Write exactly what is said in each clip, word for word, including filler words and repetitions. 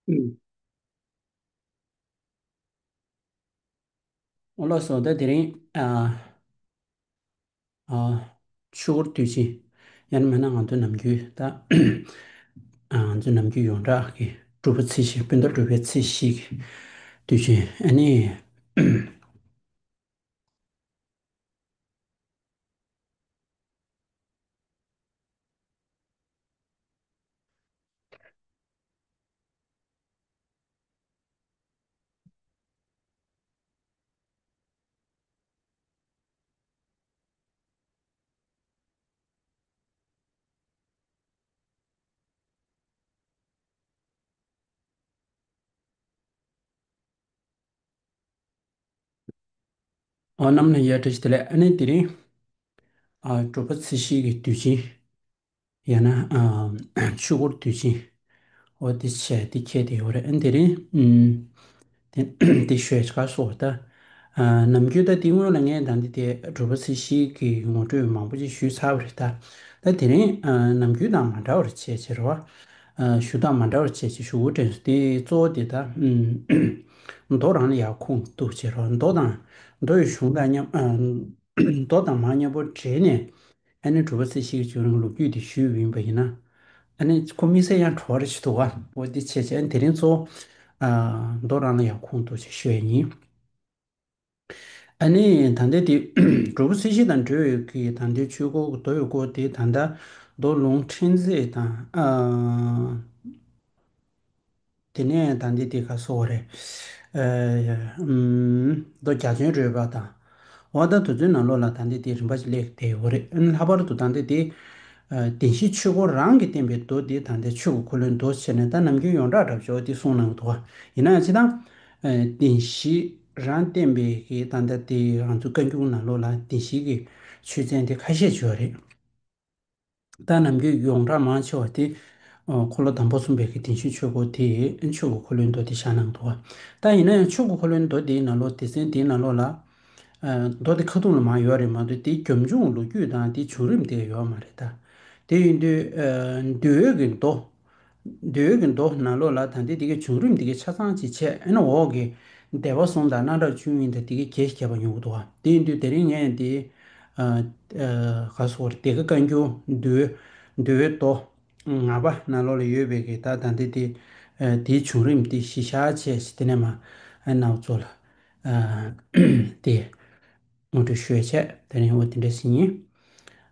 ཨུམ། ཨོ་ལགས་སོ། ད་དེ་རིང་ཨ་ཨ་ཆོས་འཁོར་དུས་ཆེན། ཡང་ན་མེན་ན་ང་ཚོ་ནམ་རྒྱུན་ད་ཨ་ང་ཚོ་ནམ་རྒྱུན་ཡོངས་གྲགས་ཀྱི་སྒྲུབ་པ་ཚེས་བཞི། བོད་ཟླ་དྲུག་པའི་ཚེས་བཞི་གི་དུས་ཆེན། ཨ་ནི་ཨོ་རྣམ་པ་ལྷན་རྒྱས་བཀྲ་ཤིས་བདེ་ལེགས། ཨ་ནི་དེ་རིང་ཨ་སྒྲུབ་པ་ཚེས་བཞི་གི་དུས་ཆེན། ཡང་ན་ཨ་ཆོས་འཁོར་དུས་ཆེན། འོ་དེ་བྱས་དེ་ཁྱེར་ཏེ་ཡོད་རེད། ཨ་ནི་དེ་རིང་ཨུམ་དེ་དེ་ཞུ་ཡས་ག་སོ། ད་ཨ་ནམ་རྒྱུན་ད་དེ་སྔོན་ལ་ངས་ད་འདི་དེ་སྒྲུབ་པ་ཚེས་བཞི་གི་ངོ་སྤྲོད་མང་པོ་ཅིག་ཞུས་ཚར་བ་རེད། ད་ད་དེ་རིང་ཨ་ནམ་རྒྱུན་དང་མ་འདྲ་བར་བྱས་བྱས་རོ། ཨ་ཞུ་སྟངས་མ་འདྲ་བར་བྱས་བྱས་ཞུ་དགོས་དྲན་སོང་། དེ་གཙོ་བོ་དེ་ད་ཨུམ་མདོ་རང་ལ་ཡར་ཁུངས་གཏུགས་བྱས་རོ། མདོ་དང་མདོ་ཡི་གཞུང་དང་མཉམ་ཨ་མདོ་དང་མར་མཉམ་པོ་འབྲེལ་ནས། ཨ་ནི་སྒྲུབ་པ་ཚེས་བཞི་གི་བྱུང་རིམ་ལོ་རྒྱུས་དེ་ཞུས་པ་ཡིན་པ་ཡིན་ན། ཨ་ནི་ཁོ་དམིགས་བསལ་ཡང་བྲོ་བ་རེ་ཞིག་འདུག་ག། འོ་དེ་བྱས་བྱས་ཨ་ནི་དེ་རིང་གཙོ་བོ་ཨ་མདོ་རང་ལ་ཡར་ཁུངས་གཏུགས་བྱས་ཞུ་ཡས་ཡིན། ཨ་ནི་ད་ལྟའི་དེ་སྒྲུབ་པ་ཚེས་བཞི་དང་འབྲེལ་བའི་གི་ད་ལྟའི་ཆོས་འཁོར་གྱི་མདོ་ཡི་སྐོར་དེ་ད་ལྟ་མདོ་ལུང་ཕྲན་ཚེགས་དང་ཨ། དེ་ནས་ད་འདི་དེ་ག་སོགས་རེད། ཨ་ཨམ་མདོ་རྒྱ་ཆེན་རོལ་པ་དང་། འོ་ད་དེ་ཚོའི་ནང་ལོགས་ལ་ད་འདི་དེ་རིམ་པ་ཅིག་སླེབས་བསྡད་ཡོད་རེད། ཨ་ནི་ལྷག་པར་དུ་ད་འདི་དེ་ཨ་བདེན་བཞིའི་ཆོས་འཁོར་རང་གིས་བསྟན་པའི་མདོ་དེ་ད་འདི་ཆོས་ཀྱི་འཁོར་ལོའི་མདོ་བྱས་ནས། ད་ནམ་རྒྱུན་ཡོངས་གྲགས་འདྲ་བོ་ཅིག་འོ་དེ་གསུངས་གནང་གི་འདུག་ག། ཡིན་ན་ཡང་སྤྱིར་བཏང་ཨ་བདེན་བཞི་རང་བསྟན་པའི་གི་ད་ལྟ་དེ་ང་ཚོ་བཀའ་འགྱུར་ནང་ལོགས་ལ་བདེན་བཞི་གི་ཆོས་ཚན་དེ་ཁ་ཤས་ཅིག་ཡོད་རེད། ད་ནམ་རྒྱུན་ཡོངས་གྲགས་མང་ཆེ་བ་དེ་ཨ་འཁོར་ལོ་དང་པོ་གསུངས་པའི་གི་བདེན་བཞིའི་ཆོས་འཁོར་དེ་ཆོས་ཀྱི་འཁོར་ལོའི་མདོ་དེ་བཞག་གནང་འདུག་ག། ད་ཡིན་ན་ཡང་ཆོས་ཀྱི་འཁོར་ལོའི་མདོ་དེའི་ནང་ལོགས་སྡེ་ཚན་དེའི་ནང་ལོགས་ལ་ཨ་མདོ་དེ་ཁ་ཐུག་ལ་མར་ཡོད་རེད་མ་གཏོགས་དེའི་རྒྱབ་ལྗོངས་ལོ་རྒྱུས་དང་དེའི་བྱུང་རིམ་དེ་ཡོད་མ་རེད་ད། དེ་ཡིན་དུས་ཨ་འདུལ་བའི་གི་མདོ། འདུལ་བའི་གི་མདོ་ནང་ལོགས་ལ་ད་ལྟའི་དེ་གའི་བྱུང་རིམ་དེ་གའི་ཆ་ཚང་ཅིག་བྱས། ཨ་ནི་འོག་གི་སྡེ་པ་གསུམ་དང་སྣང་གྲགས་བཅུ་གཉིས་དང་དེ་གའི་གྱེས་བརྒྱབ་པ་ཡོང་གི་འདུག་ག། དེ་ཡིན་དུས་དེ་རིང་ངས་དེ་ཨ་ཨ་ག་སོགས་རེད། དེ་ག་བཀའ་འགྱུར་འདུལ་འདུལ་བའི་མདོ་ལྔ་པ་ནང་ལོགས་ལ་ཡོད་པའི་གི་ད་ད་ལྟའི་དེ་ཨ་དེའི་བྱུང་རིམ་དེ་གཞི་བཞག་བྱས་ཤིག་དེ་ནས་མར་ཨ་ནང་ཚོ་ལ་ཨ་དེ་ངོ་སྤྲོད་ཞུ་ཡས་བྱས། དེ་རིང་འོ་དེ་འདྲ་ཞིག་ཡིན།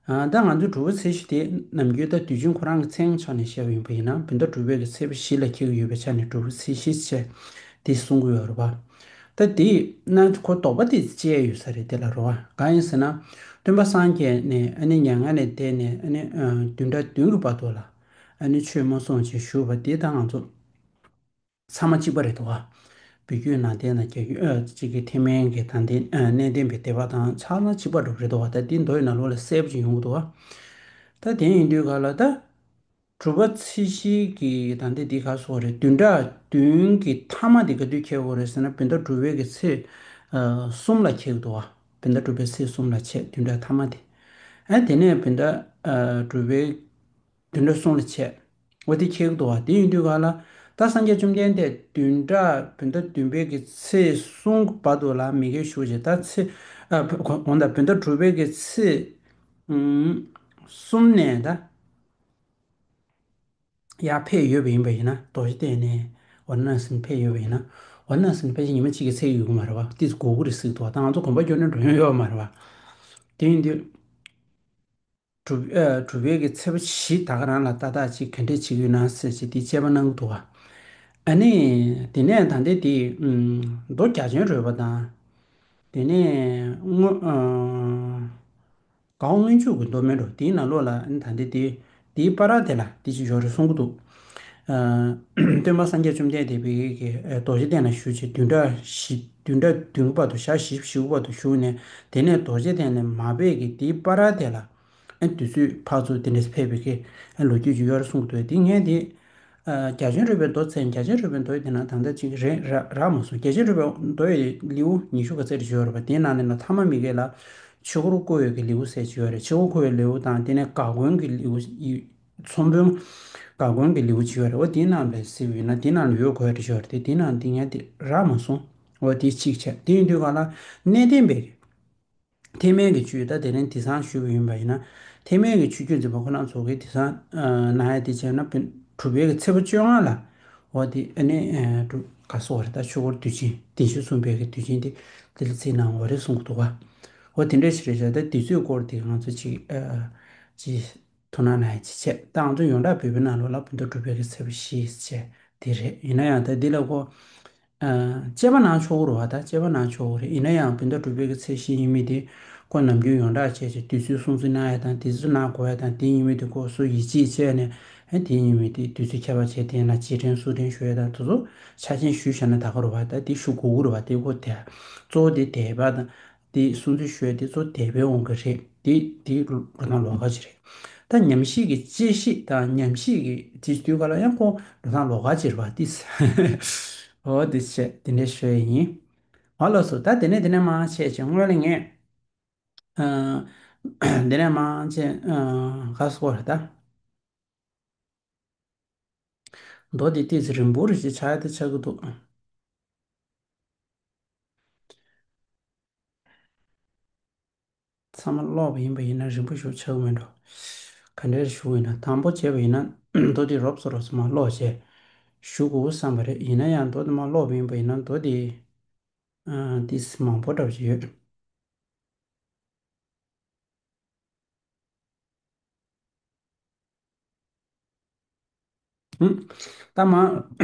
ཨ་ད་ང་ཚོ་སྒྲུབ་པ་ཚེས་བཞི་དེ་ནམ་རྒྱུན་ད་དུས་ཆེན་ཁོ་རང་གི་མཚན་ཆ་ནས་བཤད་པ་ཡིན་པ་ཡིན་ན། བོད་ཟླ་དྲུག་པའི་གི་ཚེས་པ་བཞི་ལ་འཁེལ་གྱི་ཡོད་པའི་ཆ་ནས་སྒྲུབ་པ་ཚེས་བཞི་བྱས་དེ་གསུང་གི་ཡོད་རེད་པ། ད་དེ་ན་ཁོ་དོགས་པ་དེ་སྐྱེས་ཡོད་ས་རེད། དེ་ལ་རེད་པ། གང་ཡིན་ཟེར་ན། སྟོན་པ་སངས་རྒྱས་ནས་ཨ་ནི་མྱ་ངན་ལས་འདས་ནས་ཨ་ནི་ཨ་བདུན་ཕྲག་བདུན་གྱི་བར་དུ་ལ་ཨ་ནི་ཆོས་མ་གསུངས་ཅིག་བཞུགས་པ་དེ་ད་ང་ཚོ་ཚང་མ་གཅིག་པ་རེད་འདུག་ག། བོད་བརྒྱུད་ནང་བསྟན་དང་རྒྱ་བརྒྱུད་ཨ་གཅིག་གི་ཐེག་དམན་གྱི་ད་ལྟའི་ཨ་གནས་བརྟན་པའི་སྡེ་པ་དང་ཆ་ཚང་གཅིག་པ་འདྲ་པོ་རེད་འདུག་ག། ད་དེ་མདོ་ཡི་ནང་ལོགས་ལ་གསལ་པོ་ཅིག་ཡོང་གི་འདུག་ག། ད་དེ་ཡིན་དུས་ག་ལ་ད་སྒྲུབ་པ་ཚེས་བཞི་གི་ད་ལྟའི་འདི་ག་སོགས་རེད། བདུན་ཕྲག་བདུན་གྱི་ཐ་མ་དེ་ག་དུས་འཁེལ་གྱི་ཡོད་རེད་ཟེར་ན། བོད་ཟླ་དྲུག་པའི་གི་ཚེས་ཨ་གསུམ་ལ་འཁེལ་གྱི་འདུག་ག། བོད་ཟླ་དྲུག་པའི་ཚེས་གསུམ་ལ་བྱས་བདུན་ཕྲག་ཐ་མ་དེ། ཨ་དེ་ནས་བོད་ཟླ་ཨ་དྲུག་པའི་བདུན་ཕྲག་གསུམ་ལ་བྱས། འོ་དེ་འཁེལ་གྱི་འདུག་ག། དེ་ཡིན་དུས་ག་ལ་ད་སངས་རྒྱས་བཅོམ་ལྡན་འདས་བདུན་ཕྲག་བོད་ཟླ་བདུན་པའི་གི་ཚེས་གསུམ་བར་དུ་ལ་མི་དགེ་བཞི་བྱས། ད་ཚེས་ཨ་བོད་གོང་ད་བོད་ཟླ་དྲུག་པའི་གི་ཚེས་ཨུམ་གསུམ་ནས་ད་ཡར་ཕེབས་ཡོད་པ་ཡིན་པ་ཡིན་ན། རྡོ་རྗེ་གདན་ནས། ཝཱ་ར་ཎ་སི་ནས་ཕེབས་ཡོད་པ་ཡིན་ན། ཝཱ་ར་ཎ་སི་ནས་ཕལ་ཆེར་ཉི་མ་གཅིག་གི་ཚད་ཡོད་ཀྱི་མ་རེད་པ། ཏོག་ཙམ་འགོར་གྱི་རེད་ཟེར་གྱི་འདུག་ག། ད་ང་ཚོ་དགོན་པ་སྐྱོར་ནས་འགྲོ་མྱོང་ཡོད་མ་རེད་པ། དེ་ཡིན་དུས་དྲུག་ཨ་དྲུག་པའི་གི་ཚེས་པ་བཞི་ད་ག་རང་ལ་ཏག་ཏག་ཅིག་ག་འདྲས་བྱེད་ཀྱི་ཡོད་ན་ཟེར་ཅིག་དེ་དཔྱད་པ་གནང་གི་འདུག་ག། ཨ་ནི་དེ་ནས་ད་ལྟའི་དེ་ཨུམ་མདོ་རྒྱ་ཆེན་རོལ་པ་དང་། དེ་ནས་སྔོན་ཨ་གའོ་སྔོན་འཇུག་གི་མདོ་མེད་འགྲོ། དེའི་ནང་ལོགས་ལ་ཨ་ནི་ད་ལྟའི་དེ་དེའི་བར་དེ་ལ་དེ་ཅིག་ཡོད་རེད་གསུང་གི་འདུག། ཨ་སྟོན་པ་སངས་རྒྱས་བཅོམ་ལྡན་འདས་ཕ་གི་གི་ཨ་རྡོ་རྗེ་གདན་ལ་བཞུགས་བྱས་བདུན་ཕྲག་བཞི་བདུན་ཕྲག་བདུན་བར་དུ་ཞག་བཞི་བཅུ་ཞེ་དགུ་བར་དུ་བཞུགས་ནས། དེ་ནས་རྡོ་རྗེ་གདན་ནས་མར་ཕེབས་ཀྱི་དེའི་བར་དེ་ལ་ཨ་དུས་ཚོད་ཕར་ཚུར་དེ་འདྲས་ཕེབས་པའི་གི་ཨ་ལོ་རྒྱུས་ཅིག་ཡོད་རེད་གསུང་གི་འདུག། དེ་ངས་དེ་ཨ་རྒྱ་ཆེན་རོལ་པའི་མདོ་བཙལ། རྒྱ་ཆེན་རོལ་པའི་མདོ་ཡི་དེ་ན་ད་ལྟ་ཅིག་རེད་རག་རག་མ་སོང་། རྒྱ་ཆེན་རོལ་པའི་མདོ་ཡི་ལེའུ་ཉི་ཤུ་ག་ཚད་རེ་ཡོད་རེད་པ། དེའི་ནང་ནས་ལ་ཐ་མ་མི་དགེ་ལ་ཆོས་འཁོར་བསྐོར་བའི་གི་ལེའུ་ཟེར་ཅིག་ཡོད་རེད། ཆོས་འཁོར་བསྐོར་བའི་ལེའུ་དང་། དེ་ནས་འགག་སྒོའི་གི་ལེའུ་ཡི་ ཚོང་དཔོན་ག་གོན་གྱི་ལེའུ་ཅིག་ཡོད་རེད། འོ་དེའི་ནང་ལ་གཟིགས་པ་ཡིན་ན་དེའི་ནང་ལ་ཡོད་དགོས་རེད་ཤག་རེད། དེ་དེའི་ནང་དེ་ངས་དེ་རག་མ་སོང་། འོ་དེ་གཅིག་བྱས། དེ་ཡིན་དུས་ག་ལ་གནས་བརྟན་པའི་ཐེག་དམན་གྱི་ཆོས། ད་དེ་རིང་དེང་སང་ཞུས་པ་ཡིན་པ་ཡིན་ན། ཐེག་དམན་གྱི་ཆོས་བརྒྱུད་འཛིན་པ་ཁོ་རང་ཚོ་གིས་དེང་སང་ཨ་གནང་ཡ་དེ་བྱས་ན་དྲུག་པའི་གི་ཚེས་པ་བཅོ་ལྔ་ལ། འོ་དེ་ཨ་ནི་ཨ་དྲུག་ག་སོགས་རེད། ད་ཆོས་འཁོར་དུས་ཆེན་བདེན་བཞི་གསུམ་པའི་གི་དུས་ཆེན་དེ་དེ་ལ་བརྩིས་གནང་བ་རེད་གསུང་གི་འདུག་ག་འོ་དེ་འདྲ་ཞིག་རེད་ཤག་ད་དུས་ཚོད་སྐོར་དེ་ང་ཚོ་ཅིག་ཨ་ཅིག་ཐུགས་སྣང་གནང་ཡ་ཅིག་བྱས། ད་ང་ཚོ་ཡོངས་གྲགས་བོད་པའི་ནང་ལོགས་ལ་བོད་ཟླ་དྲུག་པའི་གི་ཚེས་པ་བཞི་བྱས་དེ་རེད། ཡིན་ན་ཡང་ད་འདི་ལ་ཁོ་ཨ་དཔྱད་པ་གནང་ཆོག་གི་རེད་བ། ད་དཔྱད་པ་གནང་ཆོག་གི་རེད། ཡིན་ན་ཡང་བོད་ཟླ་དྲུག་པའི་གི་ཚེས་བཞི་ཡིན་མི་དེ་ཁོ་ནམ་རྒྱུན་ཡོངས་གྲགས་བྱས་བྱས་དུས་ཚོད་སྲུང་བརྩི་གནང་ཡ་དང་དེ་ཚོ་གནང་དགོས་ཡ་དང་། དེ་ཡིན་མི་དེ་ཁོ་སུ་ཡིད་ཆེས་བྱས་ནས་ཨ་དེ་ཡིན་མི་དེ་དུས་ཚོད་ཁྱད་པར་བྱས་དེ་ལ་རྗེས་དྲན་གསོལ་དྲན་ཞུ་ཡ་དང་དེ་ཚོ་ཆ་ཆེན་ཞུས་བཞག་ན་ད་ག་རེད་བ། ད་དེ་ཞུ་དགོས་ཀྱི་རེད་བ། དེ་ཁོ་དེ་གཙོ་བོ་དེ་དད་པ་དང་། དེ་སྲུང་བརྩི་ཞུ་ཡ་དེ་ཚོ་དད་པའི་དབང་གིས་རེད། དེ་དེ་འགྲོ་སྟངས་ལོགས་ཀ་ཅིག་རེད། ད་ཉམས་ཞིབ་ཀྱི་དཔྱད་ཞིབ་དང་ཉམས་ཞིབ་ཀྱི་དེ་དུས་ག་ལ་ཡང་ཁོ་འགྲོ་སྟངས་ལོགས་ཀ་ཅིག་རེད་བ། དེ་འོ་དེ་བྱས་དེ་འདྲ་ཞུ་ཡ་ཡིན། འོ་ལགས་སོ། ད་དེ་ནས་དེ་ནས་མར་བྱས་བྱས་སྔོན་ལ་ངས་ཨ་དེ་ནས་མར་བྱས་ཨ་ག་སོགས་རེད་ད། མདོ་འདི་ཏོག་ཙམ་རིང་པོ་རེ་ཞིག་ཆགས་ཡ་དེ་ཆགས་ཀྱི་འདུག་ཚང་མ་ཀློག་པ་ཡིན་པ་ཡིན་ན་རིང་པོ་ཞིག་ཆགས་ཀྱི་མེད་འགྲོ། ག་འདྲ་ཞུ་ཡིན་ན། དང་པོ་བྱས་པ་ཡིན་ན་མདོ་འདི་རོབ་ཙམ་རོབ་ཙམ་མར་ཀློག་བྱས་ཞུ་དགོས་བསམ་པ་རེད། ཡིན་ན་ཡང་མདོ་འདི་མར་ཀློག་པ་ཡིན་པ་ཡིན་ན་མདོ་འདི་ཨ་ཏོག་ཙམ་མང་པོ་འདྲ་པོ་ཅིག་ཡོད། ཨུམ། ད་མར་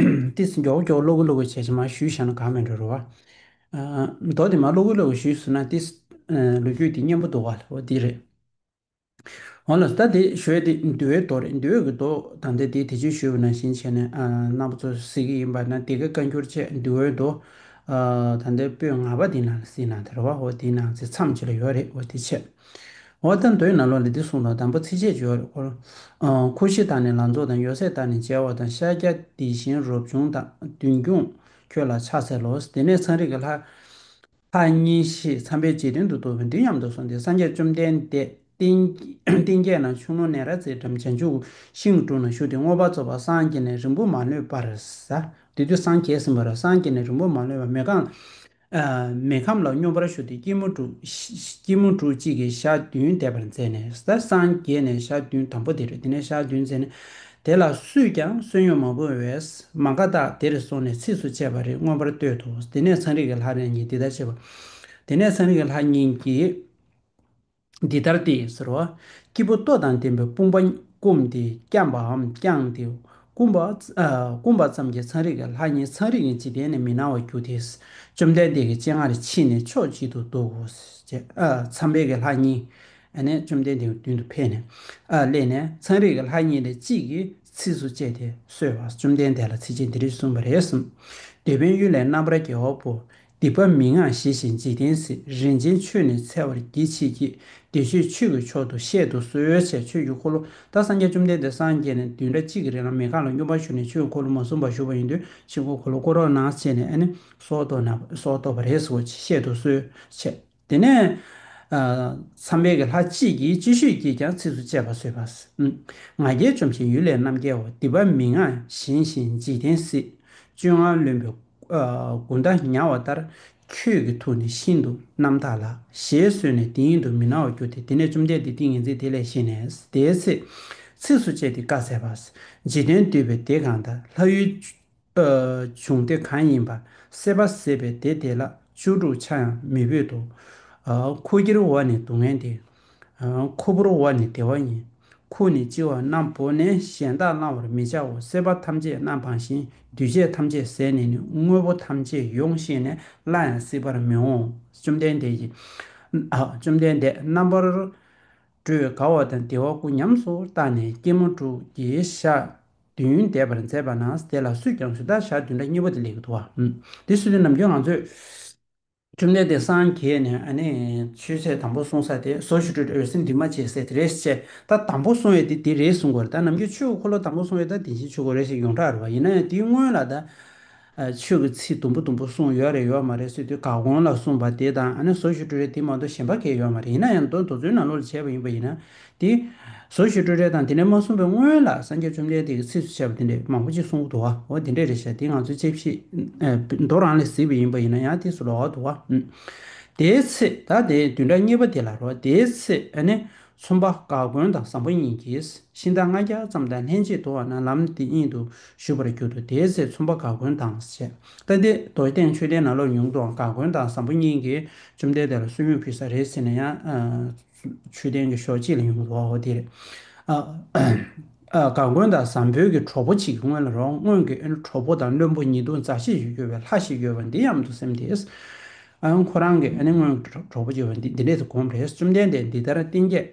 ཏོག་ཙམ་མགྱོགས་མགྱོགས་ཀློག་གི་ཀློག་གི་བྱས་བྱས་མར་ཞུས་བཞག་ན་གང་མེད་འགྲོ་རུ་བ། ཨ་མདོ་དེ་མར་ཀློག་གི་ཀློག་གི་ཞུས་སོང་ན་ཏོག་ཙམ་ལོ་རྒྱུས་དེ་སྙན་པོ་འདུག་བ། འོ་དེ་རེད། འོ་ལགས། ད་དེ་ཞུ་ཡ་དེ་འདུལ་བའི་མདོ་རེད། འདུལ་བའི་གི་མདོ་ད་ལྟ་དེ་དེ་ཅིག་ཞུས་པ་ནང་བཞིན་བྱས་ནས་ཨ་རྣམ་པ་ཚོ་གཟིགས་ཀྱི་ཡིན་པ་ན་དེ་ག་བཀའ་འགྱུར་བཅས་འདུལ་བའི་མདོ་ཨ་ད་ལྟ་པོད་ལྔ་པ་དེ་ནང་ལ་གཟིགས་གནང་དེ་རེད་བ། འོ་དེ་ནང་གི་མཚམས་ཅིག་ལ་ཡོད་རེད། འོ་དེ་བྱས། འོ་ད་མདོའི་ནང་ལོགས་ལ་འདི་གསུངས་དང་། དང་པོ་ཚིགས་བཅད་ཅིག་ཡོད་རེད་ཁོ། ཨ་འཁོར་བཞི་དག་ནི་ལང་ཚོ་དང་། ཡོད་ཚད་དག་ནི་བྱེ་བ་དང་། ཤཱཀྱ་དེ་བཞིན་རབ་བྱུང་དང་། བདུད་ཁྱུང་ཁྱོད་ལ་ཕྱག་འཚལ་ལོ། དེ་ནས་ཚངས་རིས་ཀྱི་ལྷ་ལྷ་གཉིས་ཤིས་ཚངས་པས་འཇིག་རྟེན་དུ་འདུ་བའི་མདུན་མཉམ་དུ་སོང་སྟེ། སངས་རྒྱས་བཅོམ་ལྡན་འདས་སྟེང་སྟེང་རྒྱས་ན་ཆུ་ཀླུང་ནཻ་རཉྫའི་འགྲམ། བྱང་ཆུབ་ཤིང་དྲུང་ན་བཞུགས་ཏེ་མངོན་པར་རྫོགས་པར་སངས་རྒྱས་ནས་རིང་པོ་མ་ལོན་པར་ཟ། དེ་དུས་སངས་རྒྱས་ཟིན་པ་རེད། སངས་རྒྱས་ནས་རིང་པོ་མ་ལོན་པར་མེ་ཁམས་ཨ་མེ་ཁམས་ལ་སྙོམས་པར་ཞུགས་ཏེ་སྐྱིལ་མོ་ཀྲུང་སྐྱིལ་མོ་ཀྲུང་གཅིག་གིས་ཞག་བདུན་འདས་པར་མཛད་ནས། ད་སངས་རྒྱས་ནས་ཞག་བདུན་དང་པོ་དེ་རེད། དེ་ནས་ཞག་བདུན་མཛད་ནས་དེ་ལ་སུས་ཀྱང་བསོད་སྙོམས་མ་ཕུལ་བས། མ་ག་དྷ་དེར་སོང་ནས་ཚིགས་སུ་བཅད་པ་རེ་མངོན་པར་བསྟོད་དོ། དེ་ནས་ཚངས་རིས་ཀྱི་ལྷ་རྣམས་ཀྱིས་འདི་ལྟར་བཤད་པ། དེ་ནས་ཚངས་རིས་ཀྱི་ལྷ་རྣམས་ཀྱིས་འདི་ལྟར་ཏེ་ཟེར་བ། སྐྱེས་བུ་སྟོབས་དང་ལྡན་པའི་དཔུང་པ་བསྐུམས་ཏེ་བརྐྱངས་པའམ་བརྐྱངས་ཏེ་བསྐུམས་པ་ཨ་བསྐུམས་པ་ཙམ་གྱིས་ཚངས་རིས་ཀྱི་ལྷ་རྣམས་ཚངས་རིས་ཀྱི་འཇིག་རྟེན་ནས་མི་སྣང་བར་གྱུར་ཏེ། བཅོམ་ལྡན་འདས་ཀྱི་སྤྱན་སྔར་ཕྱིན་ནས་ཕྱོགས་གཅིག་ཏུ་འདུག་གོ་ཞེས། ཨ་ཚངས་པའི་གི་ལྷ་རྣམས་ཨ་ནི་བཅོམ་ལྡན་འདས་ཀྱི་མདུན་དུ་ཕེབས་ནས་ཨ་སླེབས་ནས་ཚངས་རིས་ཀྱི་ལྷ་རྣམས་ལས་གཅིག་གིས་ཚིགས་སུ་བཅད་དེ་གསོལ་བ། བཅོམ་ལྡན་འདས་ལ་ཚིགས་བཅད་འདི་རིགས་གསུངས་པ་རེད་གསུངས། འདོད་པའི་གཡུལ་ལས་རྣམ་པར་རྒྱལ་བ་པོ། སྡིག་པ་མི་མངའ་ཞི་ཞིང་འཇིག་རྟེན་གཟིགས། རིན་ཆེན་ཆོས་ནི་འཚལ་བར་གྱིས་ཆེས་བགྱིད། བདེ་སྤྱོད་ཆོས་ཀྱི་མཆོག་ཏུ་བཤད་དུ་གསོལ་ཞེས། ཆོས་ཀྱི་འཁོར་ལོ། ད་སངས་རྒྱས་བཅོམ་ལྡན་འདས་སངས་རྒྱས་ནས་བདུན་ཕྲག་གཅིག་གི་རིང་ལ་མེ་ཁམས་ལ་སྙོམས་པར་ཞུགས་ནས་ཆོས་ཀྱི་འཁོར་ལོ་མ་གསུངས་པར་བཞུགས་པ་ཡིན་དུས་ཆོས་ཀྱི་འཁོར་ལོ་བསྐོར་རོགས་གནང་ཞེས་ནས་ཨ་ནི་སྲོག་བཏོག་ན་སྲོག་བཏོག་པ་རེད་ཟེར་བ་བཤད་དུ་གསོལ་ཞེས། དེ་ནས་ཨ་ཚངས་པའི་གི་ལྷ་གཅིག་གིས་ཅིག་ཤོས་ཀྱིས་ཀྱང་ཚིགས་སུ་བཅད་པ་གསོལ་བ། ང་རྒྱལ་བཅོམ་ཞིང་གཡུལ་ལས་རྣམ་རྒྱལ་བ། སྡིག་པ་མི་མངའ་ཞི་ཞིང་འཇིག་རྟེན་གཟིགས། སྤྱོད་ངན་ལོན་པའི་ཨ་དགུང་ཟླ་ཉ་བ་ལྟར། ཁྱོད་ཀྱི་ཐུགས་ནི་ཤིན་ཏུ་རྣམ་དག་ལ། ཞེས་གསོལ་ནས་དེ་ཉིད་དུ་མི་སྣང་བར་གྱུར་ཏེ། དེ་ནས་བཅོམ་ལྡན་འདས་ཏིང་ངེ་འཛིན་དེ་ལས་བཞེངས་ནས་དེའི་ཚེ་ཚིགས་སུ་བཅད་དེ་བཀའ་སྩལ་པ། འཇིག་རྟེན་འདུལ་བའི་སྡེ་གང་དག་ལྷ་ཡུལ་ཨ་འབྱུང་སྡེ་གང་ཡིན་པ། སྲེད་པ་ཟད་པའི་སྡེ་དེ་ལ་བཅུ་དྲུག་ཆ་ཡང་མི་ཕོད་དོ། ཨ་ཁུ་ཁྱེར་བ་ནི་སྡུག་བསྔལ་ཏེ། ཨ་ཁུ་བུར་བ་ནི་བདེ་བ་ཡིན། ཁུ་ནི་ལྕི་བ་རྣམས་བོར་ནས་གཞན་དག་བླང་བར་མི་བྱའོ། སྲེད་པ་ཐམས་ཅད་རྣམ་སྤངས་ཤིང་། འདུས་བྱས་ཐམས་ཅད་ཟད་ནས་ནི། དངོས་པོ་ཐམས་ཅད་ཡོངས་ཤེས་ནས། སླར་ཡང་སྲིད་པར་མི་འོང་། བཅོམ་ལྡན་འདས་ཀྱིས་ཨ་བཅོམ་ལྡན་འདས་རྣམ་པར་གྲོལ་དགའ་བ་དང་བདེ་བ་སྐུ་ཉམས་སུ་བསྟན་ནས་སྐྱིལ་མོ་ཀྲུང་གིས་ཞག་བདུན་འདས་པར་མཛད་པ་ན། དེ་ལ་སུས་ཀྱང་ཞུ། ད་ཞག་བདུན་ཕྲག་གཉིས་པོ་དེ་སླེབས་ཀྱི་འདུག་བ། ཨུམ། དེ་སུ་དེ་ནམ་རྒྱུན་ང་ཚོས་བཅོམ་ལྡན་འདས་སངས་རྒྱས་ནས་ཨ་ནི་ཆོས་ཚན་དང་པོ་གསུང་ས་དེ་ཟོ་ཞུ་སྤྲུལ་འོད་ཟེར་འདུས་མ་བྱས་ཟེར་དེ་རེད་ཟེར། ད་དང་པོ་གསུང་ཡས་དེ་དེ་རེད་གསུང་དགོས་རེད། ད་ནམ་རྒྱུན་ཆོས་ཀྱི་འཁོར་ལོ་དང་པོ་གསུང་ཡས་ད་བདེན་བཞིའི་ཆོས་འཁོར་རེད་ཟེར་ཡོངས་གྲགས་རེད་བ། ཡིན་ན་ཡང་དེའི་སྔོན་ལ་ད་ ཨ་ཆོས་ཀྱི་ཚིག་དུམ་བུ་དུམ་བུ་གསུངས་ཡོད་རེད་ཡོད་མ་རེད་ཟེར་དུས་ག་གོང་ལ་གསུངས་པ་དེ་དང་ཨ་ནི་ཟོ་ཞུ་སྤྲོས་བྲལ་དེ་མ་གཏོགས་གཞན་པ་གང་ཡང་ཡོད་མ་རེད། ཡིན་ན་ཡང་མདོ་མདོ་རྩོད་ནང་ལོགས་ལ་བྱས་པ་ཡིན་པ་ཡིན་ན། དེ་ཟོ་ཞུ་སྤྲོས་བྲལ་དང་དེ་ནས་མ་གསུངས་པའི་སྔོན་ལ་སངས་རྒྱས་བཅོམ་ལྡན་འདས་ཀྱི་ཚིགས་སུ་བཅད་པ་དེ་འདྲས་མང་པོ་ཅིག་གསུངས་འདུག་བ། འོ་དེ་འདྲས་རེད་ཤག་དེ་ང་ཚོས་དཔྱད་ཞིབ་ཨ་མདོ་རང་ལ་གཟིགས་པ་ཡིན་པ་ཡིན་ན་ཡང་དེ་ཚོ་ལོགས་འདུག་བ། ཨུམ། དེའི་ཚེ་ད་དེ་བདུན་ཕྲག་གཉིས་པ་དེ་ལ་རོ། དེའི་ཚེ་ཨ་ནི་ཚོང་པ་ག་གོན་དང་བཟང་པོ་གཉིས་ཀྱིས་ཤིང་རྟ་ལྔ་བརྒྱ་ཙམ་དང་ལྷན་ཅིག་ཏུ་བ་ན་ལམ་དེ་ཉིད་དུ་བཞུད་པར་གྱུར་ཏོ། དེའི་ཚེ་ཚོང་པ་ག་གོན་དང་ཞེས། ད་དེ་རྡོ་རྗེ་གདན་མཆོད་རྟེན་ནང་ལོགས་ཡོང་དུས་ག་གོན་དང་བཟང་པོ་གཉིས་ཀྱིས་བཅོམ་ལྡན་འདས་ལ་བསོད་སྙོམས་ཕུལ་ས་རེད་ཟེར་ན་ཡང་ཨ་མཆོད་རྟེན་གྱི་ཕྱོགས་གཅིག་ལ་ཡོང་འདུག་བ། འོ་དེ་རེད། ཨ་ཨ་ག་གོན་དང་བཟང་པོའི་གི་གྲོགས་པོ་གཅིག་གི་སྔོན་ལ་རོ། སྔོན་གྱི་ཨ་ནི་གྲོགས་པོ་དང་བློན་པོ་ཉིས་སྟོང་རྩ་བཞི་ཞིག་ཡོད་པའི་ལྷ་ཞིག་ཡོད་པ་འདི་སྙམ་དུ་སེམས་ཏེ། ཨ་ཁོ་རང་གི་ཨ་ནི་སྔོན་གྱི་གྲོགས་པོ་ཅིག་ཡོད་པ་འདི་འདི་འདྲས་སུ་དགོངས་པ་རེད། བཅོམ་ལྡན་འདས་འདི་ལྟར་བསྟན་རྒྱས།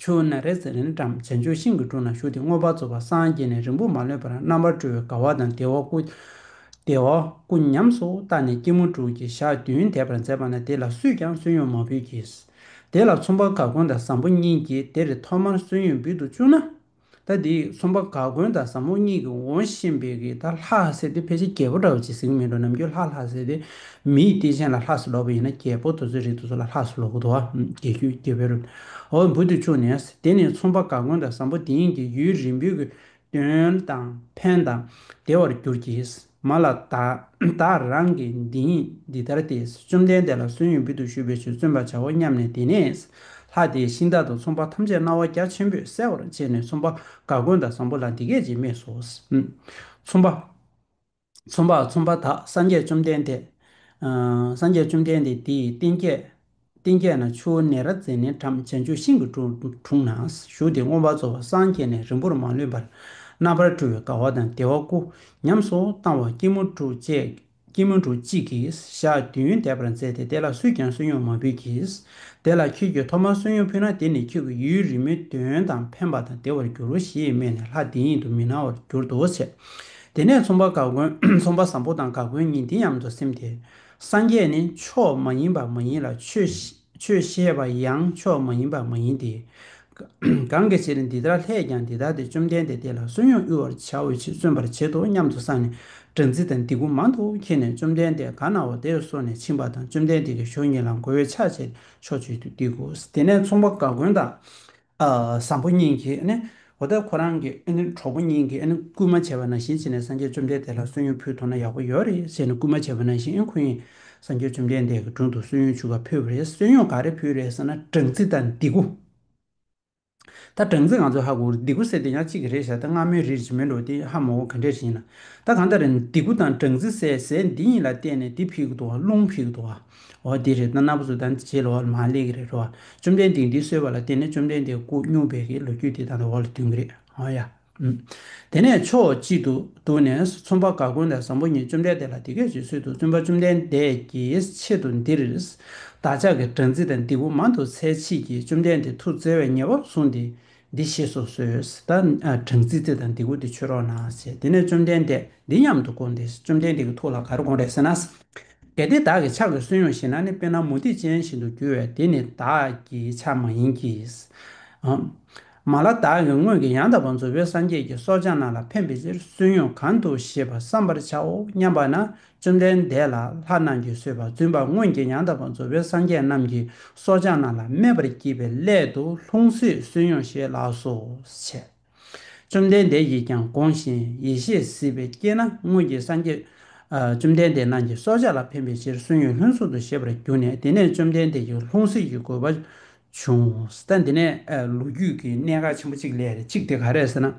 ཆུ་བོ་ནཻ་རཉྫ་ནའི་འགྲམ་བྱང་ཆུབ་ཤིང་གི་དྲུང་ན་བཞུགས་ཏེ་མངོན་པར་རྫོགས་པར་སངས་རྒྱས་ནས་རིང་པོར་མ་ལོན་པར་རྣམ་པར་གྲོལ་བའི་དགའ་བ་དང་བདེ་བ་སྐུ་བདེ་བ་སྐུ་ཉམས་སུ་བཏང་ནས་སྐྱིལ་མོ་ཀྲུང་གིས་ཞག་བདུན་འདས་པར་མཛད་པ་ན་དེ་ལ་སུས་ཀྱང་བསོད་སྙོམས་མ་ཕུལ་གྱིས། དེ་ལ་ཚོང་པ་ག་གོན་དང་བཟང་པོ་གཉིས་ཀྱིས་དེར་ཐོག་མར་བསོད་སྙོམས་འབུལ་དུ་བཅུག་ན། ད་འདི་ཚོང་པ་ག་གོན་དང་བཟང་པོ་གཉིས་ཀྱིས་འོང་བཞིན་པའི་གི་ད་ལྷ་ཟེར་དེ་ཕལ་ཆེར་རྒྱལ་པོ་འདྲ་བོ་ཅིག་ཟེར་གྱི་མིན་འགྲོ། ནམ་རྒྱུན་ལྷ་ལྷ་ཟེར་དེ་མིའི་གཏེར་ཆེན་ལ་ལྷ་ཟེར་ལབ་པ་ཡིན་ན་རྒྱལ་པོ་དེ་ཚོ་རིགས་དེ་ཚོ་ལ་ལྷ་ཟེར་ལབ་ཀྱི་འདུག་བ། རྒྱལ་རྒྱུད་རྒྱལ་པོའི་རིགས། འོ་འབུལ་དུ་བཅུག་ནས་དེ་ནི་ཚོང་པ་ག་གོན་དང་བཟང་པོ་དེ་གཉིས་ཀྱིས་ཡུན་རིང་པོའི་གི་དོན་དང་ཕན་དང་བདེ་བར་གྱུར་གྱིས། མ་ལ་བདག་བདག་རང་གི་འདི་ཉིད་འདི་ལྟར་ཏེ། བཅོམ་ལྡན་འདས་ལ་བསོད་སྙོམས་འབུལ་དུ་གཞུག་པའི་ཕྱིར་བརྩོན་པར་བྱའོ་སྙམ་ནས། དེ་ནས་ལྷ་དེས་ཤིང་རྟ་དང་ཚོང་པ་ཐམས་ཅད་སྣང་བ་རྒྱ་ཆེན་པོས་གསལ་བར་བྱས་ནས་ཚོང་པ་ག་གོན་དང་བཟང་པོ་ལ་འདི་སྐད་ཅེས་སྨྲས་སོ། ཚོང་པ། ཚོང་པ་ཚོང་པ་དག། སངས་རྒྱས་བཅོམ་ལྡན་འདས། ཨ་སངས་རྒྱས་བཅོམ་ལྡན་འདས་དེ་ཡི་བསྟན་རྒྱས། བསྟན་རྒྱས་ན་ཆུ་བོ་ནཻ་རཉྫ་ནའི་འགྲམ་བྱང་ཆུབ་ཤིང་གི་དྲུང་དྲུང་ན་བཞུགས་ཏེ་མངོན་པར་རྫོགས་པར་སངས་རྒྱས་ནས་རིང་པོར་མ་ལོན་པར་རྣམ་པར་གྲོལ་བའི་དགའ་བ་དང་བདེ་བ་སྐུ་ཉམས་སུ་བཏང་བ་སྐྱིལ་མོ་ཀྲུང་བཅས་སྐྱིལ་མོ་ཀྲུང་གཅིག་གིས་ཞག་བདུན་འདས་པར་མཛད་དེ་དེ་ལ་སུས་ཀྱང་བསོད་སྙོམས་མ་ཕུལ་གྱིས། དེ་ལ་ཁྱོད་ཀྱིས་ཐོག་མར་བསོད་སྙོམས་ཕུལ་ན་དེ་ནི་ཁྱོད་ཀྱི་ཡུན་རིང་མོའི་དོན་དང་ཕན་པ་དང་བདེ་བར་འགྱུར་རོ་ཞེས་སྨྲས་ནས་ལྷ་དེ་ཉིད་དུ་མི་སྣང་བར་གྱུར་ཏོ་ཞེས། དེ་ནས་ཚོང་པ་ག་གོན་ཚོང་པ་བཟང་པོ་དང་ག་གོན་གཉིས་འདི་སྙམ་དུ་སེམས་ཏེ། སངས་རྒྱས་ནི་མཆོག་མ་ཡིན་པ་མ་ཡིན་ལ་ཆོས་ཆོས་བཤད་པ་ཡང་མཆོག་མ་ཡིན་པ་མ་ཡིན་ཏེ། གང་གི་ཕྱིར་འདི་ལྟར་ལྷས་ཀྱང་འདི་ལྟ་སྟེ་བཅོམ་ལྡན་འདས་དེ་ལ་བསོད་སྙོམས་དབུལ་བར་བྱའོ་ཞེས་བརྩོན་པར་བྱེད་དོ་སྙམ་དུ་བསམས་ནས་སྦྲང་རྩི་དང་ལྡེ་གུ་མང་དུ་ཁྱེར་ནས་བཅོམ་ལྡན་འདས་ག་ན་བ་དེར་སོང་ནས་ཕྱིན་པ་དང་བཅོམ་ལྡན་འདས་ཀྱི་ཞབས་གཉིས་ལ་མགོ་བོས་ཕྱག་བྱས་ཕྱོགས་གཅིག་ཏུ་བཏུད་དོ། དེ་ནས་ཚོང་པ་ག་གོན་དང་ཨ་བཟང་པོ་གཉིས་ཀྱིས་ཨ་ནི་འོ་ད་ཁོ་རང་གི་ཨ་ནི་གྲོགས་པོ་གཉིས་ཀྱིས་ཨ་ནི་སྐུལ་མ་བྱས་པ་ནང་བཞིན་བྱས་ནས་སངས་རྒྱས་བཅོམ་ལྡན་འདས་ལ་བསོད་སྙོམས་ཕུལ་ཐུབ་ན་ཡག་པོ་ཡོད་རེད་ཟེར་ནས་སྐུལ་མ་བྱས་པ་ནང་བཞིན་ཨ་ཁོ་གཉིས་སངས་རྒྱས་བཅོམ་ལྡན་འདས་ཀྱི་དྲུང་དུ་བསོད་སྙོམས་ཕུལ་ག་ཕེབས་པ་རེད། བསོད་སྙོམས་ག་རེ་ཕུལ་རེད་ཟེར་ན་སྦྲང་རྩི་དང་ལྡེ་གུ། ད་སྦྲང་རྩི་ང་ཚོ་ཧ་གོ་རེད། ལྡེ་གུ་ཟེར་དེ་ཡང་གཅིག་རེད་ཤག་ད་མངར་མོའི་རིགས་ཅིག་མིན་འགྲོ། དེ་ཧ་མ་གོ་ག་འདྲས་ཡིན་ན། ད་གང་ལྟར་ལྡེ་གུ་དང་སྦྲང་རྩི་ཟེར་ཟེར་འདི་གཉིས་ལ་བརྟེན་ནས་འདི་ཕུལ་གྱི་འདུག་བ། རླུང་ཕུལ་གྱི་འདུག་བ། འོ་དེ་རེད། ད་རྣམ་པ་ཚོ་ད་འདི་རྗེས་ལ་བ་མར་སླེབས་ཀྱི་རེད་རོ། བཅོམ་ལྡན་འདས་འདི་གསོལ་བ་ལ་བརྟེན་ནས་བཅོམ་ལྡན་འདས་སྐུ་སྙུང་བའི་གི་ལོ་རྒྱུས་དེ་ད་ལྟ་འོག་ལ་འདོན་གྱི་རེད། འོ་ཡ། ཨུམ། དེ་ནས་ཕྱོགས་གཅིག་ཏུ་འདུག་ནས་ཚོང་པ་ག་གོན་དང་བཟང་པོ་གཉིས་བཅོམ་ལྡན་འདས་ལ་འདི་སྐད་ཅེས་གསོལ་ཏོ། བཙུན་པ་བཅོམ་ལྡན་འདས་ཀྱི་ཆེད་དུ་འདིར་བདག་ཅག་གིས་སྦྲང་རྩི་དང་ལྡེ་གུ་མང་དུ་འཚོལ་ཕྱིར་གྱིས་བཅོམ་ལྡན་འདས་ཐུགས་བརྩེ་བས་ཉེ་བར་བཟུང་སྟེ་འདི་བཞེས་སུ་གསོལ། ད་ཨ་སྦྲང་རྩི་དེ་དང་ལྡེ་གུ་དེ་མཆོད་རོགས་གནང་ཞེས། དེ་ནས་བཅོམ་ལྡན་འདས་འདི་སྙམ་དུ་དགོངས་ཏེ། བཅོམ་ལྡན་འདས་ཀྱི་ཐུགས་ལ་ག་རེ་དགོངས་རེད་ཟེར་ན། གལ་ཏེ་བདག་གིས་ཕྱག་གིས་བསོད་སྙོམས་བཞེས་ན་ནི་དཔེར་ན་མུ་ཏིག་ཅན་བཞིན་དུ་འགྱུར་བས་དེ་ནི་བདག་གི་ཕྱག་མ་ཡིན་གྱི། ཨ་མ་ལ་བདག་གིས་སྔོན་གྱི་ཡང་དག་པར་རྫོགས་པའི་སངས་རྒྱས་ཀྱིས་སྲོག་ཆགས་རྣམས་ལ་ཕན་པའི་ཕྱིར་བསོད་སྙོམས་གང་དུ་བཞེས་པ་བསམ་པར་བྱའོ་སྙམ་པ་ན། བཅོམ་ལྡན་འདས་ལ་ལྷ་རྣམས་ཀྱིས་གསོལ་པ། བཙུན་པ་སྔོན་གྱི་ཡང་དག་པར་རྫོགས་པའི་སངས་རྒྱས་རྣམས་ཀྱིས་སྲོག་ཆགས་རྣམས་ལ་སྨན་པར་བགྱིས་པའི་སླད་དུ་ལྷུང་བཟེད་བསོད་སྙོམས་བཞེས་ལགས་སོ་ཞེས། བཅོམ་ལྡན་འདས་ཀྱིས་ཀྱང་དགོངས་ཤིང་ཡེ་ཤེས་གཟིགས་པས་སྐྱེས་ན་སྔོན་གྱི་སངས་རྒྱས་ཨ་བཅོམ་ལྡན་འདས་རྣམས་ཀྱིས་སྲོག་ཆགས་ལ་ཕན་པའི་ཕྱིར་བསོད་སྙོམས་ལྷུན་གསུམ་དུ་བཞེས་པར་གྱུར་ནས། དེ་ནས་བཅོམ་ལྡན་འདས་ཀྱིས་ལྷུང་བཟེད་ཀྱི་དགོས་པ་བྱུང་། ད་འདི་ནས་ཨ་ལོ་རྒྱུས་ཀྱི་གནད་འགག་ཆེན་པོ་གཅིག་སླེབས་རེད། གཅིག་དེ་ག་རེ་རེད་ཟེར་ན།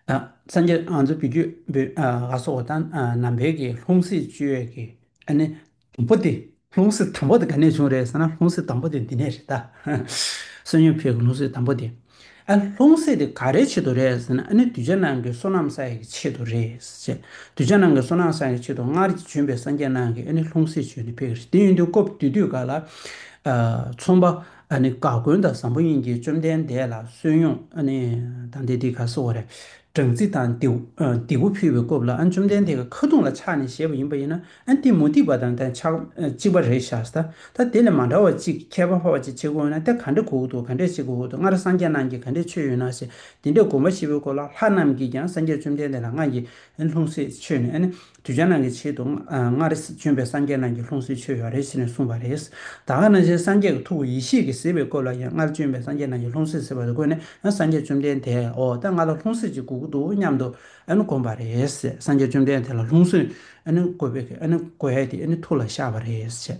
ཨ་སངས་རྒྱས་ང་ཚོ་བོད་བརྒྱུད་བོད་ཨ་ག་སོགས་དང་ཨ་ནང་པའི་གི་ལྷུང་བཟེད་བཅོས་ཀྱི་ཨ་ནི་དང་པོ་དེ། ལྷུང་བཟེད་དང་པོ་དེ་ག་ནས་བྱུང་རེད་ཟེར་ན། ལྷུང་བཟེད་དང་པོ་དེ་འདི་ནས་རེད་ད། བསོད་སྙོམས་ཕུལ་གྱི་ལྷུང་བཟེད་དང་པོ་དེ། ཨ་ལྷུང་བཟེད་དེ་ག་རེའི་ཆེད་དུ་རེད་ཟེར་ན། ཨ་ནི་གདུལ་བྱ་རྣམས་ཀྱི་བསོད་ནམས་བསགས་ཡག་གི་ཆེད་དུ་རེད་ཟེར། གདུལ་བྱ་རྣམས་ཀྱི་བསོད་ནམས་བསགས་ཡག་གི་ཆེད་དུ་སྔར་བྱོན་པའི་སངས་རྒྱས་རྣམས་ཀྱིས་ཨ་ནི་ལྷུང་བཟེད་བཅོས་ནས་ཕུལ་གྱི་རེད། དེ་ཡིན་དུས་སྐབས་དེ་དུས་ག་ལ་ཨ་ཚོང་པ་ཨ་ནི་ག་གོན་དང་བཟང་པོ་གཉིས་ཀྱིས་བཅོམ་ལྡན་འདས་ལ་བསོད་སྙོམས་ཨ་ནི་ད་འདི་འདི་ག་སོགས་རེད། སྦྲང་རྩི་དང་ལྡེ་ཨ་ལྡེ་གུ་ཕུལ་བའི་སྐབས་ལ་ཨ་བཅོམ་ལྡན་འདས་ཀྱི་ཁ་གདུང་ལ་ཕྱག་ནས་བཞེས་པ་ཡིན་པ་ཡིན་ན་ཨ་དེ་མུ་སྟེགས་པ་དང་ད་ཆགས་ཨ་གཅིག་པ་རེད་ཤག་ཟེར། ད་དེ་ལས་མ་འདྲ་བ་གཅིག་ཁྱད་པར་འཕགས་པ་གཅིག་བྱེད་དགོས་ན་ད་ག་འདྲ་དགོས་ཀྱི་འདུག་ག་འདྲ་བྱེད་དགོས་ཀྱི་འདུག་སྔར་སངས་རྒྱས་རྣམས་ཀྱིས་ག་འདྲ་མཆོད་ཡོད་ན་ཟེར་དེ་འདྲ་དགོངས་པ་བཞེས་པའི་སྐོར་ལ་ལྷ་རྣམས་ཀྱིས་ཀྱང་སངས་རྒྱས་བཅོམ་ལྡན་འདས་ལ་ང་གིས་ལྷུང་བཟེད་མཆོད་ནས་ཨ་ནི་གདུལ་བྱ་རྣམས་ཀྱི་ཆེད་དུ་ཨ་སྔར་བྱོན་པའི་སངས་རྒྱས་རྣམས་ཀྱིས་ལྷུང་བཟེད་མཆོད་ཡོད་རེད་ཟེར་ནས་གསུངས་པ་རེད། ད་ག་ནང་བཞིན་སངས་རྒྱས་ཀྱི་ཐུགས་ཡེ་ཤེས་ཀྱིས་གཟིགས་པའི་སྐོར་ལ་ཡང་སྔར་བྱོན་པའི་སངས་རྒྱས་རྣམས་ཀྱིས་ལྷུང་བཟེད་གཟིགས་པ་དེ་བཀོད་ནས་ཡང་སངས་རྒྱས་བཅོམ་ལྡན་འདས་འོ་ད་ང་ལ་ལྷུང་བཟེད་ཅིག་དགོས་ཀྱི་འདུག་སྙམ་དུ་ཨ་ནི་དགོངས་པ་རེད་ཟེར། སངས་རྒྱས་བཅོམ་ལྡན་འདས་ལ་ལྷུང་བཟེད་ཨ་ནི་དགོས་པའི་ཨ་ནི་དགོས་ཡ་དེ་ཨ་ནི་ཐུགས་ལ་ཤར་བ་རེད་ཟེར།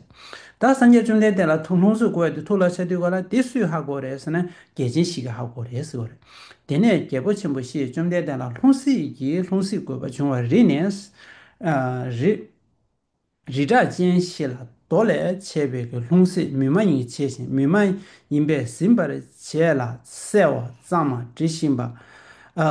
ད་སངས་རྒྱས་བཅོམ་ལྡན་འདས་ལ་ཐུགས་ལྷུང་བཟེད་དགོས་ཡ་དེ་ཐུགས་ལ་ཤར་དུས་ག་ལ་དེ་སུས་ཧ་གོ་རེད་ཟེར་ན་རྒྱལ་ཆེན་བཞི་གིས་ཧ་གོ་རེད་ཟེར་བ་རེད། དེ་ནས་རྒྱལ་པོ་ཆེན་པོ་བཞིས་བཅོམ་ལྡན་འདས་ལ་ལྷུང་བཟེད་ཀྱི་ལྷུང་བཟེད་དགོས་པ་བྱུང་བ་རིག་ནས་ཨ་རིག་རི་བྲག་ཅན་ཞིག་ལ་རྡོ་ལས་བྱས་པའི་གི་ལྷུང་བཟེད་མི་མ་ཡིན་གྱིས་བྱས་ཤིང་མི་མ་ཡིན་པས་ཟིན་པར་བྱས་ལ་གསལ་བ་གཙང་མ་འབྲི་བཞིན་པ། ཨ་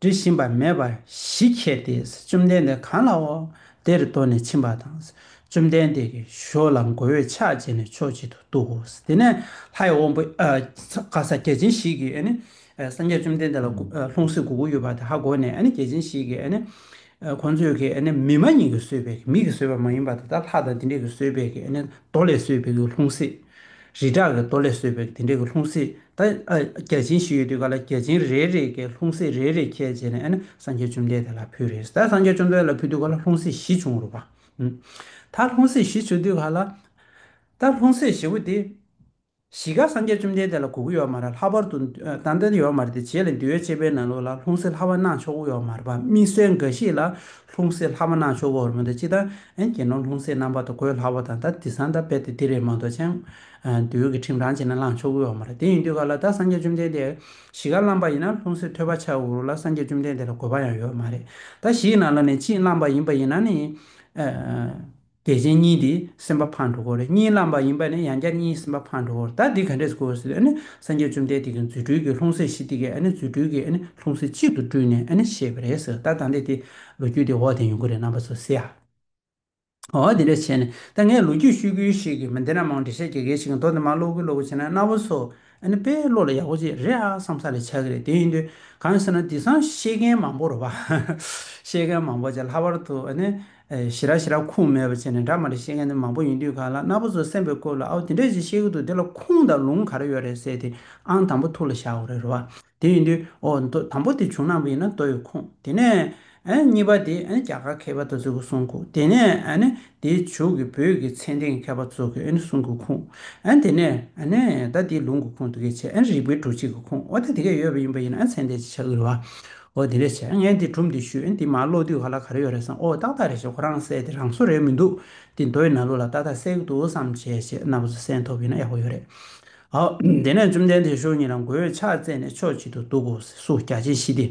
འབྲི་བཞིན་པ་མེད་པ་བཞི་ཁྱེར་ཏེ་བཅོམ་ལྡན་འདས་གང་ལའོ་དེར་གདོད་ནས་ཕྱིན་པ་དང་། བཅོམ་ལྡན་འདས་ཀྱི་ཞབས་ལ་མགོ་བོས་ཕྱག་བྱས་ནས་ཕྱོགས་གཅིག་ཏུ་འདུག་གོ། དེ་ནས་ལྷའི་དབང་པོ་ཨ་ག་ས་རྒྱལ་ཆེན་བཞི་གིས་ཨ་ནི་ཨ་སངས་རྒྱས་བཅོམ་ལྡན་འདས་ལ་དགོ་ཨ་ལྷུང་བཟེད་དགོས་ཀྱི་ཡོད་པ་དེ་ཧ་གོ་ནས་ཨ་ནི་རྒྱལ་ཆེན་བཞི་གིས་ཨ་ནི་ཨ་ཁོང་ཚོས་ཀྱིས་ཨ་ནི་མི་མ་ཡིན་གྱིས་བཟོས་པའི་མི་གིས་བཟོས་པ་མ་ཡིན་པ་དེ་ད་ལྷ་དང་དེ་འདྲས་ཀྱིས་བཟོས་པའི་གི་ཨ་ནི་རྡོ་ལས་བཟོས་པའི་གི་ལྷུང་བཟེད། རི་བྲག་གི་རྡོ་ལས་བཟོས་པའི་དེ་འདྲས་ཀྱི་ལྷུང་བཟེད་ད་ཨ་རྒྱལ་ཆེན་བཞི་ཡོད་དུས་ག་ལ་རྒྱལ་ཆེན་རེ་རེ་གི་ལྷུང་བཟེད་རེ་རེ་ཁྱེར་བྱས་ནས་ཨ་ནི་སངས་རྒྱས་བཅོམ་ལྡན་འདས་ལ་ཕུལ་རེད། ད་སངས་རྒྱས་བཅོམ་ལྡན་འདས་ལ་ཕུལ་དུས་ག་ལ་ལྷུང་བཟེད་བཞི་བྱུང་རུ་བ། ཨུམ། ད་ལྷུང་བཟེད་བཞི་བྱུང་དུས་ག་ལ། ད་ལྷུང་བཟེད་བཞི་པོ་དེ། གཞི་ག་སངས་རྒྱས་བཅོམ་ལྡན་འདས་ལ་དགོས་ཀྱི་ཡོད་མ་རེད། ལྷག་པར་དུ་ད་ལྟ་ཡོད་མ་རེད་དེ་རྗེས་ལ་འདུལ་བའི་བཅས་པའི་ནང་ལོགས་ལ་ལྷུང་བཟེད་ལྷག་པ་གནང་ཆོག་གི་ཡོད་མ་རེད་པ། མི་སེར་འགའ་ཞིག་ལ་ལྷུང་བཟེད་ལྷག་པ་གནང་ཆོག་གི་ཡོད་མ་རེད། ཅི་ད་ཨེ་དགེ་སློང་ལྷུང་བཟེད་རྣམ་པ་དང་གོས་ལྷག་པ་དང་ད་དེ་སང་ད་རྦད་དེ་དེ་རེད་མ་གཏོགས་ཅང་འདུལ་བའི་ཁྲིམས་རང་བྱས་ན་བླང་ཆོག་གི་ཡོད་མ་རེད། དེ་ཡིན་དུས་ག་ལ་ད་སངས་རྒྱས་བཅོམ་ལྡན་འདས་གཞི་ག་བླངས་པ་ཡིན་ན་ལྷུང་བཟེད་ཐོད་པ་ཆགས་འོང་ལ་སངས་རྒྱས་བཅོམ་ལྡན་འདས་ལ་དགོས་པ་ཡང་ཡོད་མ་རེད། ད་བཞིའི་ནང་ལ་ནས་གཅིག་བླངས་པ་ཡིན་པ་ཡིན་ན་ནི། རྒྱལ་ཆེན་གཉིས་དེ་སེམས་པ་ཕངས་འགྲོ་གི་རེད། གཉིས་བླངས་པ་ཡིན་པ་ནི་ཡང་བསྐྱར་གཉིས་སེམས་པ་ཕངས་འགྲོ་གི་རེད། ད་འདི་ག་འདྲས་དགོས་ཟེར་ཨ་ནི་སངས་རྒྱས་བཅོམ་ལྡན་འདས་ཀྱི་རྫུ་འཕྲུལ་གྱི་ལྷུང་བཟེད་བཞི་དེ་གས་ཨ་ནི་རྫུ་འཕྲུལ་གྱི་ཨ་ནི་ལྷུང་བཟེད་གཅིག་ཏུ་སྤྲུལ་ནས་ཨ་ནི་བཤད་པ་རེད་ཟེར། ད་ད་འདི་དེ་ལོ་རྒྱུས་དེ་འོག་དེ་ཡོང་གི་རེད། རྣམ་པ་ཚོ་གསན་ཨ། འོ་དེ་འདྲས་བྱས་ནས་ད་ངས་ལོ་རྒྱུས་ཤོད་ཀྱི་ཞིག་གི་མི་འདི་ན་མང་འགྲེལ་བཤད་རྒྱག་གི་ཞིག་གི་མདོ་དེ་མ་ཀློག་གི་ཀློག་གི་བྱས་ན་རྣམ་པ་ཚོ་ཨ་ནི་དཔེ་བློ་ལ་ཡག་པོ་ཅིག་རེད་ཨ་བསམ་ས་ལ་ཆགས་ཀྱི་རེད། དེ་ཡིན་དུས་གང་ཟེར་ན་དེང་སང་ཤེས་མཁན་མང་པོ་རེད་པ། ཤེས་མཁན་མང་པོ་ཅིག་ལྷག་པར་དུ་ཨ་ནི་ཨེ་ཞེ་དྲག་ཞེ་དྲག་ཁུངས་མེད་པ་བྱས་ནས་འདྲ་མ་འདྲ་ཤེས་མཁན་དེ་མང་པོ་ཡིན་དུས་གང་ལ་རྣམ་པ་ཚོ་གསན་པའི་སྐོར་ལ་ཨའོ་དེ་འདྲས་ཅིག་ཤེས་ཀྱི་འདུག་དེ་ལ་ཁུངས་དང་ལུང་ག་རེ་ཡོད་རེད་ཟེར་དེ་ཨང་དང་པོ་ཐུགས་ལ་བཞག་དགོས་རེད་རེད་པ། དེ་ཡིན་དུས་ཨོ་མདོ་དང་པོ་དེ་བྱུང་གནང་བ་ཡིན་ན་མདོ་ཡི་ཁུངས། དེ་ནས་ཨ་གཉིས་པ་དེ་ཨ་རྒྱ་གར་མཁས་པ་དེ་ཚོ་གི་གསུང་ཁུངས། དེ་ནས་ཨ་ནི་དེའི་མཇུག་གི་བོད་ཀྱི་ཚད་ལྡན་མཁས་པ་ཚོ་གི་ཨ་ནི་གསུང་གི་ཁུངས། ཨ་དེ་ནས་ཨ་ནི་ད་དེའི་ལུང་གི་ཁུངས་དེ་གས་བྱས་ཨ་རིགས་པའི་སྒྲུབ་བྱེད་ཀྱི་ཁུངས། ཨོ་ད་དེ་གས་ཡོད་པ་ཡིན་པ་ཡིན་ན་ཨ་ཚད་ལྡན་ཅིག་ཆགས་ཀྱི་རེད་པ། ཨོ་དེ་འདྲས་བྱས་ངས་འདི་སྒྲུང་འདི་ཞུས་ཨ་འདི་མར་ཀློག་དུས་ག་ལ་ག་རེ་ཡོད་རེད་བསམ། ཨོ་ཏག་ཏག་རེད་ཤག་ཁོ་རང་གསལ་དེ་རང་བཟོ་རེད་མི་འདུག་འདི་མདོ་ཡི་ནང་ལོགས་ལ་ཏག་ཏག་གསལ་གྱི་འདུག་བསམ་བྱས་བྱས་རྣམ་པ་ཚོ་གསན་ཐུབ་པ་ཡིན་ན་ཡག་པོ་ཡོད་རེད། ཨོ། དེ་ནས་བཅོམ་ལྡན་འདས་ཞབས་གཉིས་ལ་མགོ་བོས་ཕྱག་བཙལ་ནས་ཕྱོགས་གཅིག་ཏུ་འདུག་གོ། སུ་རྒྱལ་ཆེན་བཞི་སྟེ།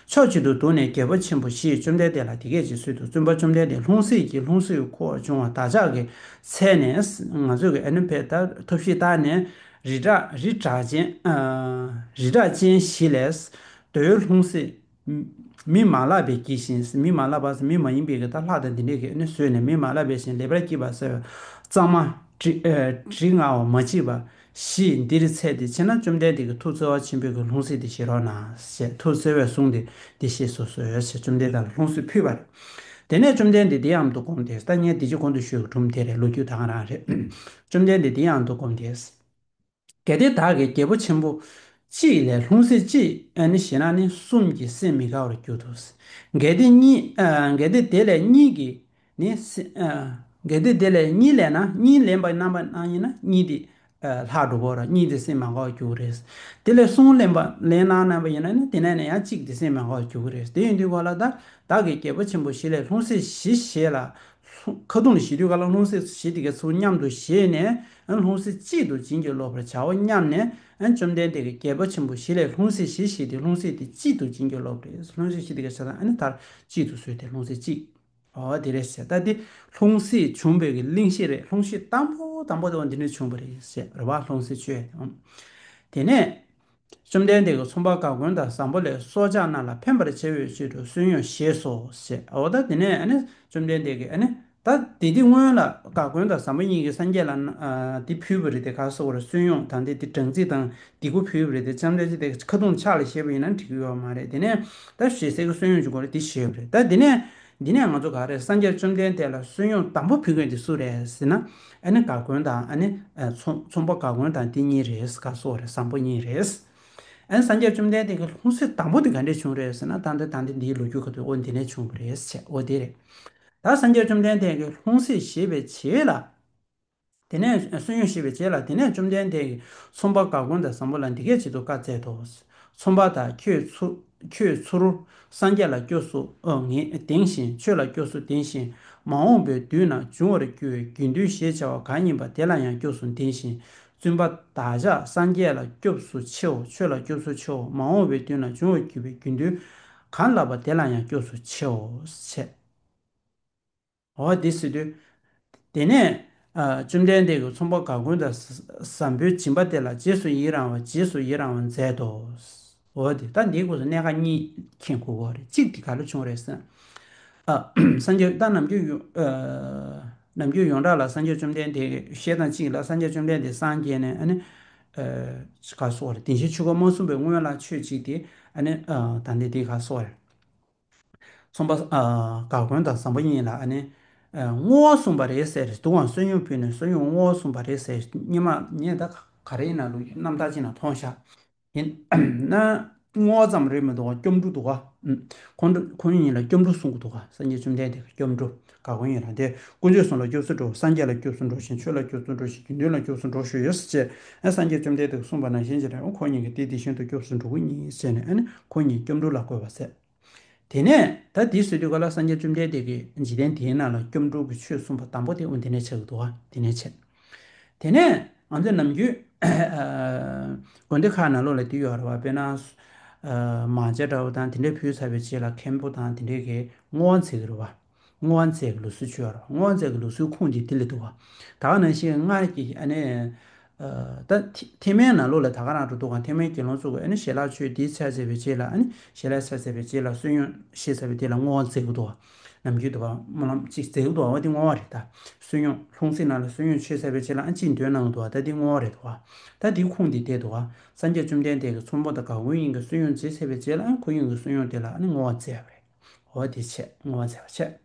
ཕྱོགས་གཅིག་ཏུ་འདུག་ནས་རྒྱལ་པོ་ཆེན་པོ་བཞིས་བཅོམ་ལྡན་འདས་ལ་འདི་སྐད་ཅེས་གསོལ་ཏོ། བཙུན་པ་བཅོམ་ལྡན་འདས། ལྷུང་བཟེད་ཀྱིས་ལྷུང་བཟེད་འཁོར་བ་བྱུང་བ་བདག་ཅག་གི་ཚལ་ནས། ང་ཚོ་གི་ཨ་ནི་ཕེ་ད་ཐབས་ཤེས་བཏང་ནས་རི་བྲག་རི་བྲག་ཅན་ཨ་རི་བྲག་ཅན་བཞི་ལས་རྡོའི་ལྷུང་བཟེད་མི་མ་ལགས་པས་བགྱིས་ཤིང་། མི་མ་ལགས་པ་ཟེར་མི་མ་ཡིན་པའི་གི་ད་ལྷ་དང་འདི་འདྲའི་གི་ཨ་ནི་བཟོས་ནས་མི་མ་ལགས་པས་བགྱིས་ཤིང་ལེགས་པར་བགྱིས་པ་ཟེར་བའི་གཙང་མ་དྲི་ཨ་དྲི་ང་བ་མ་མཆིས་པ་བཞི་འདིར་འཚལ་ཏེ་མཆིས་ན་བཅོམ་ལྡན་འདས་ཀྱིས་ཐུགས་བརྩེ་བ་ཆེན་པོས་ཀྱི་ལྷུང་བཟེད་འདི་བཞེས་རོགས་གནང་ཞེས་ཐུགས་བརྩེ་བས་གསུངས་ཏེ་འདི་བཞེས་སོ་ཞེས་བཅོམ་ལྡན་འདས་ལ་ལྷུང་བཟེད་ཕུལ་བ་རེད། དེ་ནས་བཅོམ་ལྡན་འདས་འདི་ཡང་དུ་དགོངས་ཏེ། ད་ངས་འདི་ཅི་གོང་དུ་ཞུས་པའི་སྒྲུང་དེ་རེད། ལོ་རྒྱུས་ད་ག་རང་རེད། བཅོམ་ལྡན་འདས་འདི་ཡང་དུ་དགོངས་ཏེ། གལ་ཏེ་བདག་གིས་རྒྱལ་པོ་ཆེན་པོ་གཅིག་ལས་ལྷུང་བཟེད་གཅིག་ཨ་ནི་བཞེས་ན་ནི་གསུམ་གྱིས་སེམས་མི་དགའ་བར་འགྱུར་ཏོ། གལ་ཏེ་གཉིས་ཨ་གལ་ཏེ་དེ་ལས་གཉིས་ཀྱིས་ནི་སེ་ཨ་གལ་ཏེ་དེ་ལས་གཉིས་ལེན་ན་གཉིས་ལེན་པ་རྣམ་པ་སྣང་ཡིན་ན་གཉིས་དེ་ཨ་ལྷག་འགྲོ་གི་རེད། གཉིས་དེ་སེམས་མ་དགའ་བར་འགྱུར་གི་རེད། དེ་ལས་གསུམ་ལེན་པ་ལེན་གནང་རྣམ་པ་ཡིན་ན་ནི་དེ་ནས་ནི་ཡང་གཅིག་དེ་སེམས་མ་དགའ་བར་འགྱུར་གི་རེད། དེ་ཡིན་དུས་ག་ལ་ད་བདག་གིས་རྒྱལ་པོ་ཆེན་པོ་བཞི་ལས་ལྷུང་བཟེད་བཞི་བཞེས་ལ། ཁ་ཐུག་ལ་བཞེས་དུས་ག་ལ་ལྷུང་བཟེད་བཞི་དེ་གའི་ཚུར་མཉམ་དུ་བཞེས་ནས་ལྷུང་བཟེད་གཅིག་ཏུ་བྱིན་གྱིས་རློབ་པར་བྱའོ་སྙམ་ནས་བཅོམ་ལྡན་འདས་ཀྱིས་རྒྱལ་པོ་ཆེན་པོ་བཞི་ལས་ལྷུང་བཟེད་བཞི་བཞེས་ཏེ་ལྷུང་བཟེད་དེ་གཅིག་ཏུ་བྱིན་གྱིས་རློབ་པ་རེད། ལྷུང་བཟེད་བཞི་དེ་གའི་ཆ་ཚང་ཨ་ནི་མཐར་གཅིག་ཏུ་བཟོས་ཏེ་ལྷུང་བཟེད་གཅིག་ཨོ་དེ་རེད་ཟེར། ད་དེ་ལྷུང་བཟེད་བྱུང་བའི་གི་གླེང་གཞི་རེད། ལྷུང་བཟེད་དང་པོ་དང་པོ་དེ་འོ་འདི་ནས་བྱུང་བ་རེད་ཟེར་རེད་བ། ལྷུང་བཟེད་ཆོས་དེ་ནས། བཅོམ་ལྡན་འདས་ཀྱིས་ཚོང་པ་ག་གོན་དང་བཟང་པོ་ལས་སྲོག་ཆགས་རྣམས་ལ་ཕན་པར་བྱ་བའི་ཕྱིར་དུ་བསོད་སྙོམས་བཞེས་སོ་ཞེས། འོ་ད་དེ་ནས་ཨ་ནི་བཅོམ་ལྡན་འདས་ཀྱིས་ཨ་ནི་ ད་དེ་དེ་སྔོན་ལ་ག་གོན་དང་བཟང་པོ་གཉིས་ཀྱིས་སངས་རྒྱས་ལ་ཨ་དེ་ཕུལ་བ་རེད་དེ། ག་སོགས་རེད། བསོད་སྙོམས་དང་དེ་དེ་སྦྲང་རྩི་དང་དེ་གུ་ཕུལ་བ་རེད་དེ། ལྕམ་དྲལ་ཅིག་དེ་ཁ་ཐུག་ཕྱག་ལ་བཞེས་པ་ཡིན་ན་འགྲིག་གི་ཡོད་མ་རེད། དེ་ནས་ད་ཞལ་ཟས་ཀྱི་བསོད་སྙོམས་ཀྱི་སྐོར་དེ་བཞེས་པ་རེད། ད་དེ་ནས་འདི་ནས་ང་ཚོ་ག་རེ། སངས་རྒྱས་བཅོམ་ལྡན་འདས་ལ་བསོད་སྙོམས་དང་པོ་ཕུལ་མཁན་དེ་སུ་རེད་ཟེར་ན། ཨ་ནི་ག་གོན་དང་ཨ་ནི་ཨ་ཚོང་ཚོང་པ་ག་གོན་དང་དེ་གཉིས་རེད། ག་སོགས་རེད། བཟང་པོ་གཉིས་རེད། ཨ་ནི་སངས་རྒྱས་བཅོམ་ལྡན་འདས་ཀྱི་ལྷུང་བཟེད་དང་པོ་དེ་ག་འདྲས་བྱུང་རེད་ཟེར་ན། ད་ལྟ་ད་ལྟ་འདིའི་ལོ་རྒྱུས་ཁ་ཐུག་འོ་འདི་ནས་བྱུང་བ་རེད་ཟེར། འོ་དེ་རེད། ད་སངས་རྒྱས་བཅོམ་ལྡན་འདས་ཀྱི་ལྷུང་བཟེད་བཞེས་པའི་རྗེས་ལ། དེ་ནས་བསོད་སྙོམས་བཞེས་པའི་རྗེས་ལ། དེ་ནས་བཅོམ་ལྡན་འདས་ཀྱིས་ཚོང་པ་ག་གོན་དང་བཟང་པོ་ལ་འདི་སྐད་ཅེས་བཀའ་སྩལ་ཏོ། ཚོང་པ་དག། ཁྱོད་ཚུར་ཁྱོད་ཚུར་སངས་རྒྱས་ལ་སྐྱབས་སུ་ཨ་ངེས་ལྡན་ཞིང་། ཆོས་ལ་སྐྱབས་སུ་ལྡན་ཞིང་། མ་འོངས་པའི་དུས་ན་འབྱུང་བར་འགྱུར་བའི་དགེ་འདུན་ཞེས་བྱ་བ་གང་ཡིན་པ་དེ་ལ་ཡང་སྐྱབས་སུ་ལྡན་ཞིང་། བཙུན་པ་བདག་ཅག་སངས་རྒྱས་ལ་སྐྱབས་སུ་མཆིའོ། ཆོས་ལ་སྐྱབས་སུ་མཆིའོ། མ་འོངས་པའི་དུས་ན་འབྱུང་བར་འགྱུར་བའི་དགེ་འདུན་གང་ལགས་པ་དེ་ལ་ཡང་སྐྱབས་སུ་མཆིའོ། ཞེས། འོ་དེ་ཟེར་དུས། དེ་ནས་ཨ་བཅོམ་ལྡན་འདས་ཀྱིས་ཚོང་པ་ག་གོན་དང་བཟང་པོའི་སྦྱིན་པ་དེ་ལ་རྗེས་སུ་ཡི་རང་བ། རྗེས་སུ་ཡི་རང་བ་མཛད་དོ། འོ་དེ་ད་འདིའི་སྐོར་སུ་གནད་འགག་གཉིས་མཁྱེན་དགོས་ཀྱི་རེད། གཅིག་དེ་ག་ལ་བྱུང་རེད་ཟེར་ན། ཨ་སངས་རྒྱས་ད་ནམ་རྒྱུན་ཡོ་ཨ་ནམ་རྒྱུན་ཡོངས་གྲགས་ལ་སངས་རྒྱས་བཅོམ་ལྡན་འདས་ཀྱི་བཤད་སྟངས་གཅིག་ལ། སངས་རྒྱས་བཅོམ་ལྡན་འདས་སངས་རྒྱས་ནས་ཨ་ནི་ཨ་ག་སོགས་རེད། བདེན་བཞིའི་ཆོས་འཁོར་མ་གསུངས་པའི་སྔོན་ལ་ཆོས་གཅིག་དེ་ཨ་ནི་ཨ་ད་འདི་དེ་ག་སོགས་རེད། ཚོང་པ་ཨ་ག་གོན་དང་བཟང་པོ་གཉིས་ལ་ཨ་ནི་ཨ་བསྔོ་བ་གསུངས་པ་རེད་ཟེར། དུས་དབང་བསོད་སྙོམས་ཕུལ་ནས་བསོད་སྙོམས་བསྔོ་བ་གསུངས་པ་རེད་ཟེར། སྔོན་མ་ངས་ད་ག་རེ་ཡིན་ན་ལུགས་རྣམ་ཐར་ཅིག་ནང་མཐོང་ཤག་ཡིན་ན་བསྔོ་བ་ཙམ་རེད་མི་འདུག་ག་སྐྱབས་འགྲོ་འདུག་ག་ཁོང་ཁོང་གཉིས་ལ་སྐྱབས་འགྲོ་གསུང་གི་འདུག་ག་སངས་རྒྱས་བཅོམ་ལྡན་འདས་ཀྱི་སྐྱབས་འགྲོ། ག་གོན་ཡིན་ལ་དེ། དཀོན་མཆོག་གསུམ་ལ་སྐྱབས་སུ་འགྲོ། སངས་རྒྱས་ལ་སྐྱབས་སུ་འགྲོ་ཞིང་། ཆོས་ལ་སྐྱབས་སུ་འགྲོ་ཞིང་། དགེ་འདུན་ལ་སྐྱབས་སུ་འགྲོ་ཞུས་ཡོད་ཟེར། ཨ་སངས་རྒྱས་བཅོམ་ལྡན་འདས་ཀྱིས་གསུངས་པ་ནང་བཞིན་བྱས་ནས་ཁོང་གཉིས་ཀྱིས་དེ་དེ་བཞིན་དུ་སྐྱབས་སུ་འགྲོ་གི་ཡིན་ཟེར་ནས་ཨ་ནི་ཁོང་གཉིས་སྐྱབས་འགྲོ་ལ་བཀོད་པ་མཛད། དེ་ནས་ད་དེ་ཟེར་དུས་ག་ལ་སངས་རྒྱས་བཅོམ་ལྡན་འདས་ཀྱིས་འཇིག་རྟེན་དེའི་ནང་ལ་སྐྱབས་འགྲོ་གི་ཆོས་གསུངས་པ་དང་པོ་དེ་འོ་དེ་ནས་ཆགས་ཀྱི་འདུག་ག་དེ་ནས་ཆགས། དེ་ནས་ང་ཚོས་ནམ་རྒྱུན་ཨ་དགོན་སྡེ་ཁག་ནང་ལོགས་ལ་དེ་ཡོད་རེད་བ། དཔེར་ན་ཨ་མང་ཇ་འདྲ་བོ་དང་དེ་འདྲས་ཕུལ་ཚར་བའི་རྗེས་ལ་མཁན་པོ་དང་དེ་འདྲས་ཀྱིས་བསྔོ་བ་མཛད་ཀྱི་རེད་བ། བསྔོ་བ་མཛད་ཀྱི་ལུགས་སྲོལ་ཅིག་ཡོད་རེད་བ། བསྔོ་བ་མཛད་ཀྱི་ལུགས་སྲོལ་ཁུངས་དེ་དེ་ལ་འདུག་བ། ད་ག་ནང་བཞིན་སྔར་གྱི་ཨ་ནི་ཨ་ད་ཐེག་ཐེག་དམན་ནང་ལོགས་ལ་ད་ག་རང་འགྲོ་འདུག་ག་ཐེག་དམན་དགེ་སློང་ཚོ་གིས་ཨ་ནི་ཞལ་ལག་མཆོད་དེ་ཚར་ཚར་བའི་རྗེས་ལ་ཨ་ནི་ཞལ་ལག་ཚར་ཚར་བའི་རྗེས་ལ་བསོད་སྙོམས་བཞེས་ཚར་བའི་རྗེས་ལ་བསྔོ་བ་མཛད་ཀྱི་འདུག་བ། ནམ་རྒྱུན་འདུག་བ། སྨོན་ལམ་ཅིག་མཛད་ཀྱི་འདུག་བ། འོ་དེ་བསྔོ་བ་རེད་ད། བསོད་སྙོམས་ལྷུང་བཟེད་ནང་ལ་བསོད་སྙོམས་མཆོད་ཚར་བའི་རྗེས་ལ་ཨ་ཅིག་འདོན་གནང་གི་འདུག་བ། ད་དེ་བསྔོ་བ་རེད་འདུག་བ། ད་དེ་ཁུངས་དེ་བསྡད་འདུག་བ། སངས་རྒྱས་བཅོམ་ལྡན་འདས་ཀྱིས་ཚོང་པ་དང་ག་གོན་གཉིས་ཀྱིས་བསོད་སྙོམས་མཛད་ཚར་བའི་རྗེས་ལ་ཨ་ཁོ་གཉིས་ཀྱི་བསོད་སྙོམས་དེ་ལ་ཨ་ནི་བསྔོ་བ་མཛད་པ་རེད། འོ་དེ་བྱས་བསྔོ་བ་མཛད་པ་བྱས།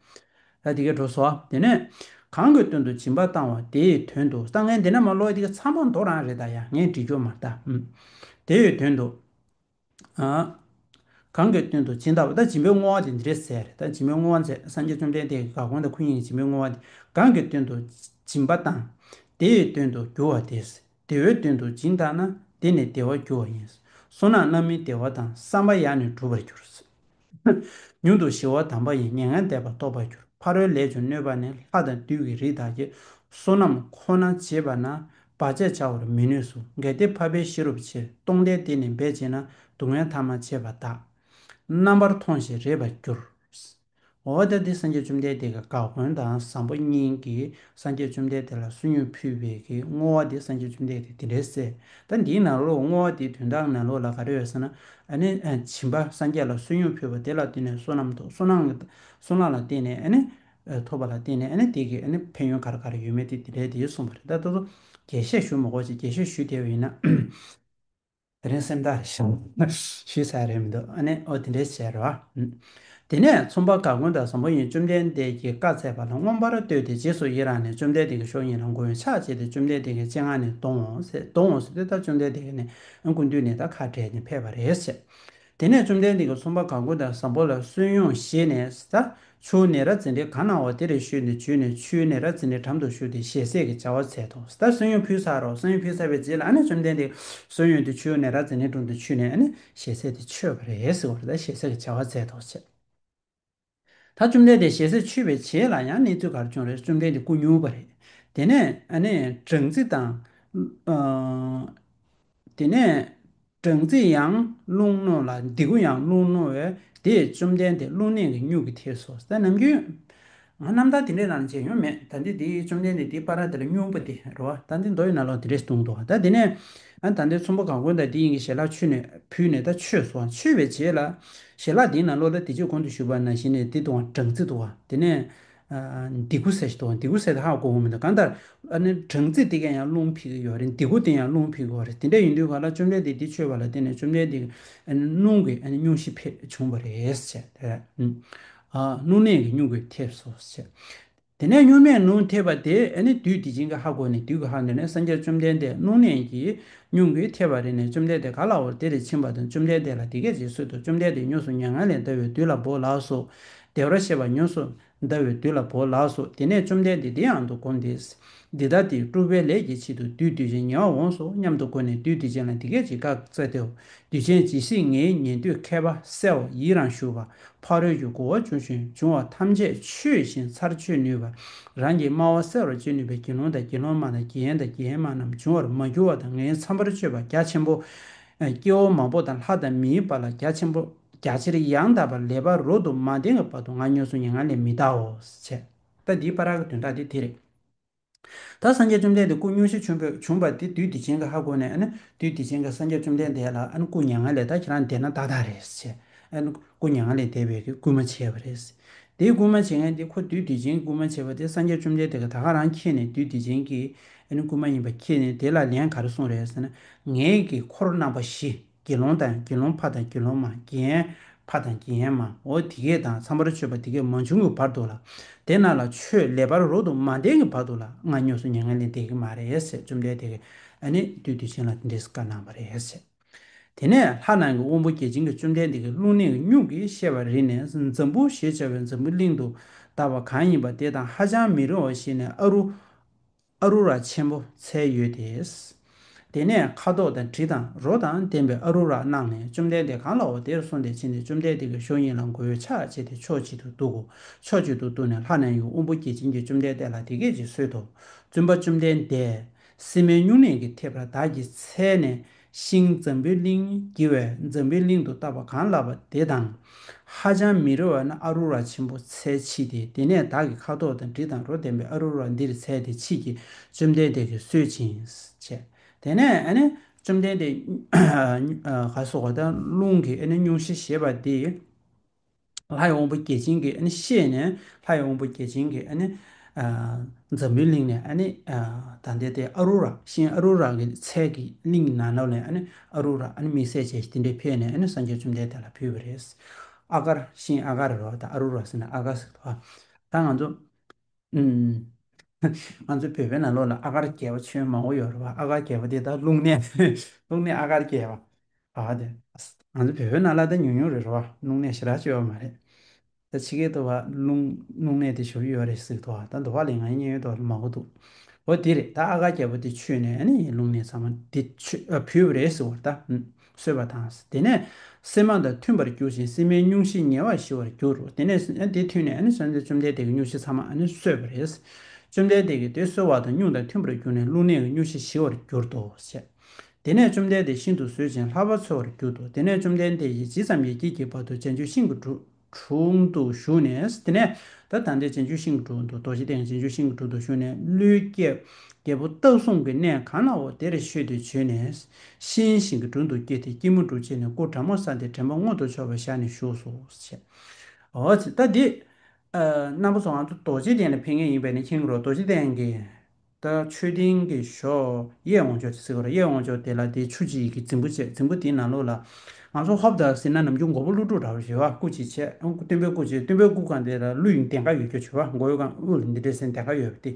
ད་དེ་གའི་འགྲོ་སོང་། དེ་ནས་གང་གི་དོན་དུ་སྦྱིན་པ་བཏང་བ་དེ་ཡི་དོན་དུ། ད་ངས་འདི་ནས་མར་ཀློག་ཡ་དེ་ག་ཚང་མ་མདོ་རང་རེད་ད་ཡ། ངས་འབྲི་རྒྱུ་མ་རེད་ད། ཨུམ། དེ་ཡི་དོན་དུ། ཨ། གང་གི་དོན་དུ་སྦྱིན་བཏང་བ། ད་སྦྱིན་པའི་བསྔོ་བ་དེ་འདི་རེད་ཟེར། ད་སྦྱིན་པའི་བསྔོ་བ་མཛད། སངས་རྒྱས་བཅོམ་ལྡན་འདས་ཀྱིས་ག་གོན་དང་ཁོ་གཉིས་ཀྱིས་སྦྱིན་པའི་བསྔོ་བ་དེ། གང་གི་དོན་དུ་སྦྱིན་པ་བཏང་། དེ་ཡི་དོན་དུ་འགྱུར་བ་དེ། བདེ་བའི་དོན་དུ་སྦྱིན་བཏང་ན། དེ་ནི་བདེ་བར་འགྱུར་བ་ཡིན། བསོད་ནམས་རྣམ་སྨིན་བདེ་བ་དང་། བསམ་པ་ཡང་ནི་འགྲུབ་པར་འགྱུར། མྱུར་དུ་ཞི་བ་དམ་པ་ཡི། མྱ་ངན་འདས་པ་རྟོགས་པར་འགྱུར། ཕ་རོལ་ལས་ཀྱང་གནོད་པ་ནི། ལྷ་དང་བདུད་ཀྱི་རིས་དག་གིས། བསོད་ནམས་ཁོ་ན་བྱེད་པ་ན། བར་ཆད་བྱ་བར་མི་ནུས་སོ། གལ་ཏེ་འཕགས་པའི་ཤེས་རབ་ཆེ། སྟོང་ལྡན་དེ་ནི་འབད་བྱས་ན། སྡུག་བསྔལ་ཐ་མར་བྱེད་པ་དག། རྣམ་པར་ཐོང་ཞིང་རེག་པར་འགྱུར། འོ་ད་འདི་སངས་རྒྱས་བཅོམ་ལྡན་འདས་ཀྱིས་ག་གོན་དང་བཟང་པོ་གཉིས་ཀྱིས་སངས་རྒྱས་བཅོམ་ལྡན་འདས་ལ་བསོད་སྙོམས་ཕུལ་བའི་གི་བསྔོ་བ་འདི་སངས་རྒྱས་བཅོམ་ལྡན་འདས་ཀྱིས་དེ་འདྲས་ཟེར། ད་འདིའི་ནང་ལོགས་བསྔོ་བ་འདིའི་དོན་དག་ནང་ལོགས་ལ་ག་རེ་ཡོད་ཟེར་ན། ཨ་ནི་ཨ་སྦྱིན་པ་སངས་རྒྱས་ལ་བསོད་སྙོམས་ཕུལ་བ་དེ་ལ་བརྟེན་ནས་བསོད་ནམས་ཐོབ། བསོད་ནམས་ཀྱི་བསོད་ནམས་ལ་བརྟེན་ནས་ཨ་ནི་ཨ་ཐོབ་པ་ལ་བརྟེན་ནས་ཨ་ནི་དེ་གི་ཨ་ནི་ཕན་ཡོན་ག་རེ་ག་རེ་ཡོད་མེད་དེ་དེ་འདྲས་དེ་གསུངས་པ་རེད། ད་ད་དུང་རྒྱས་བཤད་ཞུ་མི་དགོས་ཅིག་རྒྱས་བཤད་ཞུ་བསྡད་པ་ཡིན་ན། དེ་རིང་སེམས་ཐག་ཞུ་ས་རེད་མི་འདུག་ཨ་ནི་ཨོ་དེ་འདྲས་བྱས་རོ། དེ་ནས་ཚོང་པ་ག་གོན་དང་བཟང་པོ་ཡིས་བཅོམ་ལྡན་འདས་ཀྱིས་བཀའ་སྩལ་པ་ལ་མངོན་པར་བསྟོད་དེ་རྗེས་སུ་ཡི་རང་ནས་བཅོམ་ལྡན་འདས་ཀྱི་ཕྱོགས་གཉིས་ལ་མགོ་བོས་ཕྱག་བྱས་ཏེ་བཅོམ་ལྡན་འདས་ཀྱི་སྤྱན་སྔ་ནས་འདོང་ངོ་ཟེར་འདོང་ངོ་ཟེར་ཏེ། ད་བཅོམ་ལྡན་འདས་ཀྱིས་ནི་སྐུ་མདུན་ནས་ད་ཁ་བྲལ་ནས་ཕེབས་པ་རེད་ཟེར། དེ་ནས་བཅོམ་ལྡན་འདས་ཀྱིས་ཚོང་པ་ག་གོན་དང་བཟང་པོ་ལ་བསོད་སྙོམས་བཞེས་ནས་ད། ཆུ་བོ་ནཻ་རཉྫ་ནའི་གང་ན་བ་དེར་བཞུགས་ནས་བྱོན་ནས་ཆུ་བོ་ནཻ་རཉྫ་ནའི་འགྲམ་དུ་བཞུགས་ཏེ་ཞལ་ཟས་ཀྱི་བྱ་བ་མཛད་དོ། ད་བསོད་སྙོམས་ཕུལ་ཚར་རོ། བསོད་སྙོམས་ཕུལ་ཚར་བའི་རྗེས་ལ་ཨ་ནི་བཅོམ་ལྡན་འདས་བསོད་སྙོམས་དེ་ཆུ་བོ་ནཻ་རཉྫ་ནའི་དྲུང་དུ་མཆོད་ནས་ཨ་ནི་ཞལ་ཟས་དེ་མཆོད་པ་རེད་ཟེར་བ་རེད། ད་ཞལ་ཟས་ཀྱི་བྱ་བ་མཛད་དོ་ཟེར། ད་བཅོམ་ལྡན་འདས་ཞལ་ཟས་མཆོད་པའི་རྗེས་ལ་ཡང་གནས་ཚུལ་ག་རེ་བྱུང་རེད། བཅོམ་ལྡན་འདས་སྐུ་སྙུང་པ་རེད། དེ་ནས་ཨ་ནི་སྦྲང་རྩི་དང་། ཨ། དེ་ནས་སྦྲང་རྩི་ཡང་རླུང་རྣོ་ལ་ལྡེ་གུ་ཡང་རླུང་རྣོ་བས་དེས་བཅོམ་ལྡན་འདས་རླུང་ནད་ཀྱི་སྙུང་གིས་ཐེབས་སོ། ད་ནམ་རྒྱུན་ང་རྣམ་ཐར་དེ་འདྲའི་ནང་ལ་མཇལ་མྱོང་མེད། ད་འདི་དེ་བཅོམ་ལྡན་འདས་དེའི་བར་དེ་ལ་སྙུང་པ་དེ་རེད་བ། ད་འདི་མདོ་ཡི་ནང་ལོགས་དེ་འདྲས་གསུངས་འདུག་ད་དེ་ནས་ཨ་ད་འདི་ཚོང་པ་ག་གོན་དང་དེ་གཉིས་ཀྱིས་ཞལ་ལག་མཆོད་ནས་ཕུལ་ནས་ད་མཆོད་སོང་། མཆོད་པའི་རྗེས་ལ་ཞལ་ལག་དེའི་ནང་ལོགས་ལ་དེ་རྗེས་གོང་དུ་ཞུས་པ་ནང་བཞིན་ནས་དེ་དུ་བ་སྦྲང་རྩི་འདུག་བ། དེ་ནས་ ཨ་ལྡེ་གུ་ཟེར་ཞིག་འདུག། ལྡེ་གུ་ཟེར་དེ་ཧ་གོ་གི་མི་འདུག། གང་ལྟར་ཨ་ནི་སྦྲང་རྩི་དེ་གས་ཡང་རླུང་འཕེལ་གྱི་ཡོད་རེད། ལྡེ་གུ་དེ་ཡང་རླུང་འཕེལ་གྱི་ཡོད་རེད། དེ་འདྲ་ཡིན་དུས་ག་ལ་བཅོམ་ལྡན་འདས་དེ་མཆོད་པ་ལ་བརྟེན་ནས་བཅོམ་ལྡན་འདས་ཀྱིས་ཨ་ནི་རླུང་གི་ཨ་ནི་སྙུང་གཞི་འཕེལ་བྱུང་བ་རེད་ཟེར། དེ་རེད། ཨ་རླུང་ནད་ཀྱི་སྙུང་གཞི་ཐེབས་སོ་ཟེར། དེ་ནས་སྙུང་གནས་རླུང་ཐེབས་པ་དེ་ཨ་ནི་བདུད་སྡིག་ཅན་གྱིས་ཧ་གོ་ནས། བདུད་ཀྱིས་ཧ་གོ་ནས་སངས་རྒྱས་བཅོམ་ལྡན་འདས་རླུང་ནད་ཀྱི་སྙུང་གཞི་ཐེབས་པ་རེད་ནས། བཅོམ་ལྡན་འདས་ག་ལ་བར་དེ་རུ་ཕྱིན་པ་དང་། བཅོམ་ལྡན་འདས་ལ་དེ་སྐད་ཅེས་གསོལ་ཏོ། བཅོམ་ལྡན་འདས་ཉམས་སུ་མྱ་ངན་ལས་འདའ་བའི་དུས་ལ་བོར་ལགས་སོ། བདེ་བར་གཤེགས་པ་ཉམས་སུ་འདའ་བའི་དུས་ལ་བོར་ལགས་སོ། དེ་ནས་བཅོམ་ལྡན་འདས་འདི་ཡང་དུ་བསྒོམས་ཏེ། འདི་ལྟ་སྟེ། སྤྲུལ་པའི་ལས་ཀྱི་ཆེད་དུ་བདུད་སྡིག་ཅན་ཉེ་བར་འོངས་སོ་སྙམ་དུ་བསྒོམས་ནས་བདུད་སྡིག་ཅན་ལ་འདི་སྐད་ཅེས་བཀའ་སྩལ་ཏོ། བདུད་ཅན་ཇི་སྲིད་ངའི་ཉན་ཐོས་མཁས་པ་གསལ་བ་ཡིད་རང་ཞུགས་པ། ཕ་རོལ་གྱི་རྒོལ་བ་བྱུང་ཞིང་འབྱུང་བ་ཐམས་ཅད་ཆོས་བཞིན་ཚར་གཅོད་ནུས་པ། རང་གི་སྨྲ་བ་གསལ་བར་བྱེད་ནུས་པའི་དགེ་སློང་དང་དགེ་སློང་མ་དང་དགེ་བསྙེན་དང་དགེ་བསྙེན་མ་རྣམས་འབྱུང་བར་མ་གྱུར་བ་དང་། ངའི་ཚངས་པར་སྤྱོད་པ་རྒྱ་ཆེན་པོ། སྐྱེ་བོ་མང་པོ་དང་ལྷ་དང་མིའི་བར་ལ་རྒྱ་ཆེན་པོ། རྒྱ་ཆེར་ཡང་དག་པར་ལེགས་པར་རབ་ཏུ་མ་བསྟན་གྱི་བར་དུ་ང་ཉམས་སུ་མྱ་ངན་ལས་མི་འདའོ། ཟེར། ད་འདིའི་བར་གྱི་དོན་དག་དེ་དེ་རེད། ད་སངས་རྒྱས་བཅོམ་ལྡན་འདས་སྐུ་སྙུང་གཞི་བྱུང་བ་བྱུང་བ་དེ་བདུད་སྡིག་ཅན་གྱིས་ཧ་གོ་ནས། ཨ་ནི་བདུད་སྡིག་ཅན་གྱིས་སངས་རྒྱས་བཅོམ་ལྡན་འདས་ལ་ཨ་ནི་སྐུ་མྱ་ངན་ལས་ད་ཁྱེད་རང་འདས་ན་ཏག་ཏག་རེད་ཟེར། ཨ་ནི་སྐུ་མྱ་ངན་ལས་འདས་པའི་གི་སྐུལ་མ་བྱས་པ་རེད། དེའི་སྐུལ་མ་བྱེད་མཁན་དེ་ཁོ་བདུད་སྡིག་ཅན་གྱི་སྐུལ་མ་བྱས་པ་དེ་སངས་རྒྱས་བཅོམ་ལྡན་འདས་ཀྱིས་ད་ག་རང་མཁྱེན་ནས། བདུད་སྡིག་ཅན་གྱི་ཨ་ནི་སྐུལ་མ་ཡིན་པ་མཁྱེན་ནས། དེ་ལ་ལན་ག་རེ་གསུངས་རེད་ཟེར་ན། ངེད་ཀྱི་འཁོར་རྣམ་པ་བཞི། དགེ་སློང་དང་དགེ་སློང་ཕ་དང་དགེ་སློང་མ། དགེ་བསྙེན་ཕ་དང་དགེ་བསྙེན་མ། འོ་དེ་གས་དང་ཚངས་པར་སྤྱོད་པ་དེ་གས་མ་བྱུང་གི་བར་དུ་ལ། དེ་རྣམས་ལ་ཆོས་ལེགས་པར་རབ་ཏུ་མ་བསྟན་གྱི་བར་དུ་ལ་ང་ཉམས་སུ་མྱ་ངན་ལས་འདས་ཀྱི་མ་རེད་ཟེར། བཅོམ་ལྡན་འདས་ཀྱིས་ཨ་ནི་བདུད་སྡིག་ཅན་ལ་དེ་འདྲས་བཀའ་གནང་བ་རེད་ཟེར། དེ་ནས་ལྷ་རྣམས་ཀྱི་དབང་པོ་བརྒྱ་བྱིན་གྱིས་བཅོམ་ལྡན་འདས་ཀྱི་རླུང་ནད་ཀྱི་སྙུང་གཞི་བཤད་པ་རིག་ནས། འཛམ་བུ་ཞེས་བྱ་བའི་འཛམ་བུ་གླིང་དུ་བཏགས་པ་གང་ཡིན་པ་དེ་དང་ཧ་ཅང་མི་རིང་བ་ཞིག་ནས་ཨ་རུ། ཨ་རུ་ར་ཆེན་པོ་ཚལ་ཡོད་དེ། དེ་ནས་ཁ་དོག་དང་དྲི་དང་རོ་དང་ལྡན་པའི་ཨ་རུ་ར་གནང་ནས་བཅོམ་ལྡན་འདས་གང་ལ་འོ་དེར་སོང་སྟེ་ཕྱིན་ནས། བཅོམ་ལྡན་འདས་ཀྱི་ཕྱོགས་གཉིས་ལ་མགོ་བོས་ཕྱག་བྱས་ཏེ་ཕྱོགས་གཅིག་ཏུ་འདུག་གོ། ཕྱོགས་གཅིག་ཏུ་འདུག་ནས་ལྷ་རྣམས་ཀྱི་དབང་པོ་བརྒྱ་བྱིན་གྱིས་བཅོམ་ལྡན་འདས་ལ་དེ་སྐད་ཅེས་གསོལ་ཏོ། བཙུན་པ་བཅོམ་ལྡན་འདས། སྲེད་མའི་སྙུང་གནས་ཀྱིས་ཐེབས་པ་བདག་གི་ཚལ་ནས་ཤིང་འཛམ་བུའི་གླིང་བགྱི་བས། འཛམ་བུའི་གླིང་དུ་བཏགས་པ་གང་ལགས་པ་དེ་དང་ཧ་ཅང་མི་རིང་བ་ན་ཨ་རུ་ར་ཆེན་པོ་ཚལ་མཆིས་ཏེ། དེ་ནས་བདག་གི་ཁ་དོག་དང་དྲི་དང་རོ་ལྡན་པའི་ཨ་རུ་ར་འདིར་ཚལ་དེ་མཆིས་ཀྱིས་བཅོམ་ལྡན་འདས་ཀྱིས་གསོལ་ཅིང་བྱས། དེ་ནས་ཨ་ནི་བཅོམ་ལྡན་འདས་ག་སོགས་པ་དང་རླུང་གི་ཨ་ནི་སྙུང་གཞི་ཞེས་པ་དེ། ལྷའི་དབང་པོ་བརྒྱ་བྱིན་གྱིས་ཨ་ནི་ཤེས་ནས། ལྷའི་དབང་པོ་བརྒྱ་བྱིན་གྱིས་ཨ་ནི་ཨ་འཛམ་བུའི་གླིང་ནས་ཨ་ནི་ཨ་ད་ལྟའི་དེ་ཨ་རུ་ར་ཤིང་ཨ་རུ་ར་གི་ཚལ་གྱི་གླིང་ནང་ལོགས་ནས་ཨ་ནི་ཨ་རུ་ར་ཨ་ནི་དམིགས་བསལ་བྱས་ཤིང་དེ་འདྲའི་ཕེབས་ནས་ཨ་ནི་སངས་རྒྱས་བཅོམ་ལྡན་འདས་ལ་ཕུལ་བ་རེད། ཨ་གར་ཤིང་ཨ་གར་རེད་པ། ད་ཨ་རུ་ར་ཟེར་ན་ཨ་གར་ཟེར་གི་འདུག་པ། ད་ང་ཚོ་ཨུམ། ང་ཚོ་བོད་པའི་ནང་ལོགས་ལ་ཨ་གར་རྒྱལ་པོ་མཆོད་མང་པོ་ཡོད་རེད་པ། ཨ་གར་རྒྱལ་པོ་དེ་ད་རླུང་ནད། རླུང་ནད་ཨ་གར་རྒྱལ་པོ། ཨ་དེ། ང་ཚོ་བོད་པའི་ནང་ལ་ད་ཉུང་ཉུང་རེད་རེད་པ། རླུང་ནད་ཞེ་དྲག་ཅིག་ཡོད་མ་རེད། ད་ཕྱི་རྒྱལ་དུ་བ་རླུང་རླུང་ནད་དེ་ཞེ་པོ་ཡོད་རེད་ཟེར་གི་འདུག་པ། ད་འདུག་པ་ལས་ང་ཡི་མཉན་ཡོད་དུ་མང་པོ་འདུག། འོ་དེ་རེད། ད་ཨ་གར་རྒྱལ་པོ་དེ་མཆོད་ནས་ཨ་ནི་རླུང་ནད་ཚང་མ་དེ་མཆོད་ཨ་ཕུལ་བ་རེད་ཟེར་བ་རེད་ད། གསོལ་བ་དང་། དེ་ནས་སྲེད་མ་དང་མཐུན་པར་གྱུར་ཅིང་སྲེད་མའི་སྙུང་གཞི་ཉེ་བར་ཞི་བར་གྱུར་རོ། དེ་ནས་དེ་མཐུན་ནས་ཨ་ནི་སངས་རྒྱས་བཅོམ་ལྡན་འདས་ཀྱིས་སྙུང་གཞི་ཚང་མ་ཨ་ནི་གསོལ་བ་རེད། བཅོམ་ལྡན་འདས་ཀྱིས་དེ་གསོལ་བ་དང་སྙུང་དང་མཐུན་པར་གྱུར་ནས་རླུང་ནད་ཀྱི་སྙུང་གཞི་ཞི་བར་གྱུར་ཏོ་ཞེས། དེ་ནས་བཅོམ་ལྡན་འདས་ཤིན་ཏུ་བཟོད་ཅིང་ལྷག་པར་འཚོ་བར་གྱུར་ཏོ། དེ་ནས་བཅོམ་ལྡན་འདས་ཀྱིས་ཇི་ཙམ་ཡི་གེ་ཀྱི་བར་དུ་བྱང་ཆུབ་ཤིང་གི་དྲུང་དྲུང་དུ་བཞུགས་ནས། དེ་ནས་ད་ད་ལྟའི་བྱང་ཆུབ་ཤིང་གི་དྲུང་དུ་རྡོ་རྗེ་གདན་བྱང་ཆུབ་ཤིང་གི་དྲུང་དུ་བཞུགས་ནས། ཀླུའི་རྒྱལ་རྒྱལ་པོ་སྟག་གསུམ་གྱི་གནས་གང་ལའོ་དེར་བཞུད་དེ་བྱོན་ནས། ཤིང་ཤིང་གི་དྲུང་དུ་སྐྱེས་ཏེ་སྐྱིལ་མོ་ཀྲུང་བཅས་ནས་སྐུ་དྲང་མོར་བསྲངས་ཏེ་དྲན་པ་མངོན་དུ་ཕྱོགས་པར་བཞག་ནས་བཞུགས་སོ་ཞེས། འོ་ད་འདི་ཨ་རྣམ་པ་ཚོ་ང་ཚོ་རྡོ་རྗེ་གདན་ལ་ཕེབས་མཁན་ཡིན་པས་ནི་མཁྱེན་གྱི་རེད། རྡོ་རྗེ་གདན་གྱི་ད་མཆོད་རྟེན་གྱི་ཞོ་གཡས་འོག་ཕྱོགས་ཅིག་ཟེར་གྱི་རེད། གཡས་འོག་ཕྱོགས་དེ་ལ་དེ་ཆུ་ཅིག་གི་རྫིང་བུ་བྱས། རྫིང་བུ་དེའི་ནང་ལོགས་ལ་ང་ཚོ་ཧོབ་ད་ཟེར་ན་ནམ་རྒྱུན་མགོན་པོ་ཀླུ་སྒྲུབ་འདྲ་བོ་ཞིག་པ། སྐུ་ཅིག་བྱས། སྟོན་པའི་སྐུ་ཅིག། སྟོན་པའི་སྐུ་གང་དེ་ལ་ཀླུ་ཡི་གདན་ཁ་ཡོད་རྒྱུ་བྱས་པ། མགོ་བོ་གང་དབུ་ལ་འདི་འདྲས་ཟེར་གདན་ཁ་ཡོད་པ་དེ།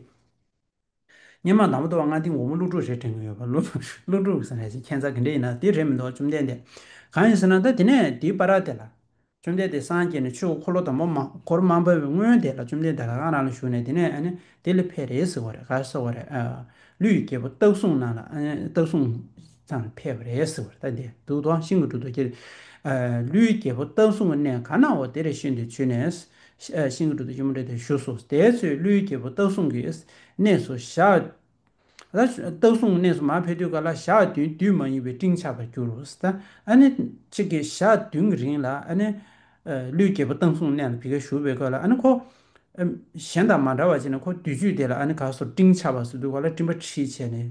སྔོན་མ་དང་པོ་དུ་བ་ང་དེ་མགོན་པོ་ཀླུ་སྒྲུབ་རེད་དྲན་གྱི་ཡོད་པ། ཀླུ་ཀླུ་སྒྲུབ་ཟེར་ནས་ཁྱད་མཚར་ག་འདྲ་ཡིན་ན་དེ་རེད་མི་འདུག། བཅོམ་ལྡན་འདས་གང་ཡིན་ཟེར་ན། ད་དེ་ནས་དེའི་བར་དེ་ལ་བཅོམ་ལྡན་འདས་སངས་རྒྱས་ནས་ཆོས་འཁོར་ལོ་དང་པོ་མ་འཁོར་མ་བབས་པའི་སྔོན་དེ་ལ་བཅོམ་ལྡན་འདས་ལྷ་ཁང་རང་ལ་བཞུགས་ནས། དེ་ནས་ཨ་ནི་དེ་ལ་ཕེབས་རེད་ཟེར་བ་རེད། ག་རེ་ཟེར་བ་རེད། ཨ་ཀླུ་ཡི་རྒྱལ་པོ་སྟག་གསུམ་ནང་ལ་ཨ་ནི་སྟག་གསུམ་ཚང་ཕེབས་པ་རེད་ཟེར་བ་རེད། ད་དེ་འདུག་དོ། ཤིང་གི་དྲུང་དུ་ཀྱེ་ཨ་ཀླུའི་རྒྱལ་པོ་སྟག་གསུམ་གྱི་གནས་གང་ནའོ་དེར་བཞུད་དེ་བྱོན་ནས། ཤིང་གི་དྲུང་དུ་སྐྱིལ་མོ་ཀྲུང་སྟེ་བཞུགས་སོ། དེའི་ཚེ་ཀླུའི་རྒྱལ་པོ་སྟག་གསུམ་གྱི་གནས་སུ་ཞག་ད་སྟག་གསུམ་གྱི་གནས་སུ་མར་ཕེབས་དུས་ག་ལ་ཞག་བདུན་དུས་མ་ཡིན་པའི་སྤྲིན་ཆགས་པར་གྱུར་རོ། ད་ཨ་ནི་གཅིག་གིས་ཞག་བདུན་གྱི་རིང་ལ་ཨ་ནི་ཀླུའི་རྒྱལ་པོ་སྟག་གསུམ་གནས་ལ་བི་ཀ་བཞུགས་པའི་སྐབས་ལ་ཨ་ནི་ཁོ་གཞན་དང་མ་འདྲ་བ་བྱས་ནས་ཁོ་དུས་ཚོད་དེ་ལ་ཨ་ནི་ག་སོ་སྤྲིན་ཆགས་པ་ཟེར་དུས་ག་ལ་སྤྲིན་པ་ཁྲིད་བྱས་ནས།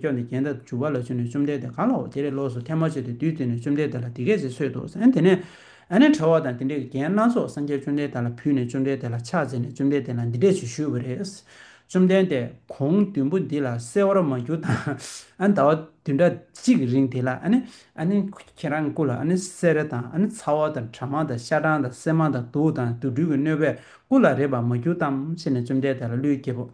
སྐྱོང་སྟེ་རྒྱན་དང་བྱུག་པ་ལ་བྱུགས་ནས་བཅོམ་ལྡན་འདས་གང་ལ་འོ་དེ་ལས་ལོགས་སུ་ཐལ་མོ་སྦྱར་ཏེ་བདུད་དེ་ནས་བཅོམ་ལྡན་འདས་ལ་འདི་སྐད་ཅེས་གསོལ་ཏོ་ཟེར། དེ་ནས་ཨ་ནི་ཕྲེང་བ་དང་དེ་འདྲའི་རྒྱན་སྣ་ཚོགས་སངས་རྒྱས་བཅོམ་ལྡན་འདས་ལ་ཕུལ་ནས་བཅོམ་ལྡན་འདས་ལ་ཕྱག་འཚལ་ནས་བཅོམ་ལྡན་འདས་ལ་འདི་འདྲས་ཞུ་ཞུས་པ་རེད། བཅོམ་ལྡན་འདས་གོང་བདུན་པོ་འདི་ལ་གསལ་བར་མ་གྱུར་དང་། ཨ་ནི་ཟླ་བ་བདུན་ཕྲག་གཅིག་རིང་དེ་ལ་ཨ་ནི་ཨ་ནི་ཁྱེད་རང་སྐུ་ལ་ཨ་ནི་སེར་དང་ཨ་ནི་ཚ་བ་དང་གྲང་མ་དང་ཤ་སྦྲང་དང་སྲན་མ་དང་དུག་དང་དུག་སྦྲུལ་གྱི་གནོད་པས་སྐུ་ལ་རེག་པར་མ་གྱུར་ཏམ་ཟེར་ནས་བཅོམ་ལྡན་འདས་ལ་ཀླུའི་རྒྱལ་པོ་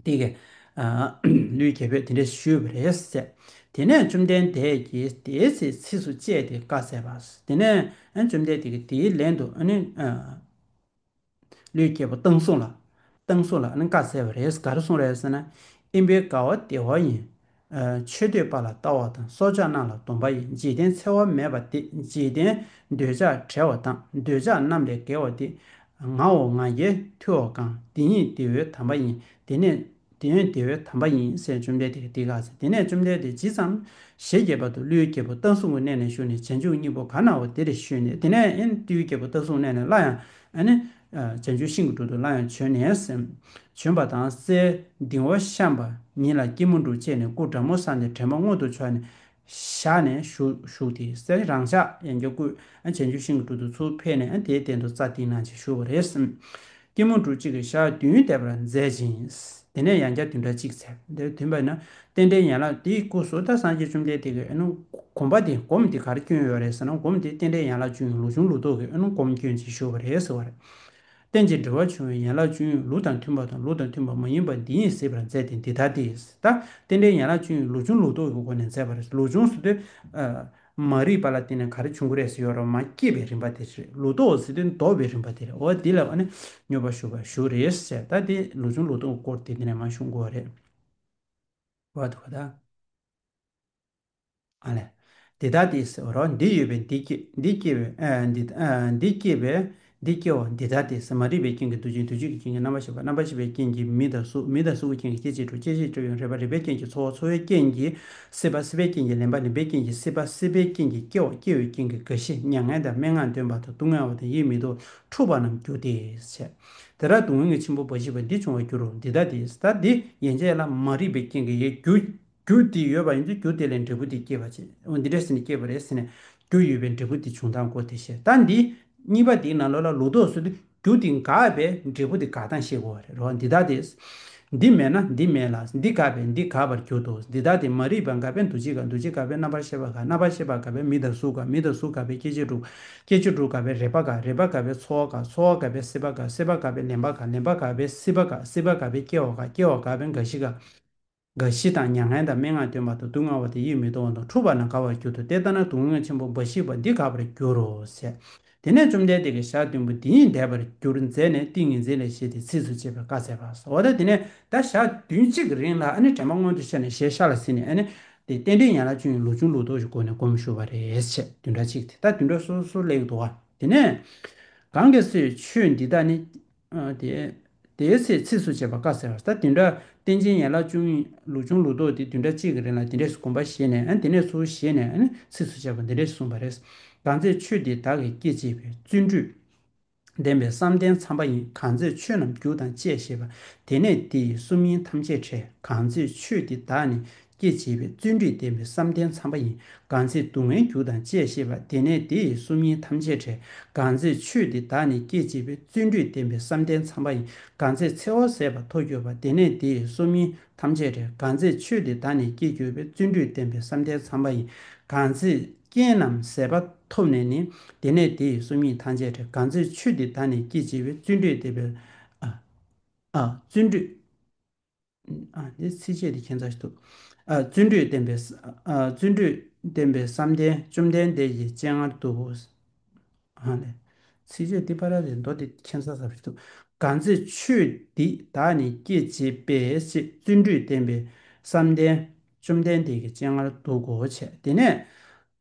དེ་གས་ཨ་ཀླུའི་རྒྱལ་པོས་དེ་འདྲས་ཞུས་པ་རེད་ཟེར། དེ་ནས་བཅོམ་ལྡན་འདས་ཀྱིས་དེའི་ཚེ་ཚིགས་སུ་བཅད་དེ་བཀའ་སྩལ་པ། དེ་ནས་ཨ་བཅོམ་ལྡན་འདས་ཀྱིས་དེའི་ལན་དུ་ཨ་ནི་ཨ་ཀླུའི་རྒྱལ་པོ་བཏང་བཟུང་ལ། བཏང་བཟུང་ལ་ཨ་ནི་བཀའ་སྩལ་པ་རེད། ག་རེ་གསུངས་རེད་ཟེར་ན། དབེན་པའི་དགའ་བ་བདེ་བ་ཡིན། ཨ་མཆོད་བསྟོད་པ་ལ་ལྟ་བ་དང་། སྲོག་ཆགས་རྣམས་ལ་སྡོམ་པ་ཡིན། འཇིག་རྟེན་འཚེ་བ་མེད་པ་སྟེ། འཇིག་རྟེན་འདོད་ཆགས་བྲལ་བ་དང་། འདོད་ཆགས་རྣམས་ལས་རྒྱལ་བ་སྟེ། ངའོ་ང་རྒྱལ་ཐུལ་བ་གང་། འདི་ཉིད་བདེ་བའི་དམ་པ་ཡིན། དེ་ནས་དེ་ཡང་བདེ་བའི་དམ་པ་ཡིན་ཟེར་བཅོམ་ལྡན་འདས་ཀྱིས་དེ་སྐད་ཟེར། དེ་ནས་བཅོམ་ལྡན་འདས་ཇི་ཙམ་ཞལ་བགྱིས་པ་དུ་ཀླུའི་རྒྱལ་པོ་བཏང་བཟུང་གི་གནས་ནས་ཞུགས་ནས་བྱང་ཆུབ་སྙིང་པོ་ག་ན་བ་དེར་བཞུད་ནས། དེ་ནས་ཨེ་ཀླུའི་རྒྱལ་པོ་བཏང་བཟུང་གནས་ནས་སླར་ཡང་ཨ་ནི་ཨ་བྱང་ཆུབ་ཤིང་གི་དྲུང་དུ་སླར་ཡང་བྱོན་ནས་བྱོན་པ་དང་། སའི་གདིང་བ་བཤམས་པ་ཉིད་ལ་སྐྱིལ་མོ་ཀྲུང་བཅས་ནས་སྐུ་དྲང་མོ་བསྲངས་ཏེ་དྲན་པ་མངོན་དུ་ཕྱོགས་ནས་བཞག་ནས་བཞུགས་བཞུགས་ཏེ། སའི་རང་ཕྱག་ཡང་བསྐྱར་བསྐུལ། ཨ་བྱང་ཆུབ་ཤིང་གི་དྲུང་དུ་ཚུར་ཕེབས་ནས་ཨ་དེའི་སྟེང་དུ་རྩྭ་བཏིང་གནང་ཞིང་བཞུགས་པ་རེད། སྐྱིལ་མོ་ཀྲུང་གཅིག་གིས་ཞག་བདུན་འདས་པར་མཛད་ཅིང་། དེ་ནས་ཡང་བསྐྱར་བདུན་ཕྲག་གཅིག་ཚེ་འདིར་བདུན་པ་ན། རྟེན་འབྲེལ་ཡན་ལག་དེའི་སྐབས་སུ་ད་སངས་རྒྱས་བཅོམ་ལྡན་འདས་ཀྱིས་ཨ་ནི་སྒོམ་པ་དེ་སྒོམ་དེ་ག་རེ་བསྐྱོན་ཡོད་རེད་ཟེར་ན། སྒོམ་དེ་རྟེན་འབྲེལ་ཡན་ལག་བཅུ་ཡི་ལུགས་འབྱུང་ལུགས་ལྡོག་གི་ཨ་ནི་སྒོམ་བསྐྱོན་ཅིང་བཞུགས་པ་རེད་ཟེར་བ་རེད། རྟེན་ཅིང་འབྲེལ་བར་འབྱུང་བའི་ཡན་ལག་བཅུ་ཡི་ལུགས་དང་མཐུན་པ་དང་ལུགས་དང་མཐུན་པ་མ་ཡིན་པ་འདི་ཉིད་གཟིགས་པར་མཛད་དེ། འདི་ལྟ་སྟེ། ད་རྟེན་འབྲེལ་ཡན་ལག་བཅུ་ཡི་ལུགས་འབྱུང་ལུགས་ལྡོག་གི་སྒོ་ནས་མཛད་པ་རེད། ལུགས་འབྱུང་ཟེར་དུས་ཨ་མ་རིག་པ་ལ་བརྟེན་ནས་ག་རེ་བྱུང་གི་རེད་ཟེར་ཡོད་རེད་མ་སྐྱེས་པའི་རིམ་པ་དེ་རེད། ལུགས་ལྡོག་ཟེར་དུས་ལྡོག་པའི་རིམ་པ་དེ་རེད། འོ་འདི་ལ་ཨ་ནི་སྙོམས་པར་ཞུགས་པར་ཞུ་རེད་ཟེར། ད་དེ་ལུགས་འབྱུང་ལུགས་ལྡོག་སྐོར་དེ་འདི་ནས་མ་ཞུ་དགོས་རེད། བ་དུ་བ་ད། ཨ་ལས། འདི་ལྟ་སྟེ་ཟེར་བ་རོ། འདི་ཡོད་པས་འདི་སྐྱེ། འདི་སྐྱེ་བས་ཨ་འདི་ཨ་འདི་སྐྱེ་བས་འདི་སྐྱེའོ། འདི་ལྟ་སྟེ་ཟེར། མ་རིག་པའི་རྐྱེན་གྱིས་འདུ་བྱེད། འདུ་བྱེད་ཀྱི་རྐྱེན་གྱིས་རྣམ་པར་ཤེས་པ། རྣམ་པར་ཤེས་པའི་རྐྱེན་གྱིས་མིག་དང་གཟུགས། མིག་དང་གཟུགས་ཀྱི་རྐྱེན་གྱིས་སྐྱེ་མཆེད་དྲུག། སྐྱེ་མཆེད་དྲུག་ཡང་རེག་པ། རེག་པའི་རྐྱེན་གྱིས་ཚོར་བ། ཚོར་བའི་རྐྱེན་གྱིས་སྲེད་པ། སྲེད་པའི་རྐྱེན་གྱིས་ལེན་པ། ལེན་པའི་རྐྱེན་གྱིས་སྐྱེ་བ། སྐྱེ་བའི་རྐྱེན་གྱིས་རྒ་ཤི་མྱ་ངན་དང་སྨྲེ་སྔགས་འདོན་པ་དང་སྡུག་བསྔལ་བ་དང་ཡིད་མི་བདེ་བ་འཁྲུགས་པ་རྣམས་འགྱུར་ཏེ་ཟེར། དེ་ལྟར་སྡུག་བསྔལ་གྱི་ཆེན་པོ་འབའ་ཞིག་པ་འདི་འབྱུང་བར་འགྱུར་རོ། འདི་ལྟ་སྟེ། ད་འདི་ཡན་ཆད་ལ་མ་རིག་པའི་རྐྱེན་གྱིས་ཡང་རྒྱུ་རྒྱུ་དེ་ཡོད་པ་ཡིན་དུས་རྒྱུ་དེ་ལས་འབྲས་བུ་དེ་སྐྱེས་པ་བྱས། འོ་འདི་འདྲ་ཟེར་ནས་སྐྱེས་པ་རེད་ཟེར་ནས་རྒྱུ་ཡོད་པའི་འབྲས་བུ་དེ་བྱུང་སྟངས་སྐོར་དེ་བཤད། ད་འདི་གཉིས་པ་དེའི་ནང་ལོགས་ལ་ལུགས་ལྡོག་ཟེར་དུས་རྒྱུ་དེ་འགགས་པས་འབྲས་བུ་དེ་འགག་སྟངས་ཤེས་དགོས་པ་རེད་རོ། འདི་ལྟ་སྟེ། འདི་མེད་ན་འདི་མེད་ལ། འདི་འགགས་པས་འདི་འགག་པར་འགྱུར་ཏོ། འདི་ལྟ་སྟེ། མ་རིག་པ་འགགས་པས་འདུ་བྱེད་འགག་འདུ་བྱེད་འགགས་པས་རྣམ་པར་ཤེས་པ་འགག་རྣམ་པར་ཤེས་པ་འགགས་པས་མིག་དང་གཟུགས་འགག་མིག་དང་གཟུགས་འགགས་པས་སྐྱེ་མཆེད་དྲུག་སྐྱེ་མཆེད་དྲུག་འགགས་པས་རེག་པ་འགག་རེག་པ་འགགས་པས་ཚོར་བ་འགག་ཚོར་བ་འགགས་པས་སྲེད་པ་འགག་སྲེད་པ་འགགས་པས་ལེན་པ་འགག་ལེན་པ་འགགས་པས་སྲིད་པ་འགག་སྲིད་པ་འགགས་པས་སྐྱེ་བ་འགག་སྐྱེ་བ་འགགས་པས་རྒ་ཤི་འགག་རྒ་ཤི་དང་མྱ་ངན་དང་སྨྲེ་སྔགས་འདོན་པ་དང་སྡུག་བསྔལ་བ་དང་ཡིད་མི་བདེ་བ་དང་འཁྲུགས་པ་རྣམས་འགག་པར་འགྱུར་ཏོ། དེ་ལྟ་ན་སྡུག་བསྔལ་ཆེན་པོ་འབའ་ཞིག་པ་འདི་འགག་པར་འགྱུར་རོ་ཟེར། དེ་ནས་བཅོམ་ལྡན་འདས་ཀྱིས་ཞག་བདུན་པོ་འདི་ཡིས་འདས་པར་འགྱུར་མཛད་ནས་ཏིང་ངེ་འཛིན་ལས་བཞེངས་ཏེ་ཚིགས་སུ་བཅད་པའི་བཀའ་སྩལ་པ། འོ་ད་དེ་ནས་ད་ཞག་བདུན་གཅིག་གི་རིང་ལ་ཨ་ནི་དྲན་པ་མངོན་དུ་བྱས་ནས་ཞལ་ཤར་ལ་གཟིགས་ནས་ཨ་ནི་ དེ་རྟེན་འབྲེལ་ཡན་ལག་བཅུ་གཉིས་ལུགས་འབྱུང་ལུགས་ལྡོག་གི་སྒོ་ནས་སྒོམ་ཞུ་བ་རེད་ཟེར། བདུན་ཕྲག་གཅིག་དེ་ད་བདུན་ཕྲག་སོ་སོ་སླེབས་འདུག་བ། དེ་ནས་གང་གི་ཚེ་ཆོས་འདི་དག་ནི། ཨ་དེ་དེའི་ཚེ་ཚིགས་སུ་བཅད་པ་བཀའ་སྩལ་པ། ད་བདུན་ཕྲག་རྟེན་ཅན་ཡན་ལག་བཅུ་གཉིས་ལུགས་འབྱུང་ལུགས་ལྡོག་དེ་བདུན་ཕྲག་གཅིག་གི་རིང་ལ་དེ་འདྲས་སུ་སྒོམ་པ་བཞེས་ནས། ཨ་དེ་ནས་ཚུར་བཞེས་ནས། ཨ་ནི་ཚིགས་སུ་བཅད་པ་འདི་འདྲས་གསུངས་པ་རེད། གང་ཚེ་ཆོས་འདི་དག་གིས་སྐད་བྱེད་པའི་བརྩོན་འགྲུས་ལྡན་པའི་བསམ་གཏན་ཚངས་པ་ཡིན། གང་ཚེ་ཆོས་རྣམས་རྒྱུ་དང་བཅས་ཤེས་པ། དེ་ནས་དེ་ཡི་གསུམ་དབྱིངས་ཐམས་ཅད་བྲལ། གང་ཚེ་ཆོས་འདི་དག་ནི་སྐད་བྱེད་པའི་བརྩོན་འགྲུས་ལྡན་པའི་བསམ་གཏན་ཚངས་པ་ཡིན། གང་ཚེ་སྡུག་བསྔལ་རྒྱུ་དང་བཅས་ཤེས་པ། དེ་ནས་དེ་ཡི་གསུམ་དབྱིངས་ཐམས་ཅད་བྲལ། གང་ཚེ་ཆོས་འདི་དག་ནི་སྐད་བྱེད་པའི་བརྩོན་འགྲུས་ལྡན་པའི་བསམ་གཏན་ཚངས་པ་ཡིན། གང་ཚེ་འཚེ་བ་ཟད་པ་ཐོབ་གྱུར་པ། དེ་ནས་དེ་ཡི་གསུམ་དབྱིངས་ཐམས་ཅད་བྲལ། གང་ཚེ་ཆོས་འདི་དག་ནི་སྐད་བྱེད་པའི་བརྩོན་འགྲུས་ལྡན་པའི་བསམ་གཏན་ཚངས་པ་ཡིན། གང་ཚེ་རྐྱེན་རྣམས་ཟད་པ་ཐོབ་ནས་ནི། དེ་ནས་དེ་ཡི་གསུམ་དབྱིངས་ཐམས་ཅད་བྲལ། གང་ཚེ་ཆོས་འདི་དག་ནི་སྐད་བྱེད་པའི་བརྩོན་འགྲུས་ལྡན་པའི། ཨ་ཨ་བརྩོན་འགྲུས། ཨ་འདི་ཚིགས་བཅད་འདི་ཁྱད་མཚར་ཞིག་འདུག། ཨ་བརྩོན་འགྲུས་ལྡན་པའི་ས་ཨ་བརྩོན་འགྲུས་ལྡན་པའི་བསམ་གཏན་བཅོམ་ལྡན་འདས་ཀྱི་སྤྱན་སྔར་འདུག་གོ། ཨ་ལས། ཚིགས་བཅད་འདི་པ་ར་དེ་མདོ་འདི་ཁྱད་མཚར་ས་ཞིག་འདུག། གང་ཚེ་ཆོས་འདི་དག་ནི་སྐད་བྱེད་པའི་ཞེས་བརྩོན་འགྲུས་ལྡན་པའི་བསམ་གཏན་བཅོམ་ལྡན་འདས་ཀྱི་སྤྱན་སྔར་འདུག་གོ་བྱས། དེ་ནས་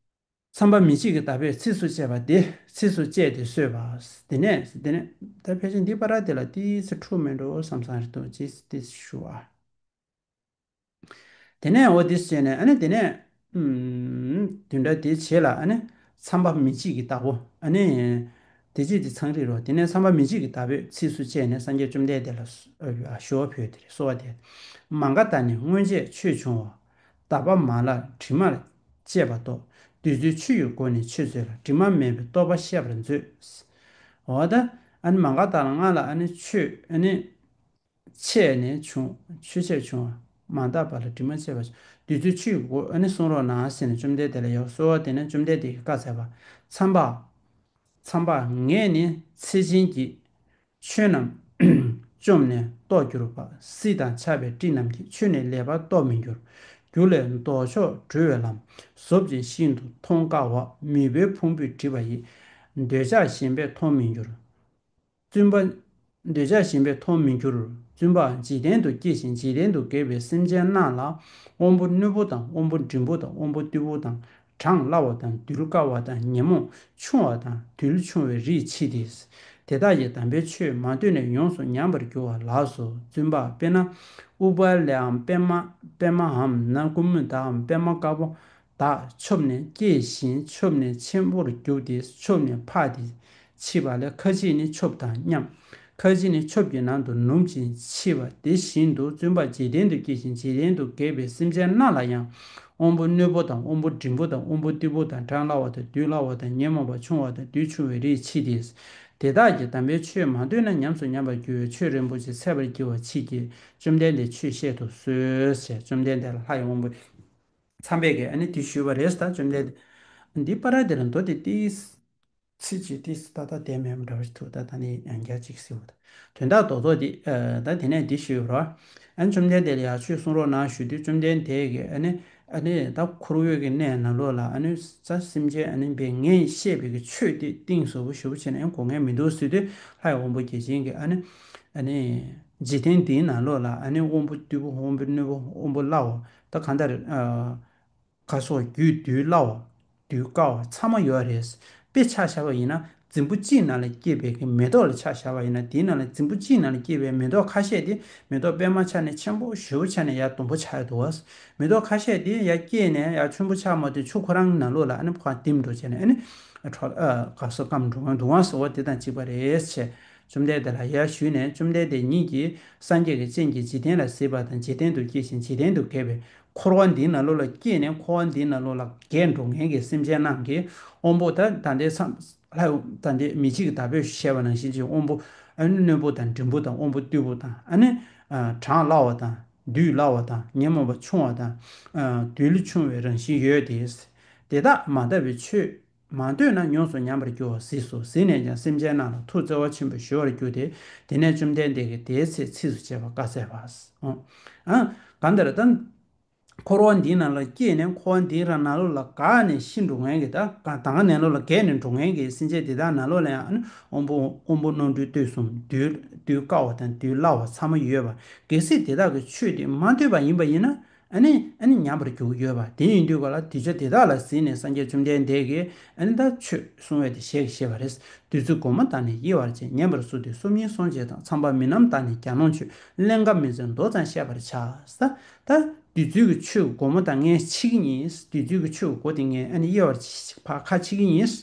མཚམས་པ་མི་འཇིགས་ཀྱི་བདག་པོས་ཚིགས་སུ་བཅད་པ་དེ་ཚིགས་སུ་བཅད་དེ་གསོལ་བ། དེ་ནས་དེ་ནས་ད་ཕལ་ཆེར་འདི་པ་ར་དེ་ལ་ཏིས་འཁྲུག་མེད་འགྲོ་བསམ་བསམ་རེད་འདུག། ཅིས་ཏིས་ཞུ་བ། དེ་ནས་འོ་དེ་བྱས་ནས། ཨ་ནི་དེ་ནས་ཨུམ་བདུན་ཕྲག་དེའི་རྗེས་ལ། ཨ་ནི་མཚམས་པ་མི་འཇིགས་ཀྱི་བདག་པོ། ཨ་ནི་དེ་རྗེས་དེ་ཚངས་རིས་རོ། དེ་ནས་མཚམས་པ་མི་འཇིགས་ཀྱི་བདག་པོས་ཚིགས་སུ་བཅད་ནས་སངས་རྒྱས་བཅོམ་ལྡན་འདས་ལ་ཞུ་བ་ཕུལ་ཏེ་རེད། གསོལ་བ་འདེབས། མ་འགགས་དང་ནི་སྔོན་ཆད་ཆོས་བྱུང་བ། དག་པ་མ་ལགས་དྲི་མར་བཅས་པ་རྟོགས། བདུད་རྩི་ཆུ་ཡི་སྒོ་ནས་ཆོས་འཚོལ་ལ། དྲི་མ་མེད་པའི་རྟོགས་པ་བཤད་པར་མཛོད། འོ་ད་ཨ་ནི་མ་འགགས་དང་ལ་ང་ལ་ཨ་ནི་ཆོས་ཨ་ནི་ཆད་ནས་བྱུང་། ཆོས་ཆད་བྱུང་བ། མ་འདག་པ་ལ་དྲི་མ་བཅས་པ་བྱུང་། བདུད་རྩི་ཆུ་ཡི་སྒོ་ཨ་ནི་གསུང་རོགས་གནང་ཟེར་ནས་བཅོམ་ལྡན་འདས་ལ་ཡང་གསོལ་བ་འདེབས་ནས་བཅོམ་ལྡན་འདས་ཀྱིས་བཀའ་སྩལ་པ། མཚམས་པ། མཚམས་པ་ངས་ནི་ཚེ་ཆེན་གྱི་ཆོས་རྣམས་བཅོམ་ནས་རྟོགས་གྱུར་པ། སྲིད་དང་ཆགས་པའི་སྤྲིན་རྣམས་ཀྱིས་ཆོས་ནི་ལེགས་པར་རྟོགས་མི་འགྱུར། རྒྱུ་ལས་ལྡོག་ཕྱོགས་གྲོལ་བའི་ལམ། ཟོབ་ཅིང་ཤིན་ཏུ་མཐོང་དཀའ་བ། མུན་པའི་ཕུང་པོས་བསྒྲིབས་པ་ཡི། འདོད་ཆགས་ཞེན་པས་མཐོང་མི་འགྱུར། བཙུན་པ། འདོད་ཆགས་ཞེན་པས་མཐོང་མི་འགྱུར། བཙུན་པ། འཇིག་རྟེན་དུ་སྐྱེས་ཤིང་འཇིག་རྟེན་དུ་སྐྱེས་པའི་སེམས་ཅན་རྣམས་ལ་དབང་པོ་རྣོན་པོ་དང་དབང་པོ་འབྲིང་པོ་དང་དབང་པོ་རྟུལ་པོ་དང་། གྲང་སླ་བ་དང་གདུལ་དཀའ་བ་དང་ཉོན་མོངས་ཆུང་བ་དང་རྡུལ་ཆུང་བའི་རིགས་མཆིས་ཏེ། དེ་དག་གིས་དམ་པའི་ཆོས་མ་ཐོས་ནས་ཡོངས་སུ་ཉམས་པར་འགྱུར་བ་ལགས་སོ། བཙུན་པ། དཔེར་ན་ཨུཏྤ་ལའམ་པདྨ། པདྨའམ་ན་ཀུ་མུ་དའམ་པདྨ་དཀར་པོ་དག་ཆོབ་ནས་སྐྱེས་ཤིང་ཆོབ་ནས་ཆེན་པོར་གྱུར་ཏེ། ཆོབ་ནས་འཕགས་ཏེ་མཆིས་པ་ལས་ཁ་ཅིག་ནི་ཆོབ་དང་མཉམ། ཁ་ཅིག་ནི་ཆོབ་ཀྱི་ནང་དུ་ནུབ་ཅིང་མཆིས་པ་དེ་བཞིན་དུ། བཙུན་པ། འཇིག་རྟེན་དུ་སྐྱེས་ཤིང་འཇིག་རྟེན་དུ་སྐྱེས་པའི་སེམས་ཅན་རྣམས་ལ་ཡང་དབང་པོ་རྣོན་པོ་དང་དབང་པོ་འབྲིང་པོ་དང་དབང་པོ་རྟུལ་པོ་དང་། གྲང་སླ་བ་དང་གདུལ་སླ་བ་དང་ཉོན་མོངས་པ་ཆུང་བ་དང་རྡུལ་ཆུང་བའི་རིགས་མཆིས་ཏེ། དེ་དག་གིས་དམ་པའི་ཆོས་མ་ཐོས་ན་ཉམས་སུ་ཉམས་པར་འགྱུར་བའི་ཆོས་རིན་པོ་ཆེ་འཚལ་བར་བགྱི་བ་མཆིས་ཀྱིས་བཅོམ་ལྡན་འདས་ཆོས་བཤད་དུ་གསོལ་ཞེས་བཅོམ་ལྡན་འདས་ལ་ལྷ་ཡི་དབང་པོ་མཚམས་པས་ཀྱིས་ཨ་ནི་དེ་ཞུས་པ་རེད་ད། བཅོམ་ལྡན་འདས། འདི་པ་ར་དེ་ལ་མདོ་དེ་ཏིས་ཚིགས་བཅད་ཏིས་ཏག་ཏག་བསྡད་མེད་པ་འདྲ་བ་ཞིག་འདུག། ད་ད་ནི་ཡང་བསྐྱར་ཅིག་གཟིགས་འོ་ད། དོན་དག་རྡོག་རྡོག་འདི། ཨ་ད་དེ་ནས་འདི་ཞུས་རོ། ཨ་ནི་བཅོམ་ལྡན་འདས་ལ་ཡང་ཆོས་གསུང་རོགས་གནང་ཞུས་དུས་བཅོམ་ལྡན་འདས་ཀྱིས་ཨ་ནི་ཨ་ནི་ད་འཁོར་བའི་གི་གནས་ནང་ལོགས་ལ་ཨ་ནི་ས་སེམས་ཅན་ཨ་ནི་བའི་ངས་བཤད་པའི་གི་ཆོས་དེ་གཏིང་ཟབ་པོ་ཞེ་པོ་བྱས་ན་ཡང་གོ་མཁན་མི་འདུག་ཟེར་དུས། ལྷ་ཡི་དབང་པོ་བརྒྱ་བྱིན་གྱིས་ཨ་ནི་ཨ་ནི་འཇིག་རྟེན་འདིའི་ནང་ལོགས་ལ་ཨ་ནི་དབང་པོ་རྟུལ་པོ་དབང་པོ་རྣོན་པོ་དབང་པོ་སླ་བ་ད་གང་ལྟར་ཨ་ག་སོགས་རྒྱུད་འདུལ་སླ་བ་འདུལ་དཀའ་བ་ཚང་མ་ཡོད་རེད། དཔེ་ཆ་བཞག་པ་ཡིན་ན་རྫིང་བུ་གཅིག་ནང་ལ་སྐྱེས་པའི་གི་མེ་ཏོག་ལ་ཆ་བཞག་པ་ཡིན་ན། དེའི་ནང་ལ་རྫིང་བུ་གཅིག་ནང་ལ་སྐྱེས་པའི་མེ་ཏོག་ཁ་ཤས་དེ་མེ་ཏོག་པད་མ་ཆགས་ནས་ཆེན་པོ་ཞེ་པོ་ཆགས་ནས་ཡར་སྡོང་པོ་ཆགས་ཡོད་འདུག་བ། མེ་ཏོག་ཁ་ཤས་དེ་ཡར་སྐྱེས་ནས་ཡར་ཆེན་པོ་ཆགས་མ་ཐུབ་ཆུ་ཁོ་རང་ནང་ལོགས་ལ་ཨ་ནི་ཁོ་རང་ལྡེམ་འགྲོ་བྱས་ནས་ཨ་ནི་ཁྲོ་ཨ་ག་སོགས་སྐམ་འགྲོ་གི་འདུག་བ་ཟེར་བ་དེ་དང་གཅིག་པ་རེད་ཅེས་བཅོམ་ལྡན་འདས་ལ་ཡར་ཞུས་ནས། བཅོམ་ལྡན་འདས་ཉིད་ཀྱིས་སངས་རྒྱས་ཀྱི་སྤྱན་གྱིས་འཇིག་རྟེན་ལ་གཟིགས་པ་དང་། འཇིག་རྟེན་དུ་སྐྱེས་ཤིང་འཇིག་རྟེན་དུ་སྐྱེས་པའི་འཁོར་བ་འདིའི་ནང་ལོགས་ལ་སྐྱེས་ནས་འཁོར་བ་འདིའི་ནང་ལོགས་ལ་རྒས་འགྲོ་མཁན་གྱི་སེམས་ཅན་རྣམས་ཀྱི་དབང་པོ་ད་ད་ལྟའི་མཚམས་ལྷ་ད་ལྟའི་མི་འཇིགས་ཀྱི་བདག་པོས་བཤད་པ་ནང་བཞིན་གྱི་དབང་པོ་ཨ་ནི་རྣོན་པོ་དང་འབྲིང་པོ་དང་དབང་པོ་རྟུལ་པོ་དང་། ཨ་ནི་ཨ་གྲང་སླ་བ་དང་འདུལ་སླ་བ་དང་ཉོན་མོངས་པ་ཆུང་བ་དང་ཨ་རྡུལ་ཆུང་བའི་རང་བཞིན་ཡོད་དེ། དེ་དག་མ་དག་པའི་ཆོས་མ་ཐོས་ན་ཡོངས་སུ་ཉམས་པར་འགྱུར་བ་གཟིགས་སོ། གཟིགས་ནས་ཀྱང་སེམས་ཅན་རྣམས་ལ་ཐུགས་བརྩེ་བ་ཆེན་པོས་གཞོལ་བར་གྱུར་ཏེ། དེ་ནས་བཅོམ་ལྡན་འདས་ཀྱིས་དེའི་ཚེ་ཚིགས་སུ་བཅད་པ་བཀའ་སྩལ་པ། ཨ་གང་ལྟར་ད་འཁོར་བ་འདིའི་ནང་ལ་སྐྱེས་ནས་འཁོར་བ་འདིའི་རང་ནང་ལོགས་ལ་འགགས་ནས་ཤི་འགྲོ་མཁན་གྱི་ད་ག་ད་ག་ནང་ལོགས་ལ་རྒས་ནས་འགྲོ་མཁན་གྱི་སེམས་ཅན་དེ་དག་ནང་ལོགས་ལ་ཡང་ཨ་ནི་དབང་པོ་དབང་པོ་རྣོ་འདུལ་སྟོབས་གསུམ་འདུལ་འདུལ་དཀའ་བ་དང་འདུལ་སླ་བ་ཚང་མ་ཡོད་པ། གལ་སྲིད་དེ་དག་གི་ཆོས་དེ་མ་ཐོས་པ་ཡིན་པ་ཡིན་ན། ཨ་ནི་ཨ་ནི་ཉམས་པར་འགྱུར་ཡོད་པ་དེ་ཡིན་དུས་ག་ལ། གདུལ་བྱ་དེ་དག་ལ་གཟིགས་ནས་སངས་རྒྱས་བཅོམ་ལྡན་འདས་ཀྱིས་ཨ་ནི་ད་ཆོས་གསུང་བའི་དེ་ཞལ་གྱིས་བཞེས་པ་རེད། བདུད་རྩི་སྒོ་མོ་དག་ནི་གཡེལ་བར་བྱེད། ཉན་པར་སུ་དེ་སོམ་ཉི་སོང་བྱེད་དང་། ཚངས་པ་མི་རྣམས་དག་ནི་གྱ་ནོམ་མཆོད། ཀླན་ཀ་མི་བརྩོན་མདོ་ཙམ་བཤད་པར་བྱ། ད་ད་བདུད་རྩི་གི་ཆུ་སྒོ་མོ་དག་ངས་ཕྱེ་གི་ཡིན། བདུད་རྩི་གི་ཆུ་སྒོ་དེ་ངས་ཨ་ནི་གཡེལ་བར་ཕར་ཁ་ཕྱེ་གི་ཡིན།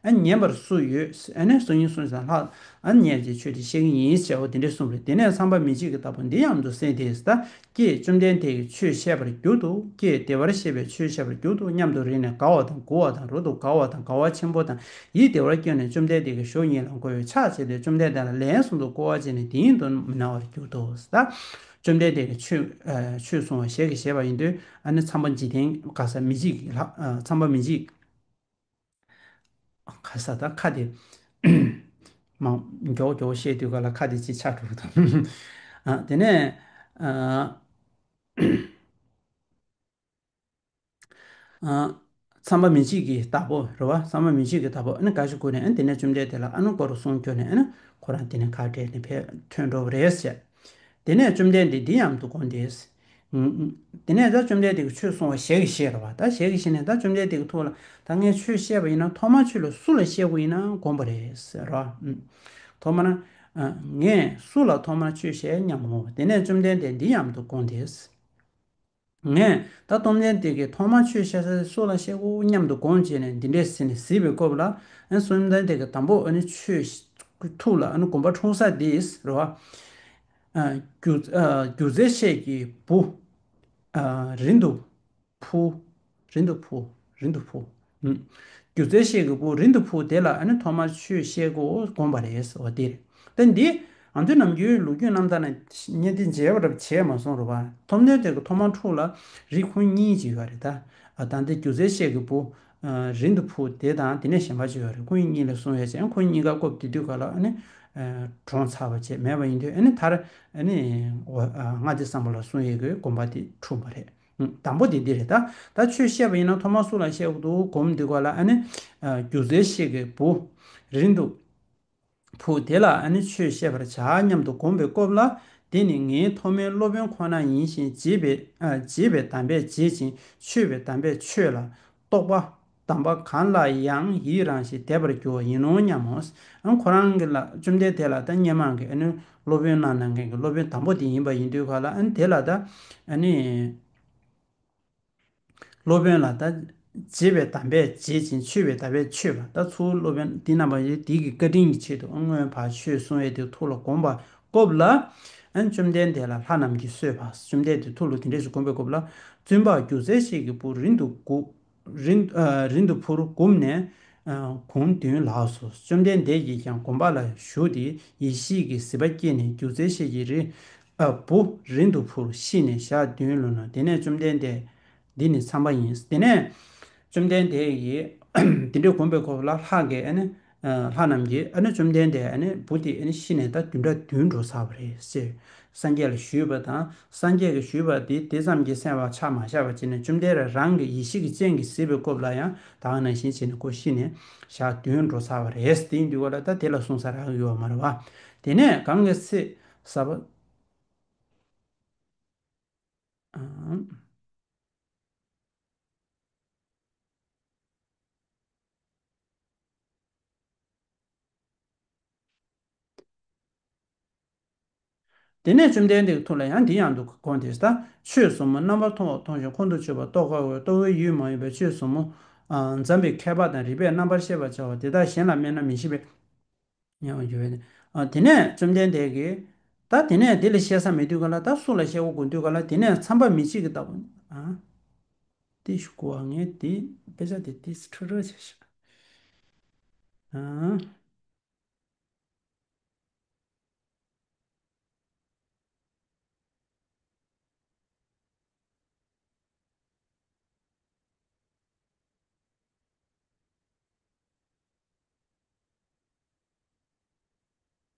ཨ་ཉན་པར་སུ་ཡོད། ཨ་ནི་སང་ཉིན་གསུངས་ཙང་ལྷག་ཨ་ཉན་ཅིག་ཆོས་དེ་བཤད་ཀྱི་ཡིན་ཞེས་འོ་དེ་འདྲས་གསུངས་པ་རེད། དེ་ནས་ཚངས་པ་མི་མཇེད་ཀྱི་བདག་པོ་འདི་སྙམ་དུ་སེམས་ཏེ། ད་ཀྱེ་བཅོམ་ལྡན་འདས་ཀྱིས་ཆོས་བཤད་པར་གྱུར་ཏོ། ཀྱེ་བདེ་བར་གཤེགས་པས་ཆོས་བཤད་པར་གྱུར་ཏོ་སྙམ་དུ་རིག་ནས་དགའ་བ་དང་མགུ་བ་དང་རབ་ཏུ་དགའ་བ་དང་དགའ་བ་ཆེན་པོ་དང་ཡིད་བདེ་བར་སྐྱེས་ནས་བཅོམ་ལྡན་འདས་ཀྱི་ཞབས་གཉིས་ལ་མགོ་བོས་ཕྱག་བྱས་ཏེ་བཅོམ་ལྡན་འདས་ལ་ལན་གསུམ་དུ་བསྐོར་བ་བྱས་ནས་དེ་ཉིད་དུ་མི་སྣང་བར་གྱུར་ཏོ། ད་བཅོམ་ལྡན་འདས་ཀྱིས་ཆོས་ཨ་ཆོས་གསུང་བ་ཞལ་གྱིས་བཞེས་པ་ཡིན་དུས་ཨ་ནི་ཚངས་པ་འཇིག་རྟེན་ག་ས་མི་མཇེད་ཀྱི་ལྷ་ཨ་ཚངས་པ་མི་མཇེད་ཁ་ས་ད་ཁ་དེ་མ་མགྱོགས་མགྱོགས་བཤད་དུས་ག་ལ་ཁ་དེ་ཅིག་ཆག་འགྲོ་གི་འདུག་ཨ་དེ་ནས་ཨ་ཨ་ཚངས་པ་མི་མཇེད་ཀྱི་བདག་པོ་རེད་བ། ཚངས་པ་མི་མཇེད་ཀྱི་བདག་པོ་ཨ་ནི་དགའ་ཞིང་མགུ་ནས་ཨ་ནི་དེ་ནས་བཅོམ་ལྡན་འདས་ལ་ཨ་ནི་སྐོར་གསུང་བསྐྱོན་ནས་ཨ་ནི་ཁོ་རང་དེ་ནས་ཁ་བྲལ་ནས་ཕེབས་ཐོན་འགྲོ་བ་རེད་ཟེར། དེ་ནས་བཅོམ་ལྡན་འདས་འདི་སྙམ་དུ་དགོངས་ཏེ། དེ་ནས་ད་བཅོམ་ལྡན་འདས་ཀྱིས་ཆོས་གསུང་བ་ཞལ་གྱིས་བཞེས་རེད་བ། ད་ཞལ་གྱིས་བཞེས་ནས་ད་བཅོམ་ལྡན་འདས་ཀྱི་ཐུགས་ལ་ད་ངས་ཆོས་བཤད་པ་ཡིན་ན་ཐོག་མར་ཆོས་ལ་སུ་ལ་བཤད་དགོས་ཡིན་ན་དགོངས་པ་རེད་ཟེར་རོ། ཐོག་མར་ཨ་ངས་སུ་ལ་ཐོག་མར་ཆོས་བཤད་སྙམ་འོང་། དེ་ནས་བཅོམ་ལྡན་འདས་འདི་སྙམ་དུ་དགོངས་ཏེ། ངས་ད་བཅོམ་ལྡན་འདས་ཀྱིས་ཐོག་མར་ཆོས་བཤད་ས་སུ་ལ་བཤད་དགོས་སྙམ་དུ་དགོངས་བྱས་ནས་འདི་འདྲས་ཟེར་ནས་གཟིགས་པའི་སྐབས་ལ་ཨ་བཅོམ་ལྡན་འདས་ཀྱིས་དང་པོ་ཨ་ནི་ཆོས་ཐུགས་ལ་ཨ་ནི་དགོངས་པ་འཁྲུངས་ས་འདི་རེད་བ། ཨ་སྒྱུ་ཨ་སྒྱུ་རྩལ་ཤེས་ཀྱི་བུ་ཨ་རིང་དུ་འཕུར། རིང་དུ་འཕུར། རིང་དུ་འཕུར། ཨུམ། སྒྱུ་རྩལ་ཤེས་ཀྱི་བུ་རིང་དུ་འཕུར་དེ་ལ་ཨ་ནི་ཐོག་མར་ཆོས་བཤད་དགོས་དགོངས་པ་རེད་ཟེར་བ་དེ་རེད། ད་འདི་ང་ཚོའི་ནམ་རྒྱུན་ལོ་རྒྱུས་རྣམ་ཐར་ནང་བསྙད་དེ་མཇལ་བ་འདྲ་བྱས་མ་སོང་རེད་བ། བཅོམ་ལྡན་འདས་ཀྱིས་ཐོག་མར་ཐུགས་ལ་རིགས་ཁོང་གཉིས་ཅིག་ཡོད་རེད་ད། ཨ་ད་འདི་སྒྱུ་རྩལ་ཤེས་ཀྱི་བུ་ཨ་རིང་དུ་འཕུར་དེ་དང་དེ་ནས་གཞན་པ་ཅིག་ཡོད་རེད། ཁོང་གཉིས་ལ་གསུངས་ཡོད་ཅིང་ཁོང་གཉིས་ཀ་སྐབས་དེ་དུས་ག་ལ་ཨ་ནི་ཨ་གྲོངས་ཚར་བ་བྱས་མེད་པ་ཡིན་དུས་ཨ་ནི་མཐར་ཨ་ནི་ཨ་ལྔ་སྡེ་བཟང་པོ་ལ་གསུངས་ཡོད་ཀྱི་དགོངས་པ་དེ་འཁྲུངས་པ་རེད། ཨུམ། དང་པོ་དེ་འདི་རེད་ད། ད་ཆོས་བཤད་པ་ཡིན་ན་ཐོག་མར་སུ་ལ་བཤད་དགོས་འདུག་དགོངས་དུས་ག་ལ་ཨ་ནི་ཨ་སྒྱུ་རྩལ་ཤེས་ཀྱི་བུ་རིང་དུ་འཕུར་དེ་ལ་ཨ་ནི་ཆོས་བཤད་པར་བྱ་སྙམ་དུ་དགོངས་པའི་སྐབས་ལ། དེ་ནི་ངའི་ཐོག་མའི་སློབ་དཔོན་ཁོ་ན་ཡིན་ཞིང་བྱིས་པའི་ཨ་བྱིས་པའི་དམ་པས་བྱིས་ཤིང་ཆོས་པའི་དམ་པས་ཆོས་ལ་རྟོག་པ་དམ་པ་གང་ལ་ཡང་ཡི་རང་ཞིང་དད་པར་འགྱུར་བ་ཡིན་ནོ་སྙམ་མོ། ཨ་ཁོ་རང་གི་ལ་བཅོམ་ལྡན་འདས་ལ་ད་སྔོན་མ་གི་ཨ་ནི་སློབ་དཔོན་གནང་གནང་མཁན་གྱི་སློབ་དཔོན་དང་པོ་དེ་ཡིན་པ་ཡིན་དུས་ག་ལ་ཨ་ནི་དེ་ལ་ད་ཨ་ནི་སློབ་དཔོན་ལ་ད་བྱིས་པའི་དམ་པས་བྱིས་ཤིང་ཆོས་པའི་དམ་པས་ཆོས་པ། ད་ཚུར་སློབ་དཔོན་དེ་རྣམ་པ་ཡོད་དེ་གི་བཀའ་དྲིན་གྱི་ཆེད་དུ་སྔོན་ཕར་ཆོས་གསུང་ཡས་དེ་ཐུགས་ལ་དགོངས་པ་སྐབས་ལ། ཨ་ནི་བཅོམ་ལྡན་འདས་ལ་ལྷ་རྣམས་ཀྱིས་གསོལ་བ། བཅོམ་ལྡན་འདས་ཐུགས་ལ་དེ་འདྲས་ཞིག་དགོངས་པའི་སྐབས་ལ། བཙུན་པ་སྒྱུ་རྩལ་ཤེས་ཀྱི་བུ་རིང་དུ་འཕུར། རིང་ཨ་རིང་དུ་འཕུར་བསྒོམས་ནས་ཨ་གུང་བདུན་ལགས་སོ། བཅོམ་ལྡན་འདས་ཀྱིས་ཀྱང་དགོངས་པ་ལ་ཞུགས་ཏེ་ཡེ་ཤེས་ཀྱི་གཟིགས་པ་སྐྱེས་ནས་སྒྱུ་རྩལ་ཤེས་ཀྱི་རི་ཨ་བུ་རིང་དུ་འཕུར་ཤི་ནས་ཞག་བདུན་ལོན་ནོ། དེ་ནས་བཅོམ་ལྡན་འདས། འདི་ནི་ཚངས་པ་ཡིན། དེ་ནས་བཅོམ་ལྡན་འདས་ཀྱིས་དེ་འདྲའི་དགོངས་པའི་སྐབས་ལ་ལྷ་གིས་ཨ་ནི་ཨ་ལྷ་རྣམས་ཀྱིས་ཨ་ནི་བཅོམ་ལྡན་འདས་ཨ་ནི་བུ་དེ་ཨ་ནི་ཤི་ནས་ད་བདུན་ཕྲག་བདུན་འགྲོ་ཚར་བ་རེད་ཟེར། སངས་རྒྱས་ལ་ཞུས་པ་དང་སངས་རྒྱས་ཀྱིས་ཞུས་པ་དེ་དེ་ཙམ་གྱིས་གསན་པ་ཆ་མ་བཞག་པ་བྱས་ནས་བཅོམ་ལྡན་རང་གི་ཡེ་ཤེས་ཀྱི་སྤྱན་གྱིས་གཟིགས་པའི་སྐབས་ལ་ཡང་ད་ག་ནང་བཞིན་བྱས་ནས་ཁོ་ཤི་ནས་ཞག་བདུན་འགྲོ་ཚར་བ་རེད། དེ་ཡིན་དུས་ག་ལ་ད་དེ་ལ་གསུང་ས་རག་གི་ཡོད་མ་རེད་བ། དེ་ནས་གང་གི་ཚེ་ས་པ། ཨང་། དེ་ནས་བཅོམ་ལྡན་འདས་ཀྱི་ཐུགས་ལ་ཡང་འདི་སྙམ་དུ་དགོངས་ཏེ། ད་ཆོས་ཟབ་མོ་རྣམ་པར་མཐོང་བ་མཐོང་ཞིང་ཁོང་དུ་ཆུད་པ་རྟོགས་དཀའ་བས་རྟོགས་པའི་ཡུལ་མ་ཡིན་པའི་ཆོས་ཟབ་མོ་ཨ་བརྩམས་པའི་མཁས་པ་དང་རིགས་པས་རྣམ་པར་ཤེས་པར་བྱ་བ་དེ་དག་གཞན་ལ་སྨྲས་ན་མི་ཤེས་པས། ཡང་འགྱུར་བས་ནི། ཨ་དེ་ནས་བཅོམ་ལྡན་འདས་ཀྱིས་ད་དེ་ནས་དེ་ལ་བཤད་ས་མེད་དུས་ག་ལ་ད་སུ་ལ་བཤད་དགོས་དགོས་དུས་ག་ལ། དེ་ནས་ཚངས་པ་མི་མཇེད་ཀྱི་བདག་པོ། ཨ་དེ་ཞུ་དགོས་པ་ངས་དེ་དཔེ་ཆ་དེ་ཏིས་ཁྲ་ཁྲ་བྱས་ཤག་ཨ།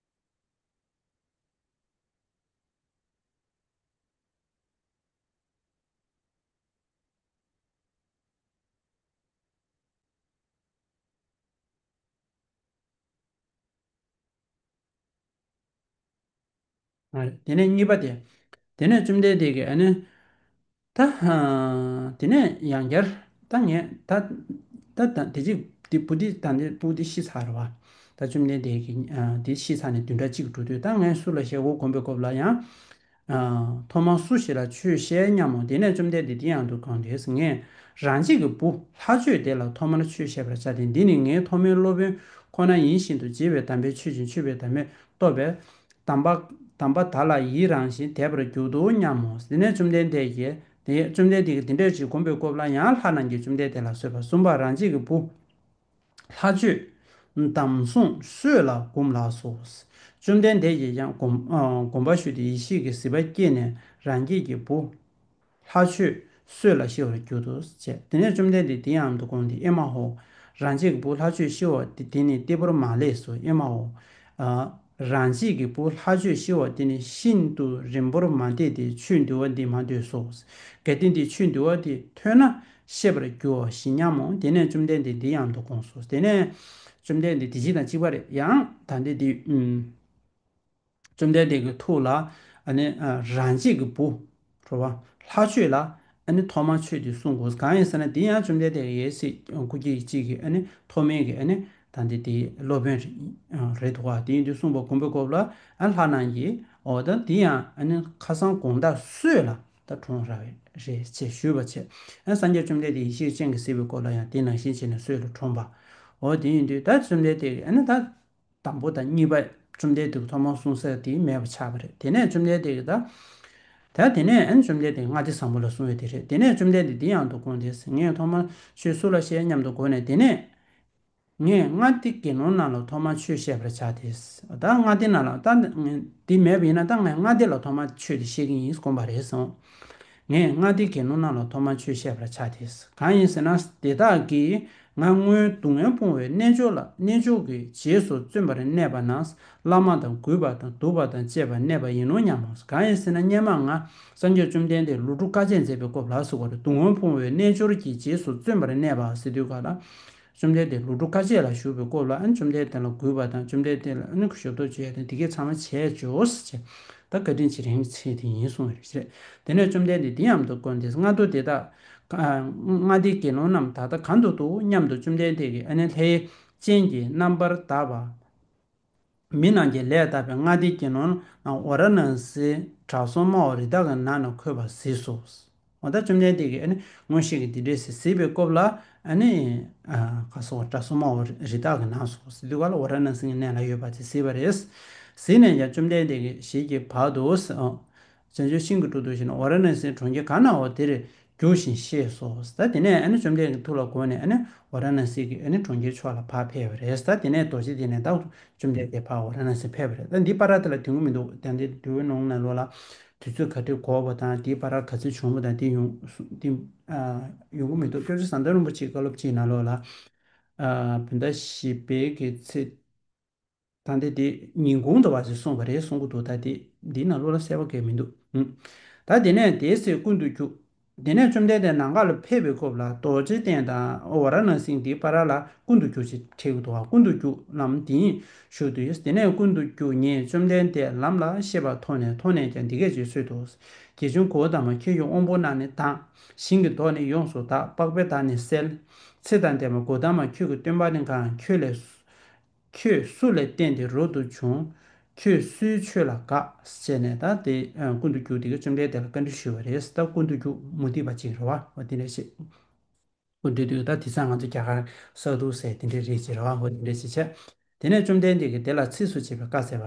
ཨ་དེ་ནས་གཉིས་པ་དེ། དེ་ནས་བཅོམ་ལྡན་འདས་ཀྱིས་ཨ་ནི། ད་ཨ་དེ་ནས་ཡང་བསྐྱར་ད་ངས་ད་ད་ད་དེ་གཅིག་དེ་བུ་དེ་ད་འདི་བུ་དེ་ཤི་ཚར་བ། ད་བཅོམ་ལྡན་འདས་ཀྱིས་ཨ་དེ་ཤི་ཚར་ནས་བདུན་ཕྲག་གཅིག་འགྲོ་དུས་ད་ངས་སུ་ལ་ཞལ་གོ་བསྒོམ་པའི་སྐབས་ལ་ཡང་ཨ་ཐོག་མར་སུ་ཞིག་ལ་ཆོས་བཤད་སྙམ་མོ། དེ་ནས་བཅོམ་ལྡན་འདས་དེ་ཡང་དུ་དགོངས་ཏེ། ངས་རང་གཅིག་གི་བུ་ལྷ་ཆོས་དེ་ལ་ཐོག་མར་ཆོས་བཤད་པར་བྱ་སྟེ། འདི་ནི་ངའི་ཐོག་མའི་སློབ་དཔོན་ཁོ་ན་ཡིན་བཞིན་དུ་བྱིས་པའི་དམ་པའི་ཆོས་ཅན་མཆོད་པའི་དམ་པས་བསྟོད་པའི་དམ་པ་དམ་པ་དག་ལ་ཡི་རང་ཞིང་དད་པར་འགྱུར་ཏོ་སྙམ་མོ། དེ་ནས་བཅོམ་ལྡན་འདས་ཀྱིས་དེ་བཅོམ་ལྡན་འདས་ཀྱིས་དེ་འདྲ་ཅིག་བསྒོམས་པའི་སྐབས་ལ་ཡང་ལྷ་རྣམས་ཀྱིས་བཅོམ་ལྡན་འདས་ལ་གསོལ་བ་གསུངས་པ། རང་གཅིག་གི་བུ་ལྷ་ཆོས་དམ་བསྲུང་སྲོད་ལ་བསྒོམ་ལགས་སོ། བཅོམ་ལྡན་འདས་ཀྱིས་ཀྱང་བསྒོམ་ཨ་བསྒོམ་པ་ཞུས་ཏེ་ཡེ་ཤེས་ཀྱི་གཟིགས་པ་སྐྱེས་ནས་རང་གཅིག་གི་བུ་ལྷ་ཆོས་སྲོད་ལ་ཤི་བར་གྱུར་ཏོ་ཞེས། དེ་ནས་བཅོམ་ལྡན་འདས་དེ་ཡང་དུ་དགོངས་ཏེ། ཨེ་མ་ཧོ། རང་གཅིག་གི་བུ་ལྷ་ཆོས་ཤི་བ་དེ་དེ་ནི་གཏི་པོར་མ་ལེགས་སོ། ཨེ་མ་ཧོ། ཨ་རང་གཅིག་གི་བུ་ལྷ་ཆོས་ཤི་བ་དེ་ནི་ཤིན་ཏུ་རིང་པོར་མ་འདས་ཏེ་ཆོས་འདུལ་བ་འདི་མ་འདོད་སོ། གལ་ཏེ་འདི་ཆོས་འདུལ་བ་དེ་ཐོས་ན་ཤེས་པར་འགྱུར་བ་ཞིག་སྙམ་མོ། དེ་ནས་བཅོམ་ལྡན་འདས་འདི་ཡང་དུ་དགོངས་སོ། དེ་ནས་བཅོམ་ལྡན་འདས་དེ་གཅིག་དང་གཅིག་པ་རེད། ཡང་ད་འདི་འདི་ཨུམ། བཅོམ་ལྡན་འདས་ཀྱི་ཐུགས་ལ་ཨ་ནི་ཨ་རང་གཅིག་གི་བུ་རེད་བ། ལྷ་ཆོས་ལ་ཨ་ནི་ཐོག་མར་ཆོས་དེ་གསུང་དགོས། གང་ཡིན་ཟེར་ན་དེ་ཡང་བཅོམ་ལྡན་འདས་ཀྱི་ཡེ་ཤེས་སྐུ་སྐྱེ་གཅིག་གི་ཨ་ནི་ཐོག་མའི་གི་ཨ་ནི་ད་འདི་དེ་སློབ་དཔོན་རེད་འདུག་བ། དེ་ཡིན་དུས་གསུངས་པ་བསྒོམས་པའི་སྐབས་ལ་ཨ་ལྷ་རྣམས་ཀྱིས་འོ་ད་དེ་ཡང་ཨ་ནི་ཁ་སང་དགོང་དག་སྲོད་ལ་ད་གྲོངས་ར་བས་རེད་ཅེས་ཞུས་པ་བྱས། ཨ་སངས་རྒྱས་བཅོམ་ལྡན་འདས་ཡེ་ཤེས་སྤྱན་གྱིས་གཟིགས་པའི་སྐབས་ལ་ཡང་དེ་ནང་བཞིན་བྱས་ནས་སྲོད་ལ་གྲོངས་པ། འོ་དེ་ཡིན་དུས་ད་བཅོམ་ལྡན་འདས་ཀྱིས་ཨ་ནི་ད། དང་པོ་དང་གཉིས་པ་བཅོམ་ལྡན་འདས་ཐོག་མར་གསུང་ས་དེ་མེད་པ་ཆགས་པ་རེད། དེ་ནས་བཅོམ་ལྡན་འདས་ཀྱིས་ད། ད་དེ་ནས་ཨ་ནི་བཅོམ་ལྡན་འདས་ལྔ་སྡེ་བཟང་པོ་ལ་གསུང་བའི་དེ་རེད། དེ་ནས་བཅོམ་ལྡན་འདས་འདི་ཡང་དུ་དགོངས་ཏེ། ངས་ཐོག་མར་ཆོས་སུ་ལ་བཤད་སྙམ་དུ་དགོངས་ནས། དེ་ནས་ངས་ལྔ་སྡེ་དགེ་སློང་རྣམས་ལ་ཐོག་མར་ཆོས་བཤད་པར་བྱ་སྟེ། ད་ལྔ་སྡེ་རྣམས་ལ་ད་འདི་མེད་པ་ཡིན་ན་ད་ངས་ལྔ་སྡེ་ལ་ཐོག་མར་ཆོས་དེ་བཤད་ཀྱི་ཡིན་དགོངས་པ་རེད་གསུངས། ངས་ལྔ་སྡེ་དགེ་སློང་རྣམས་ལ་ཐོག་མར་ཆོས་བཤད་པར་བྱ་སྟེ། གང་ཡིན་ཟེར་ན། དེ་དག་གིས་ང་སྔོན་སྡུག་བསྔལ་སྤོང་བའི་རྣལ་འབྱོར་ལ་རྣལ་འབྱོར་གྱི་རྗེས་སུ་བརྩོན་པར་གནས་པ་ན། བླ་མ་དང་གུས་པ་དང་འདུག་པ་དང་བཅས་པ་གནས་པ་ཡིན་ནོ་སྙམ་མོ། གང་ཡིན་ཟེར་ན་སྔོན་མ་ང་སངས་རྒྱས་བཅོམ་ལྡན་འདས་ལོ་དྲུག་དཀའ་སྤྱད་མཛད་པའི་སྐབས་ལ་ཟེར་བ་རེད། སྡུག་བསྔལ་སྤོང་བའི་རྣལ་འབྱོར་གྱི་རྗེས་སུ་བརྩོན་པར་གནས་པ་ཟེར་དུས་ག་ལ། བཅོམ་ལྡན་འདས་ལོ་དྲུག་དཀའ་སྤྱད་ལ་བཞུགས་པའི་སྐབས་ལ་ཨ་ནི་བཅོམ་ལྡན་འདས་ལ་གུས་པ་དང་བཅོམ་ལྡན་འདས་ལ་ཨ་ནི་ཞབས་ཏོག་བྱེད་ཡ་དང་དེ་གའི་ཚང་མ་བྱས་འཇོག་ཟེར་བྱས། ད་བཀའ་དྲིན་ཆེ་རིང་ཚེ་དེ་ཡིན་གསུངས་པ་རེད། དེ་ནས་བཅོམ་ལྡན་འདས་འདི་ཡང་དུ་བསྒོམས་ཏེ། སྔ་དུ་དེ་དག་ཨ་ལྔ་སྡེའི་དགེ་སློང་རྣམས་ད་ལྟ་གང་དུ་འདུག་སྙམ་དུ་བཅོམ་ལྡན་འདས་ཀྱིས་ཨ་ནི་ལྷའི་སྤྱན་གྱིས་རྣམ་པར་དག་པ། མི་རྣམས་ཀྱིས་ལས་དག་པའི་ལྔ་སྡེའི་དགེ་སློང་རྣམས་ཝཱ་ར་ཎཱ་སིའི་བྲག་སྲུང་སྨྲ་བ་རི་དྭགས་ཀྱི་ནགས་ན་འཁོད་པ་གཟིགས་སོ། འོ་ད་བཅོམ་ལྡན་འདས་ཀྱིས་ཨ་ནི་མངོན་ཤེས་ཀྱིས་འདི་འདྲས་ཟེར་གཟིགས་པའི་སྐབས་ལ་ཨ་ནི་ཨ་ག་སོ་བྲག་སྲུང་སྨྲ་བ་རི་དྭགས་ཀྱི་ནགས་སོ་ཟེར་དུས་ག་ལ་ཝཱ་ར་ཎཱ་སིའི་གནས་ལ་ཡོད་པ་དེ་གཟིགས་པ་རེད། གཟིགས་ནས་ཀྱང་བཅོམ་ལྡན་འདས་ཀྱིས་ཞལ་གྱི་བར་དུ་ཨ་བྱང་ཆུབ་ཤིང་གི་དྲུང་དུ་བཞུགས་ནས། ཝཱ་ར་ཎཱ་སིའི་གྲོང་ཁྱེར་ག་ན་བ་དེར་རྒྱུགས་ཤིང་གཤེགས་སོ། ད་དེ་ནས་ཨ་ནི་བཅོམ་ལྡན་འདས་ཀྱི་ཐུགས་ལ་དགོངས་ནས་ཨ་ནི་ཝཱ་ར་ཎཱ་སི་གི་ཨ་ནི་གྲོང་ཁྱེར་ཕྱོགས་ལ་ཕར་ཕེབས་པ་རེད། ད་དེ་ནས་རྡོ་རྗེ་གདན་ནས་ད་བཅོམ་ལྡན་འདས་ཕར་ཝཱ་ར་ཎཱ་སི་ཕེབས་པ་རེད། ད་འདི་བར་དེ་ལ་དུས་ངུ་མི་འདུག་ད་འདི་འདུལ་བའི་ནང་ན་ལོགས་ལ་དུས་ཚོད་ག་དུས་འགོར་བ་དང་དེའི་བར་ག་ཚོད་བྱུང་བ་དང་དེ་ཡོང་དེ་ཨ་ཡོང་གི་མི་འདུག་སྐྱབས་རྗེ་ཟམ་གདོང་རིན་པོ་ཆེའི་བཀའ་སློབ་ཅིག་ནང་ལོགས་ལ་ཨ་བོད་ཟླ་བཞི་པའི་གི་ཚེས། ད་འདི་དེ་ཉིན་གུང་དུ་བ་ཞིག་གསུངས་པ་རེད་གསུང་གི་འདུག་ད་དེ་འདི་ནང་ལོགས་ལ་གསལ་པོ་གང་ཡང་མི་འདུག་ཨུམ། ད་དེ་ནས་དེའི་ཚེ་ཀུན་ཏུ་རྒྱུ། དེ་ནས་བཅོམ་ལྡན་འདས་ནམ་མཁའ་ལ་ཕེབས་པའི་སྐབས་ལ་རྡོ་རྗེ་གདན་དང་ཝཱ་ར་ཎཱ་སིའི་འདིའི་བར་ལ་ཀུན་ཏུ་རྒྱུ་ཞེས་བྲིས་ཀྱི་འདུག་བ། ཀུན་ཏུ་རྒྱུ་ལམ་འདིའི་ཞུགས་ཏེ། དེ་ནས་ཀུན་ཏུ་རྒྱུ་ཉིད་བཅོམ་ལྡན་འདས་ལམ་ལ་གཤེགས་པ་མཐོང་ནས་མཐོང་ནས་ཀྱང་འདི་སྐད་ཅེས་གསོལ་ཏོ། དགེ་སྦྱོང་གོ་ཏ་མ། ཁྱོད་ཀྱི་དབང་པོ་རྣམས་ནི་དྭངས་ཤིང་གི་མདོག་ནི་ཡོངས་སུ་དག། པགས་པའི་མདངས་ནི་གསལ། ཚེ་དང་ལྡན་པ་གོ་ཏ་མ། ཁྱོད་ཀྱི་སྟོན་པ་ནི་གང་། ཁྱོད་ལས་ཁྱོད་སུ་ལས་བརྟེན་ཏེ་རབ་ཏུ་བྱུང་། ཁྱོད་སུའི་ཆོས་ལ་དགའ། ཟེར་ནས་ད་དེ་ཨ་ཀུན་ཏུ་རྒྱུ་དེ་གིས་བཅོམ་ལྡན་འདས་ལ་བཀའ་འདྲི་ཞུས་པ་རེད། ད་ཀུན་ཏུ་རྒྱུ་མུ་སྟེགས་པ་ཅིག་རེད་བ། འོ་དེ་འདྲ་ཞིག་ཀུན་ཏུ་རྒྱུ་ད་དེང་སང་ང་ཚོ་རྒྱ་གར་ས་འདུལ་ཟེར་དེ་འདྲ་རེད་ཅེས་རེད་བ། འོ་དེ་འདྲ་ཞིག་བྱས། དེ་ནས་བཅོམ་ལྡན་འདས་ཀྱིས་དེ་ལ་ཚིགས་སུ་བཅད་པའི་བཀའ་སྩལ་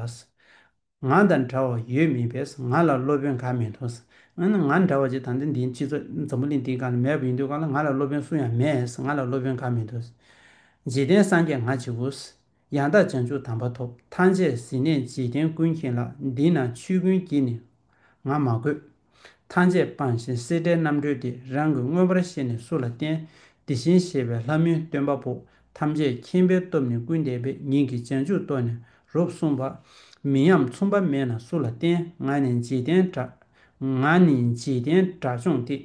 པ། ང་དང་འདྲ་བ་ཡོད་མིན་པས། ང་ལ་སློབ་དཔོན་གང་མི་འདུག་ཨ་ནི་ང་འདྲ་བ་ཅིག་ད་ལྟ་འདིའི་སྤྱི་ཚོགས་འཛམ་བུ་གླིང་འདིའི་སྒང་ལ་མེད་པ་ཡིན་དུས་གང་ལ་ང་ལ་སློབ་དཔོན་སུ་ཡང་མེད། ང་ལ་སློབ་དཔོན་གང་མི་འདུག་འཇིག་རྟེན་སངས་རྒྱས་ང་གཅིག་པུ། ཡང་དག་བྱང་ཆུབ་དམ་པ་ཐོབ། ཐམས་ཅད་ཟིལ་གནོན་འཇིག་རྟེན་ཀུན་མཁྱེན་ལ། འདི་ན་ཆོས་ཀུན་གྱི་ནི་ང་མ་གོས། ཐམས་ཅད་སྤངས་ཤིང་སྲེད་བྲལ་རྣམ་གྲོལ་ཏེ། རང་གིས་མངོན་པར་ཤེས་ནས་སུ་ལ་བསྟན། དེ་བཞིན་གཤེགས་པའི་ལྷ་མིའི་སྟོན་པ་པོ། ཐམས་ཅད་མཁྱེན་པའི་སྟོབས་ནི་ཀུན་ལྡན་པས། ཉིད་ཀྱི་བྱང་ཆུབ་རྟོགས་ནས་རབ་གསུངས་པ། མིང་ཡང་མཚུངས་པ་མེད་ན་སུ་ལ་བསྟན། ང་ནི་འཇིག་རྟེན་དགྲ། ང་ནི་འཇིག་རྟེན་དགྲ་བཅོམ་སྟེ།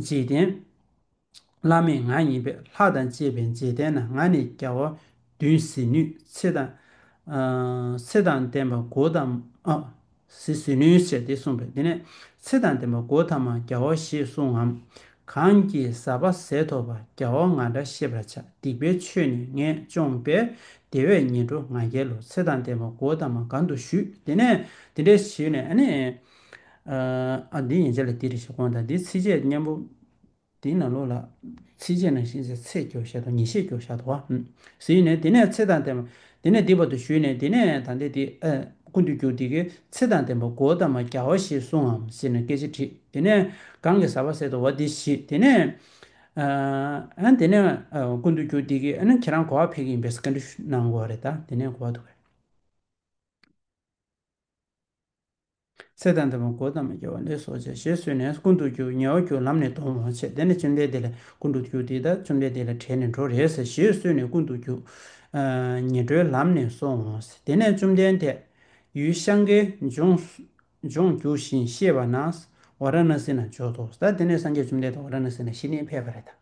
འཇིག་རྟེན་བླ་མེད་ང་ཡིན་པས། ལྷ་དང་བཅས་པའི་འཇིག་རྟེན་ན། ང་ནི་རྒྱལ་བ་བདུན་ཟིལ་གནོན། ཚེ་དང་། ཨ་ཚེ་དང་ལྡན་པ་གོ་ཏ་མ། ཨ་ ཟེར་ཟེར་ནུས་ཟེར་ཏེ་གསུངས་པས། དེ་ནས་ཚེ་དང་ལྡན་པ་གོའུ་ཏ་མ་རྒྱལ་བ་ཞེས་གསུང་ངམ། གང་གིས་ཟག་པ་ཟད་ཐོབ་པ། རྒྱལ་བ་ང་འདྲ་ཤེས་པར་བྱ། སྡིག་པའི་ཆོས་ནི་ངས་བཅོམ་པས། དེ་བས་ཉེར་འགྲོ་ང་རྒྱལ་ལོ། ཚེ་དང་ལྡན་པ་གོའུ་ཏ་མ་གང་དུ་བཞུད། དེ་ནས་དེ་འདྲས་ཞུས་ནས་ཨ་ནི། ཨ་འདི་ཡན་ཆད་ལ་འདི་རེ་ཞིག་དགོངས་དང་འདི་ཚིགས་བཅད་མཉམ་པོ། དེའི་ནང་ལོགས་ལ་ཚིགས་བཅད་ནང་བཞིན་ཚེས་བཅད་བཞག་དང་ཉིས་བཤད་བཞག་དང་བ། ཟེར་ནས་དེ་ནས་ཚེ་དང་ལྡན་པ། དེ་ནས་འདི་བར་དུ་ཞུས་ནས་དེ་ནས་ད་ལྟའི་དེ་ཨ་ཀུན་ཏུ་རྒྱུ་དེ་གའི་ཚེ་དང་ལྡན་པ་གོའུ་ཏ་མ་རྒྱལ་བ་ཞེས་གསུང་ངམ་ཟེར་ནས་སྐད་ཆ་དྲིས། དེ་ནས་གང་གིས་ཟག་པ་ཟད་དོ་བ་འདི་ཞིག་དེ་ནས་ཨ་དེ་ནས་ཨ་ཀུན་ཏུ་རྒྱུ་དེ་གའི་ཨ་ནི་ཁྱེད་རང་ག་པར་ཕེབས་ཀྱི་ཡིན་པས་སྐད་འདྲི་གནང་དགོས་རེད། ད་དེ་ནས་གོ་བ་འདུག་གས། ཚེ་དང་ལྡན་པ་གོའུ་ཏ་མ་རྒྱལ་བ་ལ་སོགས་ཆ་ཞེས་གསོལ་ནས་ཀུན་ཏུ་རྒྱུ་ཉེ་བར་གྱུར་ལམ་ནས་འདོང་ངོ་། ཞེས་དེ་ནས་བཅོམ་ལྡན་འདས་ལ་ཀུན་ཏུ་རྒྱུ་དེ་དང་བཅོམ་ལྡན་འདས་ལ་བྲལ་ནས་འགྲོ་རེད་ཟེར་ཞེས་གསོལ་ནས་ཀུན་ཏུ་རྒྱུ་ཉེར་འགྲོའི་ལམ་ནས་སོང་ངོ་། དེ་ནས་བཅོམ་ལྡན་འདས་ཡུལ་ཤང་ཀའི་ལྗོངས་ལྗོངས་རྒྱུ་ཞིང་གཤེགས་པ་ན་ཝཱ་ར་ཎཱ་སི་ན་འབྱོར་ཏོ། ད་དེ་ནས་སངས་རྒྱས་བཅོམ་ལྡན་འདས་ཝཱ་ར་ཎཱ་སི་ན་གཞི་ནས་ཕེབས་པ་རེད་ད།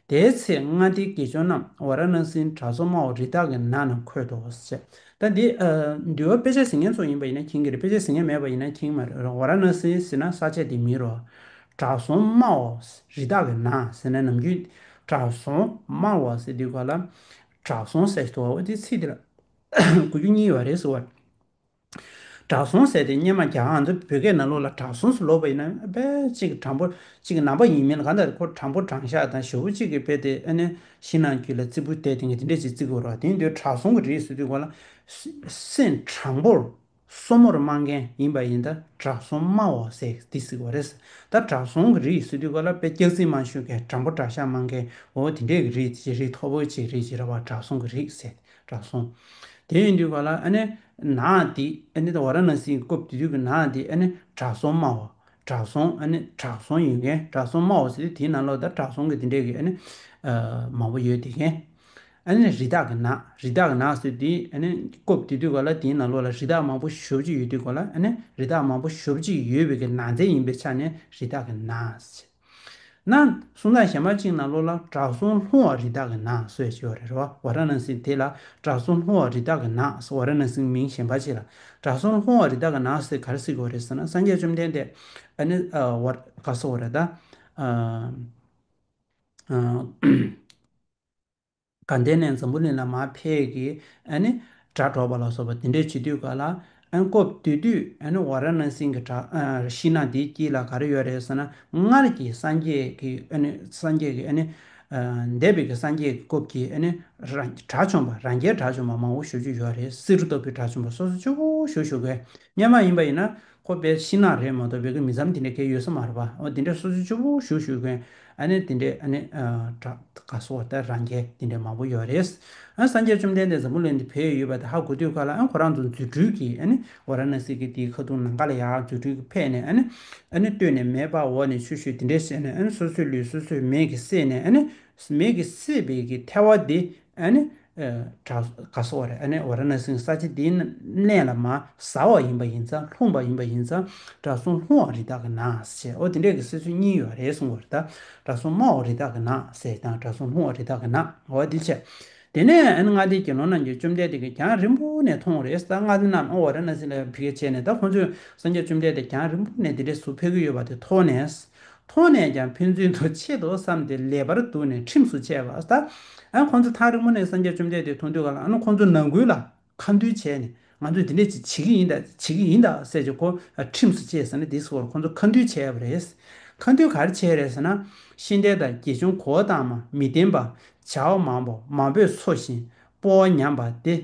དེའི་ཚེ་ལྔ་སྡེའི་དགེ་སྦྱོང་རྣམས་ཝཱ་ར་ཎཱ་སིའི་དྲང་སྲོང་སྨྲ་བ་རི་དྭགས་ཀྱི་ནགས་ན་འཁོད་དོ་ཟེར། ད་འདི་ཨ་འདུལ་བ་དཔེ་ཆ་གཟིགས་མཁན་ཚོ་ཡིན་པ་ཡིན་ན་མཁྱེན་གྱི་རེད། དཔེ་ཆ་གཟིགས་མཁན་མེད་པ་ཡིན་ན་མཁྱེན་གྱི་མ་རེད། ཝཱ་ར་ཎཱ་སི་ཟེར་ན་ས་ཆ་དེ་མིང་རེད། དྲང་སྲོང་སྨྲ་བ་རི་དྭགས་ཀྱི་ནགས་ཟེར་ན་ནམ་རྒྱུན་དྲང་སྲོང་སྨྲ་བ་ཟེར་དུས་ག་ལ་དྲང་སྲོང་ཟེར་དུས་བ་འོ་དེ་ཚིག་དེ་ལ་གོ་རྒྱུ་གཉིས་ཡོད་རེད་ཟེར་བ། དྲང་སྲོང་ཟེར་དེ་སྔོན་མ་རྒྱ་གར་ང་ཚོ་བོད་སྐད་ནང་ལོགས་ལ་དྲང་སྲོང་ཟེར་ལབ་པ་ཡིན་ན་དཔེ་གཅིག་དྲང་པོ་གཅིག་ནང་པ་ཡིན་མིན་ལ་གང་ལྟར་ཁོ་དྲང་པོ་དྲང་བཞག་དང་ཞེ་པོ་གཅིག་གི་དཔེ་དེ་ཨ་ནི་ཤིང་ནགས་ཀྱི་ལ་རྩིག་པ་དེ་དེ་འདྲ་ཅིག་རྩིག་གི་རེད་བ། དེ་ཡིན་དུས་དྲང་སྲོང་གི་རིགས་ཟེར་དུས་ག་ལ་སེམས་དྲང་པོར་སོར་མོར་སྨྲ་མཁན་ཡིན་པ་ཡིན་ད་དྲང་སྲོང་སྨྲ་བ་ཟེར་དེ་ཟེར་གི་རེད། ད་དྲང་སྲོང་གི་རིགས་ཟེར་དུས་ག་ལ་དཔེ་སྐྱག་རྫུན་མ་ཤོད་མཁན་དྲང་པོ་དྲང་བཞག་སྨྲ་མཁན་འོ་དེ་འདྲའི་གི་རིགས་དེ་རིགས་མཐོ་པོ་ཅིག་རིགས་ཅིག་རེད་བ། དྲང་སྲོང་གི་རིགས་ཟེར། དྲང་སྲོང་། དེ་ཡིན་དུས་ག་ལ་ཨ་ནི་ནགས་དེ་ཨ་ནི་ཝཱ་ར་ཎཱ་སིའི་སྐབས་དེ་དུས་ཀྱི་ནགས་དེ་ཨ་ནི་དྲང་སྲོང་སྨྲ་བ། དྲང་སྲོང་ཨ་ནི་དྲང་སྲོང་ཡོད་མཁན་དྲང་སྲོང་སྨྲ་བ་ཟེར་དུས་དེའི་ནང་ལོགས་ད་དྲང་སྲོང་གི་དེ་འདྲས་ཀྱི་ཨ་ནི་ཨ་མང་པོ་ཡོད་དེ་མཁན། ཨ་ནི་རི་དྭགས་ཀྱི་ནགས། རི་དྭགས་ཀྱི་ནགས་ཟེར་དུས་ཨ་ནི་སྐབས་དེ་དུས་ག་ལ་དེའི་ནང་ལོགས་ལ་རི་དྭགས་མང་པོ་ཞེ་པོ་ཅིག་ཡོད་དུས་ག་ལ་ཨ་ནི་རི་དྭགས་མང་པོ་ཞེ་པོ་ཅིག་ཡོད་པའི་གི་ནགས་ཚལ་ཡིན་པའི་ཆ་ནས་རི་དྭགས་ཀྱི་ནགས་ཟེར། ན་གསུང་སྟངས་གཞན་པ་གཅིག་ནང་ལོགས་ལ་དྲང་སྲོང་ལྷུང་བ་རི་དྭགས་ཀྱི་ནགས་ཟེར་ཡ་ཅིག་ཡོད་རེད་བ། ཝཱ་ར་ཎཱ་སི་དེ་ལ་དྲང་སྲོང་ལྷུང་བ་རི་དྭགས་ཀྱི་ནགས་ཟེར། ཝཱ་ར་ཎཱ་སིའི་མིང་གཞན་པ་ཅིག་ལ་དྲང་སྲོང་ལྷུང་བ་རི་དྭགས་ཀྱི་ནགས་ཟེར་ག་རེ་ཟེར་གྱི་ཡོད་རེད་ཟེར་ན་སངས་རྒྱས་བཅོམ་ལྡན་འདས་ཨ་ནི་ཨ་ཝཱ་ག་ཟེར་བ་རེད་ད། ཨ་ཨ་དགའ་ལྡན་ནས་འཛམ་བུ་གླིང་ལ་མར་ཕེབས་ཀྱི་ཨ་ནི་སྒྲ་སྒྲོགས་པ་ལ་སོགས་པ་དེ་འདྲས་བྱེད་དུས་ག་ལ་ཨ་ནི་སྐབས་དེ་དུས་ཨ་ནི་ཝཱ་ར་ཎཱ་སིའི་གི་བྲག་ཨ་ཤིང་ནགས་དེའི་དཀྱིལ་ལ་ག་རེ་ཡོད་རེད་ཟེར་ན་སྔར་གྱི་སངས་རྒྱས་ཀྱི་ཨ་ནི་སངས་རྒྱས་ཀྱི་ཨ་ནི་ཨ་འདས་པའི་གི་སངས་རྒྱས་ཀྱི་སྐབས་ཀྱི་ཨ་ནི་ར་དགྲ་བཅོམ་པ་རང་རྒྱལ་དགྲ་བཅོམ་པ་མང་པོ་ཞེ་པོ་ཅིག་ཡོད་རེད། བསེ་རུ་ལྟ་བུའི་དགྲ་བཅོམ་པ་སོ་སོ་སྐྱོ་པོ་ཞེ་པོ་ཞེ་པོ་གི་སྔོན་མ་ཡིན་པ་ཡིན་ན་ཁོ་དཔེ་ཤིང་ནགས་རེད་མ་གཏོགས་བོད་ཀྱི་མི་ཚང་དེ་འདྲ་གང་ཡོད་ས་མ་རེད་པ། འོ་དེ་འདྲ་སོ་སོ་སྐྱོ་པོ་ཞེ་པོ་ཞེ་པོ་གི་ཨ་ནི་དེ་འདྲའི་ཨ་ནི་ཨ་དགྲ་ག་ཟེར་བ་ད་རང་རྒྱལ་དེ་འདྲ་མང་པོ་ཡོད་རེད། ཨ་སངས་རྒྱས་བཅོམ་ལྡན་འདས་འཛམ་བུ་གླིང་འདི་ཕེབས་ཡོད་པ་དེ་ཧ་གོ་དུས་ག་ལ་ཨ་ཁོ་རང་ཚོ་རྫུ་འཕྲུལ་གྱིས་ཨ་ནི་ཝཱ་ར་ཎཱ་སི་གི་དེའི་ཁ་ཐུག་ནམ་མཁའ་ལ་ཡར་རྫུ་འཕྲུལ་གྱིས་ཕེབས་ནས་ཨ་ནི་ཨ་ནི་སྟོད་ནས་མེ་འབར་འོག་ནས་ཆུ་ཤུགས་དེ་འདྲ་བྱས་ནས་ཨ་ནི་སོ་སོའི་ལུས་སོ་སོའི་མེ་གིས་བསྲེགས་ནས་ཨ་ནི་མེ་གིས་བསྲེགས་པའི་གི་ཐལ་བ་དེ་ཨ་ནི་ཨ་དྲག་ག་ཟེར་བ་རེད། ཨ་ནི་ཝཱ་ར་ཎཱ་སིའི་ས་ཆ་དེའི་གནས་ལ་མར་ཟག་པ་ཡིན་པ་ཡིན་ཙང་ལྷུང་བ་ཡིན་པ་ཡིན་ཙང་དྲང་སྲོང་ལྷུང་བ་རི་དྭགས་ཀྱི་ནགས་ཟེར། འོ་དེ་འདྲས་ཀྱི་གསལ་ཚུལ་གཉིས་ཡོད་རེད་གསུངས་པ་རེད་ད། དྲང་སྲོང་སྨྲ་བ་རི་དྭགས་ཀྱི་ནགས་ཟེར་དང་དྲང་སྲོང་ལྷུང་བ་རི་དྭགས་ཀྱི་ནགས། འོ་དེ་བྱས། དེ་ནས་ཨ་ནི་ལྔ་སྡེའི་དགེ་སློང་རྣམས་ཀྱིས་བཅོམ་ལྡན་འདས་ཀྱིས་རྒྱང་རིང་པོ་ནས་མཐོང་རེད། ད་ལྔ་སྡེ་རྣམས་ཨ་ཝཱ་ར་ཎཱ་སི་ལ་ཕ་གིར་བྱས་ནས་ད་ཁོང་ཚོས་སངས་རྒྱས་བཅོམ་ལྡན་འདས་རྒྱང་རིང་པོ་ནས་དེ་འདྲས་ཟུར་ཕེབས་ཀྱི་ཡོད་པ་དེ་མཐོང་ནས། མཐོང་ནས་ཀྱང་ཕན་ཚུན་དུ་ཆེད་དུ་བསམས་ཏེ་ལེགས་པར་འདུག་ནས་ཁྲིམས་སུ་བཅས་པ། ད་ཨ་ཁོང་ཚོ་ཐག་རིང་པོ་ནས་སངས་རྒྱས་བཅོམ་ལྡན་འདས་མཐོང་དུས་ག་ལ་ཨ་ནི་ཁོང་ཚོ་ནང་ཁུལ་ལ་ཁ་འདུལ་བྱས་ནས་ང་ཚོས་འདི་འདྲས་ཅིག་བྱེད་ཀྱི་ཡིན་ད་བྱེད་ཀྱི་ཡིན་ད་ཟེར་གྱི་ཁོ་ཁྲིམས་སུ་བཅས་ཟེར་ན་དེ་སོགས་ཁོང་ཚོ་ཁ་འདུལ་བྱས་པ་རེད། ཁ་འདུལ་ག་རེ་བྱས་རེད་ཟེར་ན། ཤིང་རྟ་དང་དགེ་སྦྱོང་གོའུ་ཏ་མ་མི་ལྡན་པ་བྱ་བ་མང་པོ་མང་པོས་འཚོ་ཞིང་སྤོབས་པ་ཉམས་པ་སྟེ།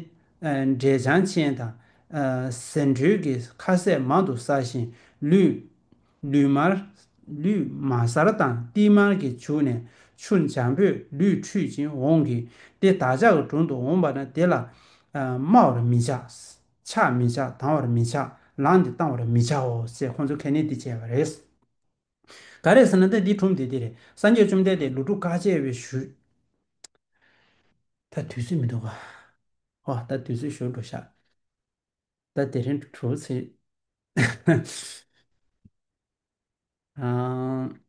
འབྲས་ཆང་ཅན་དང་ཟན་འགྲོས་ཀྱི་ཁ་ཟས་མང་དུ་བཟའ་ཞིང་ལུས་ལུས་མར་ལུས་མར་གསར་དང་ཏིལ་མར་གྱིས་བྱུགས་ནས་ཆུ་འཇམ་པོས་ལུས་འཁྲུད་ཅིང་འོང་གི། དེ་བདག་ཅག་གི་དྲུང་དུ་འོངས་པ་ན་དེ་ལ་སྨྲ་བར་མི་བྱ། འཆག་མི་བྱ། ལྡང་བར་མི་བྱ། ལངས་ཏེ་བཏང་བར་མི་བྱའོ་ཞེས་ཁོང་ཚོ་ག་ནས་འདི་བྱས་པ་རེད། ག་རེ་ཟེར་ན་ད་འདི་སྒྲུང་འདི་འདི་རེད། སངས་རྒྱས་བཅོམ་ལྡན་འདས་ལོ་དྲུག་དཀའ་སྤྱད་པའི་ཤུལ། ད་དུས་ཚོད་མི་འདུག་ག། ཨོ་ད་དུས་ཚོད་ཞོར་འགྲོ་ཤག། ད་དེ་རིང་དྲུག་ཚེས། ཨ།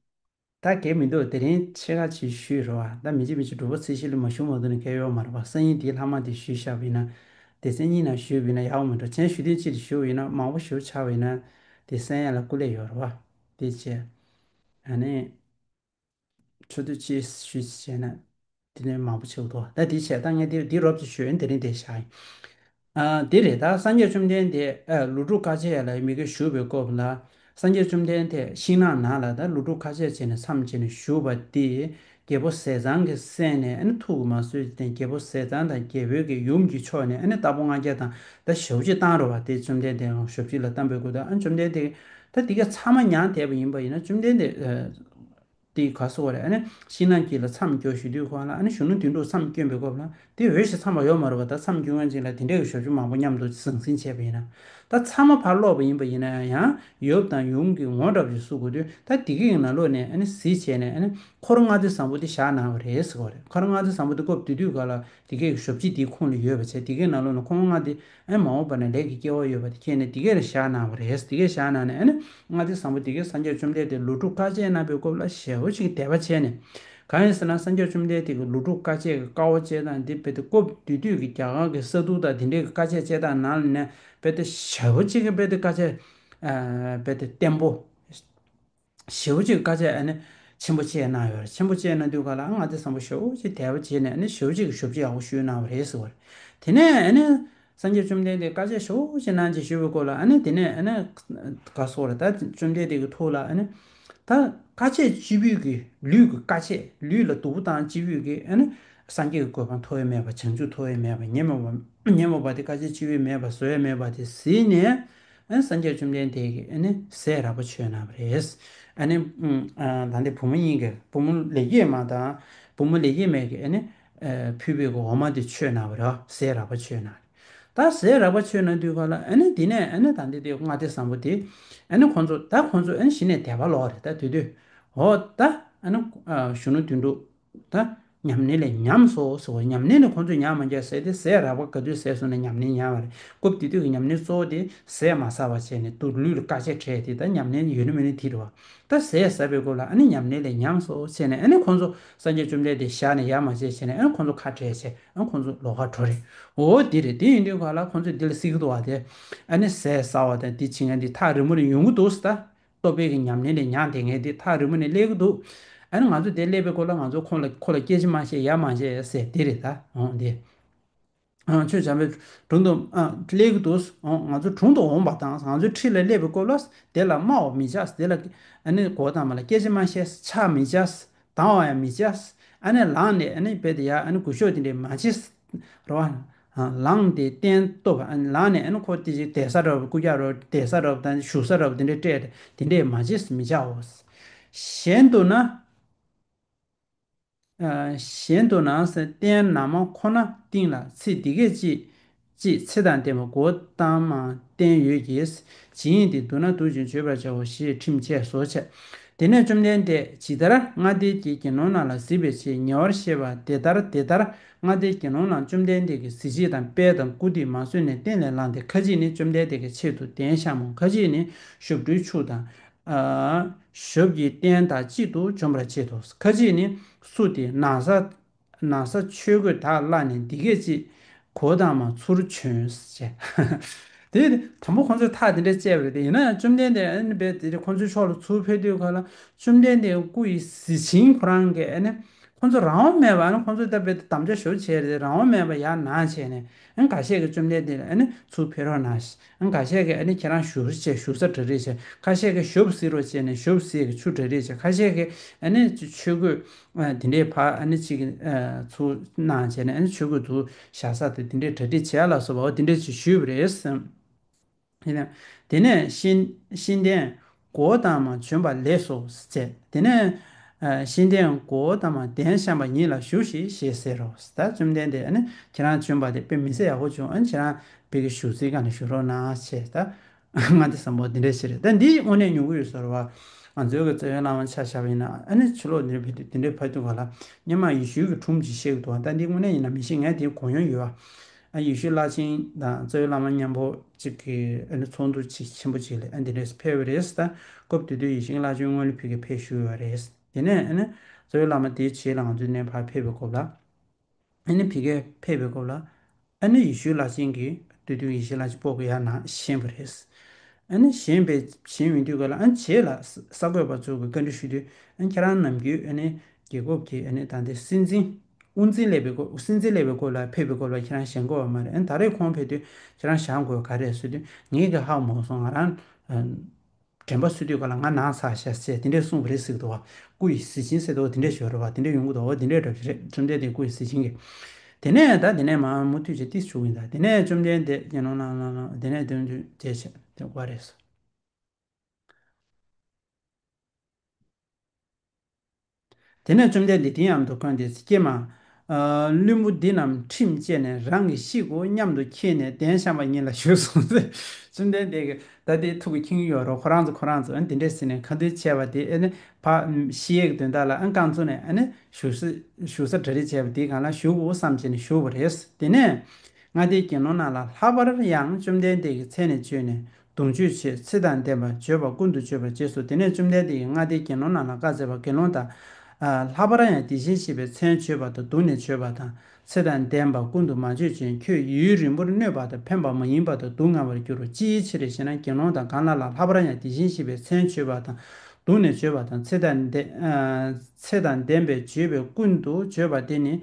ད་གལ་མི་འདུག། དེ་རིང་ཕྱེད་ཀ་ཅིག་ཞུས་རོགས་ཨ། ད་མི་གཅིག་མི་གཅིག་དྲུག་པ་ཚེས་བཞི་ལ་མ་ཞུ་མ་འདུག་ན་གལ་ཡོད་མ་རེད་པ། སང་ཉིན་དེའི་ལྷག་མ་དེ་ཞུས་བཞག་པ་ཡིན་ན། སྡེ་ཚན་གཉིས་ནང་ཞུགས་པ་ཡིན་ན་ཡག་པོ་མི་འདུག། གཞན་ཞུ་དོན་གཅིག་ལ་ཞུགས་པ་ཡིན་ན་མང་པོ་ཞུ་ཆགས་པ་ཡིན་ན་དེ་གསན་ཡ་ལ་སྐུ་ལས་ཡོད་རེད་བ། དེ་བྱས། ཨ་ནི། ཚོགས་འདུ་གཅིག་ཞུས་བྱས་ན། དེ་ནས་མང་པོ་ཆེ་བོ་འདུག། ད་དེ་བྱས་ད་ངས་དེ་དེ་རོབ་ཙམ་ཞུས་ཡིན། དེ་རིང་དེ་བཞག་ཡིན། ཨ་དེ་རེད། ད་སངས་རྒྱས་བཅོམ་ལྡན་འདས་ཨ་ལོ་དྲུག་དཀའ་སྤྱད་ལ་མི་དགེ་བཞུགས་པའི་སྐབས་ལ། སངས་རྒྱས་བཅོམ་ལྡན་འདས་ཤིང་ནགས་ནང་ལ་ད་ལོ་དྲུག་དཀའ་སྤྱད་བྱས་ནས་མཚམས་བཅད་ནས་བཞུགས་པ་དེ། རྒྱལ་པོ་ཟས་གཙང་གི་སྲས་ནས་ཨ་ནི་ཐུགས་ཀྱིས་མ་བཟོད་དེ་རྒྱལ་པོ་ཟས་གཙང་དང་རྒྱལ་པོའི་གི་ཡུམ་གྱི་ཕྱོགས་ནས་ཨ་ནི་རྟ་ཕོ་ལྔ་བརྒྱ་དང་ད་ཞབས་ཕྱི་བཏང་རོགས་པ། དེ་བཅོམ་ལྡན་འདས་ཞབས་ཕྱི་ལ་བཏང་པའི་སྐབས་དུ་ཨ་ནི་བཅོམ་ལྡན་འདས་ད་དེ་ག་ཚང་མ་མྱངས་བསྡད་པ་ཡིན་པ་ཡིན་ན་བཅོམ་ལྡན་འདས་ཨ་དེ་ག་སོ་བ་རེད། ཨ་ནི་ཤིང་ནགས་དཀྱིལ་ལ་མཚམས་སྐྱོར་ཞུ་དུས་ཁོང་ལ་ཨ་ནི་གཞོན་ནུ་དོན་གྲུབ་མཚམས་བསྐྱོན་པའི་སྐབས་ལ་དེ་འོས་ཤིང་འཚམས་པ་ཡོད་མ་རེད་པ། ད་མཚམས་སྐྱོར་མཁན་ཅིག་ལ་དེ་འདྲའི་གི་ཞབས་ཕྱི་མང་པོ་མཉམ་དུ་ཟང་ཟིང་བྱས་པ་ཡིན་ན། ད་ཚང་མ་ཕར་ལོག་པ་ཡིན་པ་ཡིན་ན་ཡང་ཡབ་དང་ཡུམ་གྱི་ངོ་འདྲ་བ་ཞིག་བསུ་དགོས་དུས་ད་དེ་གའི་ནང་ལོགས་ནས་ཨ་ནི་གཟིགས་བྱས་ནས་ཨ་ནི་འཁོར་ལྔ་སྡེ་བཟང་པོ་དེ་བཞག་གནང་བ་རེད་ཟེར་བ་རེད། འཁོར་ལྔ་སྡེ་བཟང་པོ་དེ་སྐབས་དེ་དུས་ག་ལ་དེ་གའི་ཞབས་ཕྱི་དེའི་ཁོངས་ལ་ཡོད་པ་བྱས། དེ་གའི་ནང་ལོགས་ནས་འཁོར་ལྔ་སྡེ་ཨ་ནི་མ་འོངས་པ་ན་ལས་ཀྱི་སྐལ་བ་ཡོད་པ་དེ་ཁྱེད་ནས་དེ་གའི་ལ་བཞག་གནང་བ་རེད། དེ་གའི་བཞག་གནང་ནས་ཨ་ནི་ལྔ་སྡེ་བཟང་པོ་དེ་གའི་སངས་རྒྱས་བཅོམ་ལྡན་འདས་ལོ་དྲུག་དཀའ་སྤྱད་གནང་བའི་སྐབས་ལ་ཞེ་པོ་ཅིག་དད་པ་བྱས་ནས། གང་ཡིན་ཟེར་ན་སངས་རྒྱས་བཅོམ་ལྡན་འདས་ཀྱི་ལོ་དྲུག་དཀའ་སྤྱད་ཀྱི་དཀའ་བ་སྤྱད་སྟངས་འདི་དཔེ་དེ་སྐབས་དེ་དུས་ཀྱི་རྒྱ་གར་གྱི་ས་འདུལ་དང་དེ་འདྲའི་གི་དཀའ་སྤྱད་སྤྱད་སྟངས་ནང་ལ་ནས་དཔེ་དེ་ཞེ་པོ་ཅིག་གི་དཔེ་དེ་དཀའ་སྤྱད་ཨ་དཔེ་དེ་བརྟན་པོ། ཞེ་པོ་ཅིག་དཀའ་སྤྱད་ཨ་ནི་ཆེན་པོ་སྤྱད་གནང་ཡོད་རེད། ཆེན་པོ་སྤྱད་གནང་དུས་ག་ལ་ལྔ་སྡེ་བཟང་པོ་ཞེ་པོ་ཅིག་དད་པ་བྱས་ནས་ཨ་ནི་ཞེ་པོ་ཅིག་གི་ཞབས་ཕྱི་ཡག་པོ་ཞུས་གནང་བ་རེད་ཟེར་བ་རེད། དེ་ནས་ཨ་ནི་སངས་རྒྱས་བཅོམ་ལྡན་འདས་དཀའ་སྤྱད་ཞེ་པོ་ཅིག་གནང་བྱས་བཞུགས་པའི་སྐོར་ལ་ཨ་ནི་དེ་ནས་ཨ་ནི་ག་སོགས་རེད། ད་བཅོམ་ལྡན་འདས་ཀྱི་ཐུགས་ལ་ཨ་ནི་ད་དཀའ་སྤྱད་སྤྱི་བོའི་གི་ལུས་ཀྱི་དཀའ་སྤྱད་ལུས་ལ་སྡུག་པོ་བཏང་སྤྱི་བོའི་གི་ཨ་ནི་སངས་རྒྱས་ཀྱི་གོ་འཕང་ཐོབ་ཡས་མེད་པ་བྱང་ཆུབ་ཐོབ་ཡས་མེད་པ་ཉོན་མོངས་པ་ཉོན་མོངས་པ་དེ་དཀའ་སྤྱད་སྤྱི་བོའི་མེད་པ་བཟོ་ཡས་མེད་པ་དེ་གཟིགས་ནས། ཨ་ནི་སངས་རྒྱས་བཅོམ་ལྡན་འདས་ཀྱིས་ཨ་ནི་ཟས་རགས་པ་མཆོད་གནང་བ་རེད། ཨ་ནི་ཨ་ད་འདི་བུ་མོ་གཉིས་ཀྱི་བུ་མོ་ལེགས་སྐྱེས་མ་དང་བུ་མོ་ལེགས་སྐྱེས་མ་གིས་ཨ་ནི་ཨ་ཕུལ་བའི་གི་འོ་མ་དེ་མཆོད་གནང་བ་རེད། ཟས་རགས་པ་མཆོད་གནང་། ད་ཟས་རགས་པ་མཆོད་གནང་དུས་ག་ལ་ཨ་ནི་དེ་ནས་ཨ་ནི་ད་འདི་དེ་ལྔ་སྡེ་བཟང་པོ་དེ་ཨ་ནི་ཁོང་ཚོ་ད་ཁོང་ཚོ་ཨ་ནི་གཞི་ནས་དད་པ་ལོག་རེད། ད་དེ་དུས་འོ་ད་ཨ་ནི་ཨ་གཞོན་ནུ་དོན་གྲུབ་ད་ཉམས་ལེན་ལས་ཉམས་སོ་ཟེར་བ། ཉམས་ལེན་ནི་ཁོང་ཚོས་ཉམས་མ་བྱས་ཟེར་ཏེ་ཟས་རགས་པ་ག་དུས་ཟས་སོང་ན་ཉམས་ལེན་ཉམས་པ་རེད། སྐབས་དེ་དུས་ཀྱི་ཉམས་ལེན་གཙོ་བོ་དེ་ཟས་མ་ཟ་བ་བྱས་ནས་དུ་ལུས་ལ་དཀའ་སྤྱད་བྱས་ཏེ་ད་ཉམས་ལེན་ཡོད་ནི་མེད་ནི་དེ་རེད་བ། ད་ཟས་ཟ་བའི་སྐབས་ལ་ཨ་ནི་ཉམས་ལེན་ལས་ཉམས་སོ་བྱས་ནས་ཨ་ནི་ཁོང་ཚོ་སངས་རྒྱས་བཅོམ་ལྡན་འདས་ཞལ་ནས་ཡར་མ་བྱས་བྱས་ནས་ཨ་ནི་ཁོང་ཚོ་ཁ་བྲལ་བྱས་ཨ་ནི་ཁོང་ཚོ་ལོགས་ཀ་འགྲོ་རེད། འོ་དེ་རེད། དེ་ཡིན་དུས་ག་ལ་ཁོང་ཚོས་འདི་ལ་གཟིགས་ཀྱི་འདུག་བ། དེ་ཨ་ནི་ཟས་ཟ་བ་དང་འདི་བྱེད་མཁན་འདི་ཐག་རིང་པོ་ནས་ཡོང་གི་འདུག་ཟེར། ད་སྟོབས་པའི་གི་ཉམས་ལེན་ལས་ཉམས་དེ་ངས་འདི་ཐག་རིང་པོ་ནས་སླེབས་ཀྱི་འདུག། ཨ་ནི་ང་ཚོ་དེ་སླེབས་པའི་སྐོར་ལ་ང་ཚོ་ཁོང་ལ་ཁོ་ལ་སྐད་ཆ་མ་བཤད་ཡ་མ་བཤད་ཟེར་དེ་རེད་ད། འོང་དེ། ཨ་ཁྱོད་བྱམས་པའི་དྲུང་དུ་ཨ་སླེབས་ཀྱི་འདུག། འོང་ང་ཚོ་དྲུང་དུ་འོང་བ་དང་ང་ཚོ་འཁྲིས་ལ་སླེབས་པའི་སྐོར་ལ་དེ་ལ་སྨྲ་བ་མི་བྱ། དེ་ལ་ཨ་ནི་གོ་དང་མ་ལ་སྐད་ཆ་མ་བཤད། ཕྱག་མི་བྱ། སྡང་བ་ཡང་མི་བྱ། ཨ་ནི་ལངས་ནས་ཨ་ནི་རྦད་དེ་ཡ་ཨ་ནི་གུས་ཞབས་དེ་འདྲས་མ་བྱེད། རེད་བ། ལངས་ཏེ་སྟན་ཐོབ། ཨ་ནི་ལངས་ནས་ཨ་ནི་ཁོ་དེ་ཅིག་བསྡད་ས་འདྲ་བོ་སྐུ་རྒྱབ་འདྲ་བོ་བསྡད་ས་འདྲ་བོ་དང་བཞུགས་ས་འདྲ་བོ་དེ་འདྲས་སྤྲད་དེ་དེ་འདྲས་མ་བྱེད་མི་བྱའོ། གཞན་དུ་ན། ཨ་གཞན་དུ་ན་སྟན་ན་མ་ཁོ་ན་སྟེང་ལ་ཚིག་འདི་སྐད་ཅེས། ཅེས་ཚེ་དང་ལྡན་པ་གོའུ་ཏ་མ་བསྟན་ཡོད་ཀྱི། ཇི་སྙེད་དེ་བསྡུ་ན་བསྡུ་ཞིང་བརྗོད་པར་བྱའོ་ཞེས་ཁྲིམས་བཅས་སོ་བྱས། དེ་ནས་བཅོམ་ལྡན་འདས་ཇི་ལྟར་ལྔ་སྡེའི་དགེ་སློང་རྣམས་ལ་གཟིགས་པའི་ཕྱིར་ཉེ་བར་བཤད་པ་དེ་ལྟར་དེ་ལྟར་ལྔ་སྡེའི་དགེ་སློང་རྣམས་བཅོམ་ལྡན་འདས་ཀྱིས་གཟི་བརྗིད་དང་དཔལ་དང་བཀུར་སྟི་མ་བཟོད་ནས་སྟན་ལས་ལངས་ཏེ་ཁ་ཅིག་ནི་བཅོམ་ལྡན་འདས་ཀྱི་ཆེད་དུ་གདན་བཤམ་མོ། ཁ་ཅིག་ནི་ཞབས་དྲུང་ཕྱུག་དང་། ཨ་ཞབས་ཀྱི་རྟེན་དང་གཅིག་ཏུ་འཇོམས་པར་བྱེད་དོ། ཁ་ཅིག་ནི་བསུ་སྟེ་ན་བཟའ་ན་བཟའ་ཆོས་གོས་དག་བླངས་ནས་འདི་སྐད་ཅེས་གོའུ་ཏ་མ་ཚུར་བྱོན་ཅེས། དེ་དང་པོ་ཁོང་ཚོས་ཐག་དེ་འདྲ་བཅད་པ་རེད། དེ་ཡིན་ན་ཡང་བཅོམ་ལྡན་འདས་ཨ་ནི་རྦད་དེ་ཁོང་ཚོའི་ཕྱོགས་ལ་ཚུར་ཕེབས་དུས་ག་ལ་བཅོམ་ལྡན་འདས་སྐུ་ཡི་གཟི་བྱིན་ཁོ་རང་གིས་ཨ་ནི་ཁོང་ཚོ་རང་དབང་མེད་པ། ཨ་ནི་ཁོང་ཚོ་ད་རྦད་དེ་དམ་བཅའ་ཞུ་བྱས་རེད། རང་དབང་མེད་པ་ཡར་ལངས་བྱས་ནས་ཨ་ནི་ཁ་ཤས་ཀྱིས་བཅོམ་ལྡན་འདས་ལ་ཨ་ནི་ཚུར་ཕེབས་རོགས་གནང་། ཨ་ནི་ཁ་ཤས་ཀྱིས་ཨ་ནི་ཁྱེད་རང་བཞུགས་བྱས་བཞུགས་ས་གྲ་སྒྲིག་བྱས། ཁ་ཤས་ཀྱིས་ཞབས་བསིལ་རོགས་བྱས་ནས་ཞབས་བསིལ་གྱི་ཆུ་གྲ་སྒྲིག་བྱས། ཁ་ཤས་ཀྱིས་ཨ་ནི་ཆོས་གོས་ཨ་དེ་འདྲའི་ཕར་ཨ་ནི་གཅིག་ཨ་ཚུར་གནང་བྱས་ནས་ཨ་ནི་ཆོས་གོས་ཚུར་བཞག་ས་དེ་དེ་འདྲའི་གྲ་སྒྲིག་བྱས་ལ་སོགས་པ་འོ་དེ་འདྲ་ཅིག་ཞུས་པ་རེད། དེ་ནས་དེ་ནས་ཤིང་ཤིང་ལྡན་གོའུ་ཏ་མ་བྱོན་པ་ལེགས་སོ་ཟེར། དེ་ནས་ཨ་ཤིང་ལྡན་གོའུ་ཏ་མ་གདན་བཤམས་པ་ཉིད་ལ་བཞུགས་ཤིག་ཞེས་ཟེར་རོ། ད་བཅོམ་ལྡན་འདས་ཨ་ནི་ཁྱེད་རང་བྱོན་པ་དེ་དཔེ་མི་སྲིད་ཡག་པོ་བྱུང་། ཨ་ནི་ཁྱེད་རང་བོད་ཀྱི་བཞུགས་སའི་སྒང་ལ་བཞུགས་རོགས་གནང་ཞེས་ད་ལྔ་སྡེ་བཟང་པོ་འདི་འདྲ་ཞིག་རེད། ད་འདི་དངོས་གནས་མྱོང་གི་ཡོད་ཟེར་བ། ང་ཚོའི་གི་རྩ་བའི་བླ་མ་ཆ་བཞག་པ་ཡིན་ན་ཨ་ནི་ཕྱི་ལོགས་འདི་འདྲ་ཕེབས་དུས་འདི་འདྲ་ཕེབས་དུས་ག་ལ་སྔོན་མ་ཡེ་ཤུའི་གི་སྒྲུང་ཅིག་བཤད་ཀྱི་འདུག། ད་འདི་དངོས་གནས་ཡིན་ན་མི་ཤེས། ངས་དེ་གོ་མྱོང་ཡོད་ཨ། ཡེ་ཤུའི་བླ་ཆེན་དང་རྩ་བའི་བླ་མ་མཉམ་པོ་གཅིག་གི་ཨ་ནི་ཚོགས་འདུ་ཅིག་ཆེན་པོ་ཅིག་ལ་ཨ་འདི་འདྲས་ཕེབས་པ་རེད། ད་སྐབས་དེ་དུས་ཡེ་ཤུའི་བླ་ཆེན་སྔོན་ལ་ཕ་གིར་ཕེབས་བཞུགས་ཡོད་རེད། དེ་ནས་ཨ་ནི་རྩ་བའི་བླ་མ་དེའི་རྗེས་ལ་ང་ཚོའི་ནས་ཕར་ཕེབས་པའི་སྐབས་ལ་ཨ་ནི་ཕ་གིར་ཕེབས་པའི་སྐབས་ལ་ ཨ་ནི་ཡེ་ཤུ་བླ་ཆེན་གྱིས་སྟོད་ཐུང་ཡེ་ཤུ་བླ་ཆེན་པོ་གི་ཡར་ནང་བཞེངས་པ་རེད། ཨ་ནི་བཞེངས་པའི་བཞེངས་ཡོང་དུས་ག་ལ་ཨ་ནི་རྗེས་ལ་ས་གསར་འགོད་པ་ཚོ་གིས་བཀའ་འདྲི་ཞུ་དུས་ཨ་ནི་ཁྱེད་རང་ནམ་རྒྱུན་ཨ་ནི་རྒྱལ་ཁབ་ཀྱི་ཨ་ནི་ད་ལྟའི་སྲིད་འཛིན་དབུ་འཛིན་སླེབས་པའི་སྐོར་སྲིད་འཛིན་སླེབས་པའི་སྐོར་ལ་ཕེབས་པའི་སྐོར་ལ་ཁྱེད་རང་ཞལ་འགོད་པ་མ་རེད། ཨ་ནི་ད་རེས་ཁོང་ཕེབས་དུས་ཁྱེད་རང་ཞལ་འགོད་ག་རེ་རེད་ཟེར་དུས་ངས་གི་ཧ་གོ་མ་སོང་། ང་རང་ཨ་དྲན་པ་གསོ་དུས་ག་ལ་ང་ནང་ཚར་ཤག་ཟེར་དེ་འདྲས་གསུངས་པ་རེད་ཟེར་གི་འདུག་བ། སྐུ་ཡི་གཟི་བྱིན་ཟེར་དུས་དེ་འདྲས་ཞིག་ཡོད་རེད་བ། དེ་འདྲས་ཡོང་གི་འདུག་བ། དེ་འདྲས་འདྲ་པོ་ཞིག་རེད། བཅོམ་ལྡན་འདས་སྐུ་ཡི་གཟི་བྱིན་གྱིས། དེ་ནས་ད་དེ་ནས་མར་མུ་མཐུད་བྱས་ཏིས་ཞུ་གི་ཡིན། ད་དེ་ནས་བཅོམ་ལྡན་འདས་དགེ་སློང་རྣམས་ལ་དེ་ནས་དོན་དུ་བྱས་བྱས་དེ་བ་རེད། དེ་ནས་བཅོམ་ལྡན་འདས་དེ་ཡང་དུ་འཁོད་དེ་ཀྱེ་མ། ཨ་བླུན་པོ་འདི་རྣམས་ཁྲིམས་བཅད་ནས་རང་གི་ཤི་དགོས་སྙམ་དུ་མཁྱེན་ནས་གདན་བཤམས་པ་ཉིད་ལ་བཞུགས་སོ། བཅོམ་ལྡན་འདས་ཀྱིས་ད་དེ་ཐུགས་ཀྱི་འཁྱེར་གྱི་ཡོད་རེད། ཁོ་རང་ཚོ་ཁོ་རང་ཚོ་ཨ་ནི་དེ་འདྲས་ཟེར་ནས་ཁ་འདོན་བྱས་པ་དེ་ཨ་ནི་ཕར་ཤི་ཡས་ཀྱི་དོན་དག་ལ་ཨ་ནི་རྐང་བཙུགས་ནས་ཨ་ནི་བཞུགས་ས་བཞུགས་ས་གྲ་སྒྲིག་བྱས་པ་དེའི་སྒང་ལ་བཞུགས་དགོས་བསམ་བྱས་ནས་བཞུགས་པ་རེད། དེ་ནས་ལྔ་སྡེའི་དགེ་སློང་རྣམས་ལ་ལྷག་པར་ཡང་བཅོམ་ལྡན་འདས་ཀྱི་མཚན་ནས་བརྗོད་ནས་གདུང་བརྗོད་བྱེད། ཚེ་དང་ལྡན་པ་བརྗོད་པ་ཀུན་ཏུ་བརྗོད་པར་བྱས་སོ། དེ་ནས་བཅོམ་ལྡན་འདས་ཀྱིས་ལྔ་སྡེའི་དགེ་སློང་རྣམས་ལ་བཀའ་སྩལ་པ། དགེ་སློང་དག་ཨ་ལྷག་པར་ཡང་དེ་བཞིན་གཤེགས་པའི་མཚན་བརྗོད་པ་དང་གདུང་ནས་བརྗོད་པ་དང་ཚེ་དང་ལྡན་པ་ཀུན་ཏུ་མ་བརྗོད་ཅིང་ཁྱོད་ཡུན་རིང་པོར་གནོད་པ་དང་ཕན་པ་མ་ཡིན་པ་དང་སྡུག་བསྔལ་བར་འགྱུར་རོ། ཅིའི་ཕྱིར་ཞེ་ན། དགེ་སློང་དག་གང་ལ་ལ་ལྷག་པར་ཡང་དེ་བཞིན་གཤེགས་པའི་མཚན་བརྗོད་པ་དང་གདུང་ནས་བརྗོད་པ་དང་ཚེ་དང་ལྡན་ཨ་ཚེ་དང་ལྡན་པས་བརྗོད་པའི་ཀུན་ཏུ་བརྗོད་པ་དེ་ནི་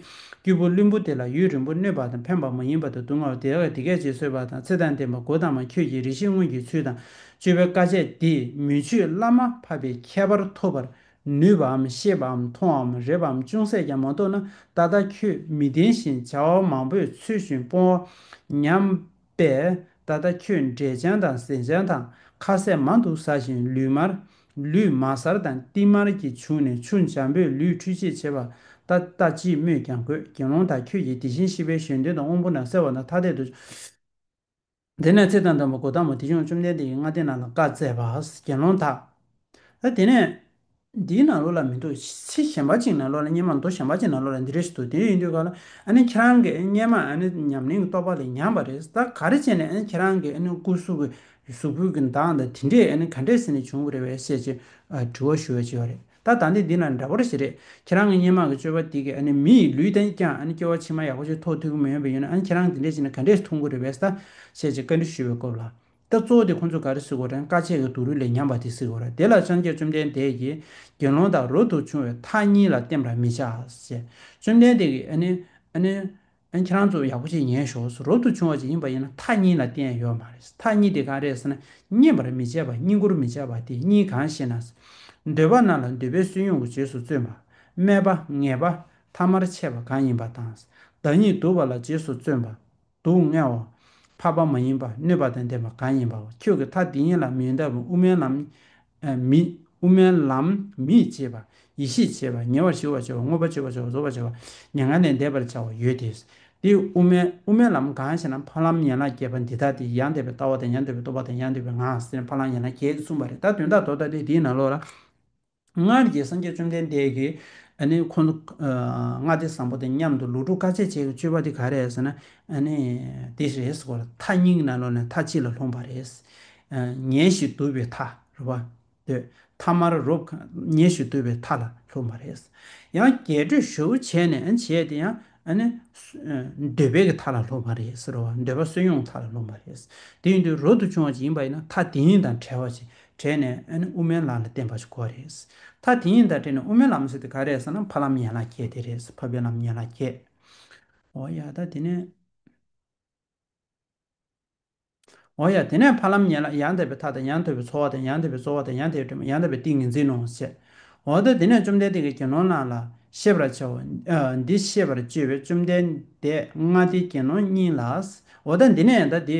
སྐྱེས་བུ་བླུན་པོ་དེ་ལ་ཡུན་རིང་པོར་གནོད་པ་དང་ཕན་པ་མ་ཡིན་པ་དང་སྡུག་བསྔལ་བ་དེ་དག་གིས་དེ་སྐད་ཅེས་གསོལ་བ་དང་། ཚེ་དང་ལྡན་པ་གོའུ་ཏ་མ་ཁྱོད་ཀྱིས་རེ་ཞིག་སྔོན་གྱི་ཚུལ་དང་སྤྱོད་པའི་དཀའ་སྤྱད་འདི་མི་ཆོས་བླ་མ་འཕགས་པའི་ཁྱད་པར་ཐོབ་པར་ནུས་པའམ་ཤེས་པའམ་མཐོང་བའམ་རེག་པའམ་ཅུང་ཟད་ཀྱང་མ་མཐོང་ན། ད་ལྟ་ཁྱོད་མི་བདེན་ཞིང་བྱ་བ་མང་པོས་འཚོ་ཞིང་སྤོང་བ་ཉམས་པས། ད་ལྟ་ཁྱོད་འབྲས་ཆང་དང་ཟས་ཆང་དང་ཁ་ཟས་མང་དུ་ཟ་ཞིང་ལུས་མར་ལུས་མར་གསར་དང་ཏིལ་མར་གྱིས་བྱུགས་ནས་ཆུ་འཇམ་པོས་ལུས་འཁྲུད་བྱེད་བྱེད་པ་ད་ལྟ་ཅི་སྨོས་ཀྱང་དགོས། དགེ་སློང་དག་ཁྱོད་ཀྱིས་དེ་བཞིན་གཤེགས་པའི་གཞོན་དོན་དང་དབང་པོ་རྣམས་བསལ་བ་དང་ཐ་དད་དུ། དེ་ནས་ཚེ་དང་ལྡན་པ་གོའུ་ཏ་མ་དེ་བཞིན་བཅོམ་ལྡན་འདས་ཀྱིས་ལྔ་སྡེ་རྣམས་ལ་བཀའ་སྩལ་པ། དགེ་སློང་དག་ད་དེ་ནས་འདིའི་ནང་ལོགས་ལ་མི་འདུག་ཚིག་གཞན་པ་ཅིག་ནང་ལོགས་ལ་སྔོན་མ་མདོ་གཞན་པ་ཅིག་ནང་ལོགས་ལ་འདི་འདྲ་ཞིག་འདུག་དེ་ཡིན་དུས་ག་ལ་ཨ་ནི་ཁྱེད་རང་གིས་སྔོན་མ་ཨ་ནི་ཉམས་ལེན་གྱི་རྟོགས་པ་ལས་ཉམས་པ་རེད། ད་ག་རེ་བྱས་ནས་ཨ་ནི་ཁྱེད་རང་གིས་ཨ་ནི་སྐུ་གཟུགས་ཀྱི་གཟུགས་པོ་གི་མདངས་དང་དེ་འདྲས་ཨ་ནི་ག་འདྲས་ཟེར་ནས་བྱུང་བ་རེད་པས་ཟེར་ཅིག་ཨ་དྲི་བ་ཞུ་བ་ཅིག་ཡོད་རེད། ད་ད་འདི་འདི་ལ་འདྲ་པོ་ཞིག་རེད། ཁྱེད་རང་གི་སྔོན་མ་གི་སྤྱོད་པ་འདི་གིས་ཨ་ནི་མི་ཡི་ལུས་ལྡན་ཀྱང་ཨ་ནི་སྐྱེ་བ་ཕྱི་མ་ཡག་པོ་ཞིག་ཐོབ་ཐུབ་ཀྱི་མ་ཡིན་པ་ཡིན་ན། ཨ་ནི་ཁྱེད་རང་འདི་འདྲས་བྱས་ནས་ག་འདྲས་མཐོང་གི་རེད་པས་ད་ཟེར་ཅིག་བཀའ་འདྲི་ཞུ་བའི་སྐབས་ལ། ད་གཙོ་བོ་དེ་ཁོང་ཚོས་ག་རེ་ཟེར་དགོས་རེད། དཀའ་སྤྱད་ཀྱི་སྡུག་རུས་ལས་ཉམས་པ་དེ་ཟེར་དགོས་རེད། དེ་ལ་སངས་རྒྱས་བཅོམ་ལྡན་འདས་ཀྱིས་དགེ་སློང་དག་རབ་ཏུ་བྱུང་བའི་མཐའ་གཉིས་ལ་བརྟེན་པར་མི་བྱ་ཟེར། བཅོམ་ལྡན་འདས་ཀྱིས་ཨ་ནི་ཨ་ནི་ཨ་ནི་ཁྱེད་རང་ཚོ་ཡག་པོ་ཅིག་ཉན་ཤོག་རབ་ཏུ་བྱུང་བ་ཅིག་ཡིན་པ་ཡིན་ན་མཐའ་གཉིས་ལ་བརྟེན་ཡོད་མ་རེད། མཐའ་གཉིས་དེ་ག་རེ་རེད་ཟེར་ན། བསྙེན་པར་མི་བྱ་བ་བསྙེན་བཀུར་མི་བྱ་བ་དེ་གཉིས་གང་ཞེ་ན། འདོད་པ་རྣམས་ལ་འདོད་པའི་བསོད་སྙོམས་ཀྱི་རྗེས་སུ་བརྩོན་པ། སྨད་པ་ངེས་པ་ཐ་མར་ཆད་པ་གང་ཡིན་པ་དང་། བདག་ཉིད་སྡུག་པ་ལ་རྗེས་སུ་བརྩོན་པ། སྡུག་བསྔལ་བ། འཕགས་པ་མ་ཡིན་པ་གནོད་པ་དང་ལྡན་པ་གང་ཡིན་པའོ། ཁྱོད་ཀྱིས་མཐའ་དེ་གཉིས་ལ་མི་འདའ་བར་དབུ་མའི་ལམ་ཨ་མི་དབུ་མའི་ལམ་མི་བྱེད་པ། ཡེ་ཤེས་བྱེད་པ། ཉེ་བར་ཞི་བར་བྱེད་པ། མངོན་པར་སྤྱོད་པར་བྱེད་པ། རྫོགས་པར་བྱེད་པ། མྱ་ངན་ལས་འདས་པར་བྱ་བ་ཡོད་དེ། དེ་དབུ་མའི་དབུ་མའི་ལམ་གང་ཞེ་ན། འཕགས་ལམ་ཡན་ལག་བརྒྱད་པ་འདི་ལྟ་སྟེ། ཡང་དག་པའི་ལྟ་བ་དང་། ཡང་དག་པའི་རྟོག་པ་དང་། ཡང་དག་པའི་ངང་ཟེར་ནས་འཕགས་ལམ་ཡན་ལག་བརྒྱད་གསུངས་པ་རེད། ད་དོན་དག་མདོར་བསྡུས་ཏེ་དེའི་ནང་ལོགས་ལ་སྔར་གྱི་སངས་རྒྱས་བཅོམ་ལྡན་འདས་ཀྱིས་ཨ་ནི་ཁོང་ཚོ་ཨ་ལྔ་སྡེ་བཟང་པོ་དང་མཉམ་དུ་ལོ་དྲུག་དཀའ་སྤྱད་བྱེད་ཀྱི་སྤྱོད་པ་དེ་ག་རེ་རེད་ཟེར་ན། ཨ་ནི་དེ་རེད་ཟེར་གོ་ལ། མཐའ་གཉིས་ཀྱི་ནང་ལོགས་ནས་མཐའ་གཅིག་ལ་ལྷུང་བ་རེད། ཨ་ཉེན་ཞིང་སྡུག་པའི་མཐའ་རེད་པ། དེ་ཐ་མར་རོབ་ཉེན་ཞིང་སྡུག་པའི་མཐའ་ལ་ལྷུང་བ་རེད། ཡང་རྒྱས་སྤྲོས་ཞེ་པོ་བྱས་ནས་ཨ་ནི་བྱས་ཏེ་ཡང་ཨ་ནི་ཨ་འདོད་པའི་གི་མཐའ་ལ་ལྷུང་བ་རེད་ཟེར་བ། འདོད་པ་བསོད་སྙོམས་མཐའ་ལ་ལྷུང་བ་རེད། དེ་ཡིན་དུས་རབ་ཏུ་བྱུང་བ་ཅིག་ཡིན་པ་ཡིན་ན་མཐའ་དེ་གཉིས་དང་བྲལ་བ་ཅིག་བྲལ་ནས་ཨ་ནི་དབུ་མའི་ལམ་ལ་བརྟེན་པ་ཞིག་དགོས་རེད། མཐའ་དེ་གཉིས་དང་བྲལ་ནས་དབུ་མའི་ལམ་ཟེར་དེ་ག་རེ་རེད་ཟེར་ན། འཕགས་ལམ་ཡན་ལག་བརྒྱད་དེ་རེད། འཕགས་པའི་ལམ་ཡན་ལག་བརྒྱད། འོ་ཡ། ད་དེ་ནས། འོ་ཡ། དེ་ནས་འཕགས་ལམ་ཡན་ལག་ཡང་དག་པའི་མཐའ་དང་། ཡང་དག་པའི་འཚོ་བ་དང་། ཡང་དག་པའི་རྩོལ་བ་དང་། ཡང་དག་པའི་དྲན་པ། ཡང་དག་པའི་ཏིང་ངེ་འཛིན་ནོ་ཞེས། འོ་ད་དེ་ནས་བཅོམ་ལྡན་འདས་ཀྱིས་དགེ་སློང་རྣམས་ལ་ཤེས་པར་བྱའོ། ཨ་འདི་ཤེས་པར་བྱ་བའི་བཅོམ་ལྡན་འདས་ལྔ་སྡེའི་དགེ་སློང་གཉིས་ལ། འོ་ད་འདི་ནས་ད་འདི།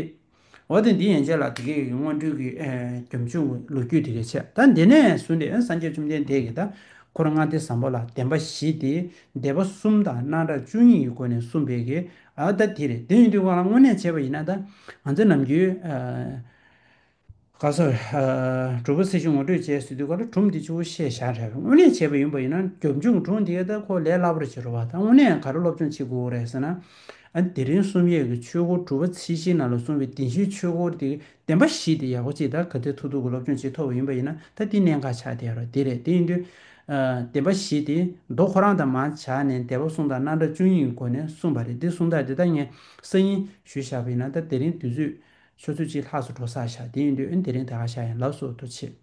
འོ་ད་འདི་ཡན་ཆད་ལ་དེ་གའི་སྔོན་འགྲོའི་གི་ཨ་སྒོམ་བྱུང་གི་ལོ་རྒྱུས་དེ་གའི་བྱས། ད་འདི་ནས་བཟུང་སྟེ་ཨ་སངས་རྒྱས་བཅོམ་ལྡན་འདས་ཀྱིས་ད་འཁོར་ལྔ་སྡེ་བཟང་པོ་ལ་བདེན་པ་བཞི་སྟེ་སྡེ་པ་གསུམ་དང་རྣམ་གྲངས་བཅུ་གཉིས་ཀྱི་སྒོ་ནས་གསུངས་པའི་གི་ཨ་ད་དེ་རེད། དེ་ཡིན་དུས་ག་ལ་དངོས་གནས་བྱས་པ་ཡིན་ན་ད་ང་ཚོ་ནམ་རྒྱུན་ཨ་ག་ས་ཨ་གྲུབ་པ་ཚུལ་བཞིན་ངོ་སྤྲོད་བྱས་ཟེར་དུས་ག་ལ་སྒྲུང་འདི་གཙོ་བོ་བཤད་བཞག་རེད། དངོས་གནས་བྱས་པ་ཡིན་པ་ཡིན་ན་སྒོམ་བྱུང་སྒྲུང་འདི་ད་ཁོ་ལས་སླ་པོ་རེད་བྱེད་རོགས་པ། ད་དངོས་གནས་ག་རེ་སློབ་སྦྱོང་བྱེད་དགོས་རེད་ཟེར་ན། ཨ་དེ་རིང་གསུང་ཡས་ཀྱི་ཆོས་འཁོར་དྲུག་པ་ཚིག་བཞི་ནང་ལ་གསུངས་པའི་བདེན་བཞིའི་ཆོས་འཁོར་དེ་བདེན་པ་བཞི་དེ་ཡག་པོ་ཅིག་ད་ག་ཚོད་ཐུབ་ཐུབ་ཀྱི་སློབ་སྦྱོང་བྱེད་ཐུབ་པ་ཡིན་པ་ཡིན་ན་ད་དེ་གནད་འགག་ཆགས་བསྡད་ཡོད་རེད། དེ་རེད། དེ་ཡིན་དུས་ཨ་བདེན་པ་བཞི་དེ་མདོ་ཁོ་རང་དང་མར་སྦྱར་ནས་འདས་པ་གསུམ་དང་རྣམ་གྲངས་བཅུ་གཉིས་ཀྱི་སྒོ་ནས་གསུངས་པ་རེད། འདི་གསུང་སྟངས་དེ་ད་ངས་སང་ཉིན་ཞུས་བཞག་པ་ཡིན་ན་ད་དེ་རིང་དུས་ཚོད་ཆུ་ཚོད་གཅིག་ལྷག་ཙམ་འགྲོ་ཚར་བཞག་དེ་ཡིན་དུས་ཨ་ནི་དེ་རིང་ད་ག་བཞག་ཡིན། ལགས་སོ། ཐུགས་རྗེ་ཆེ།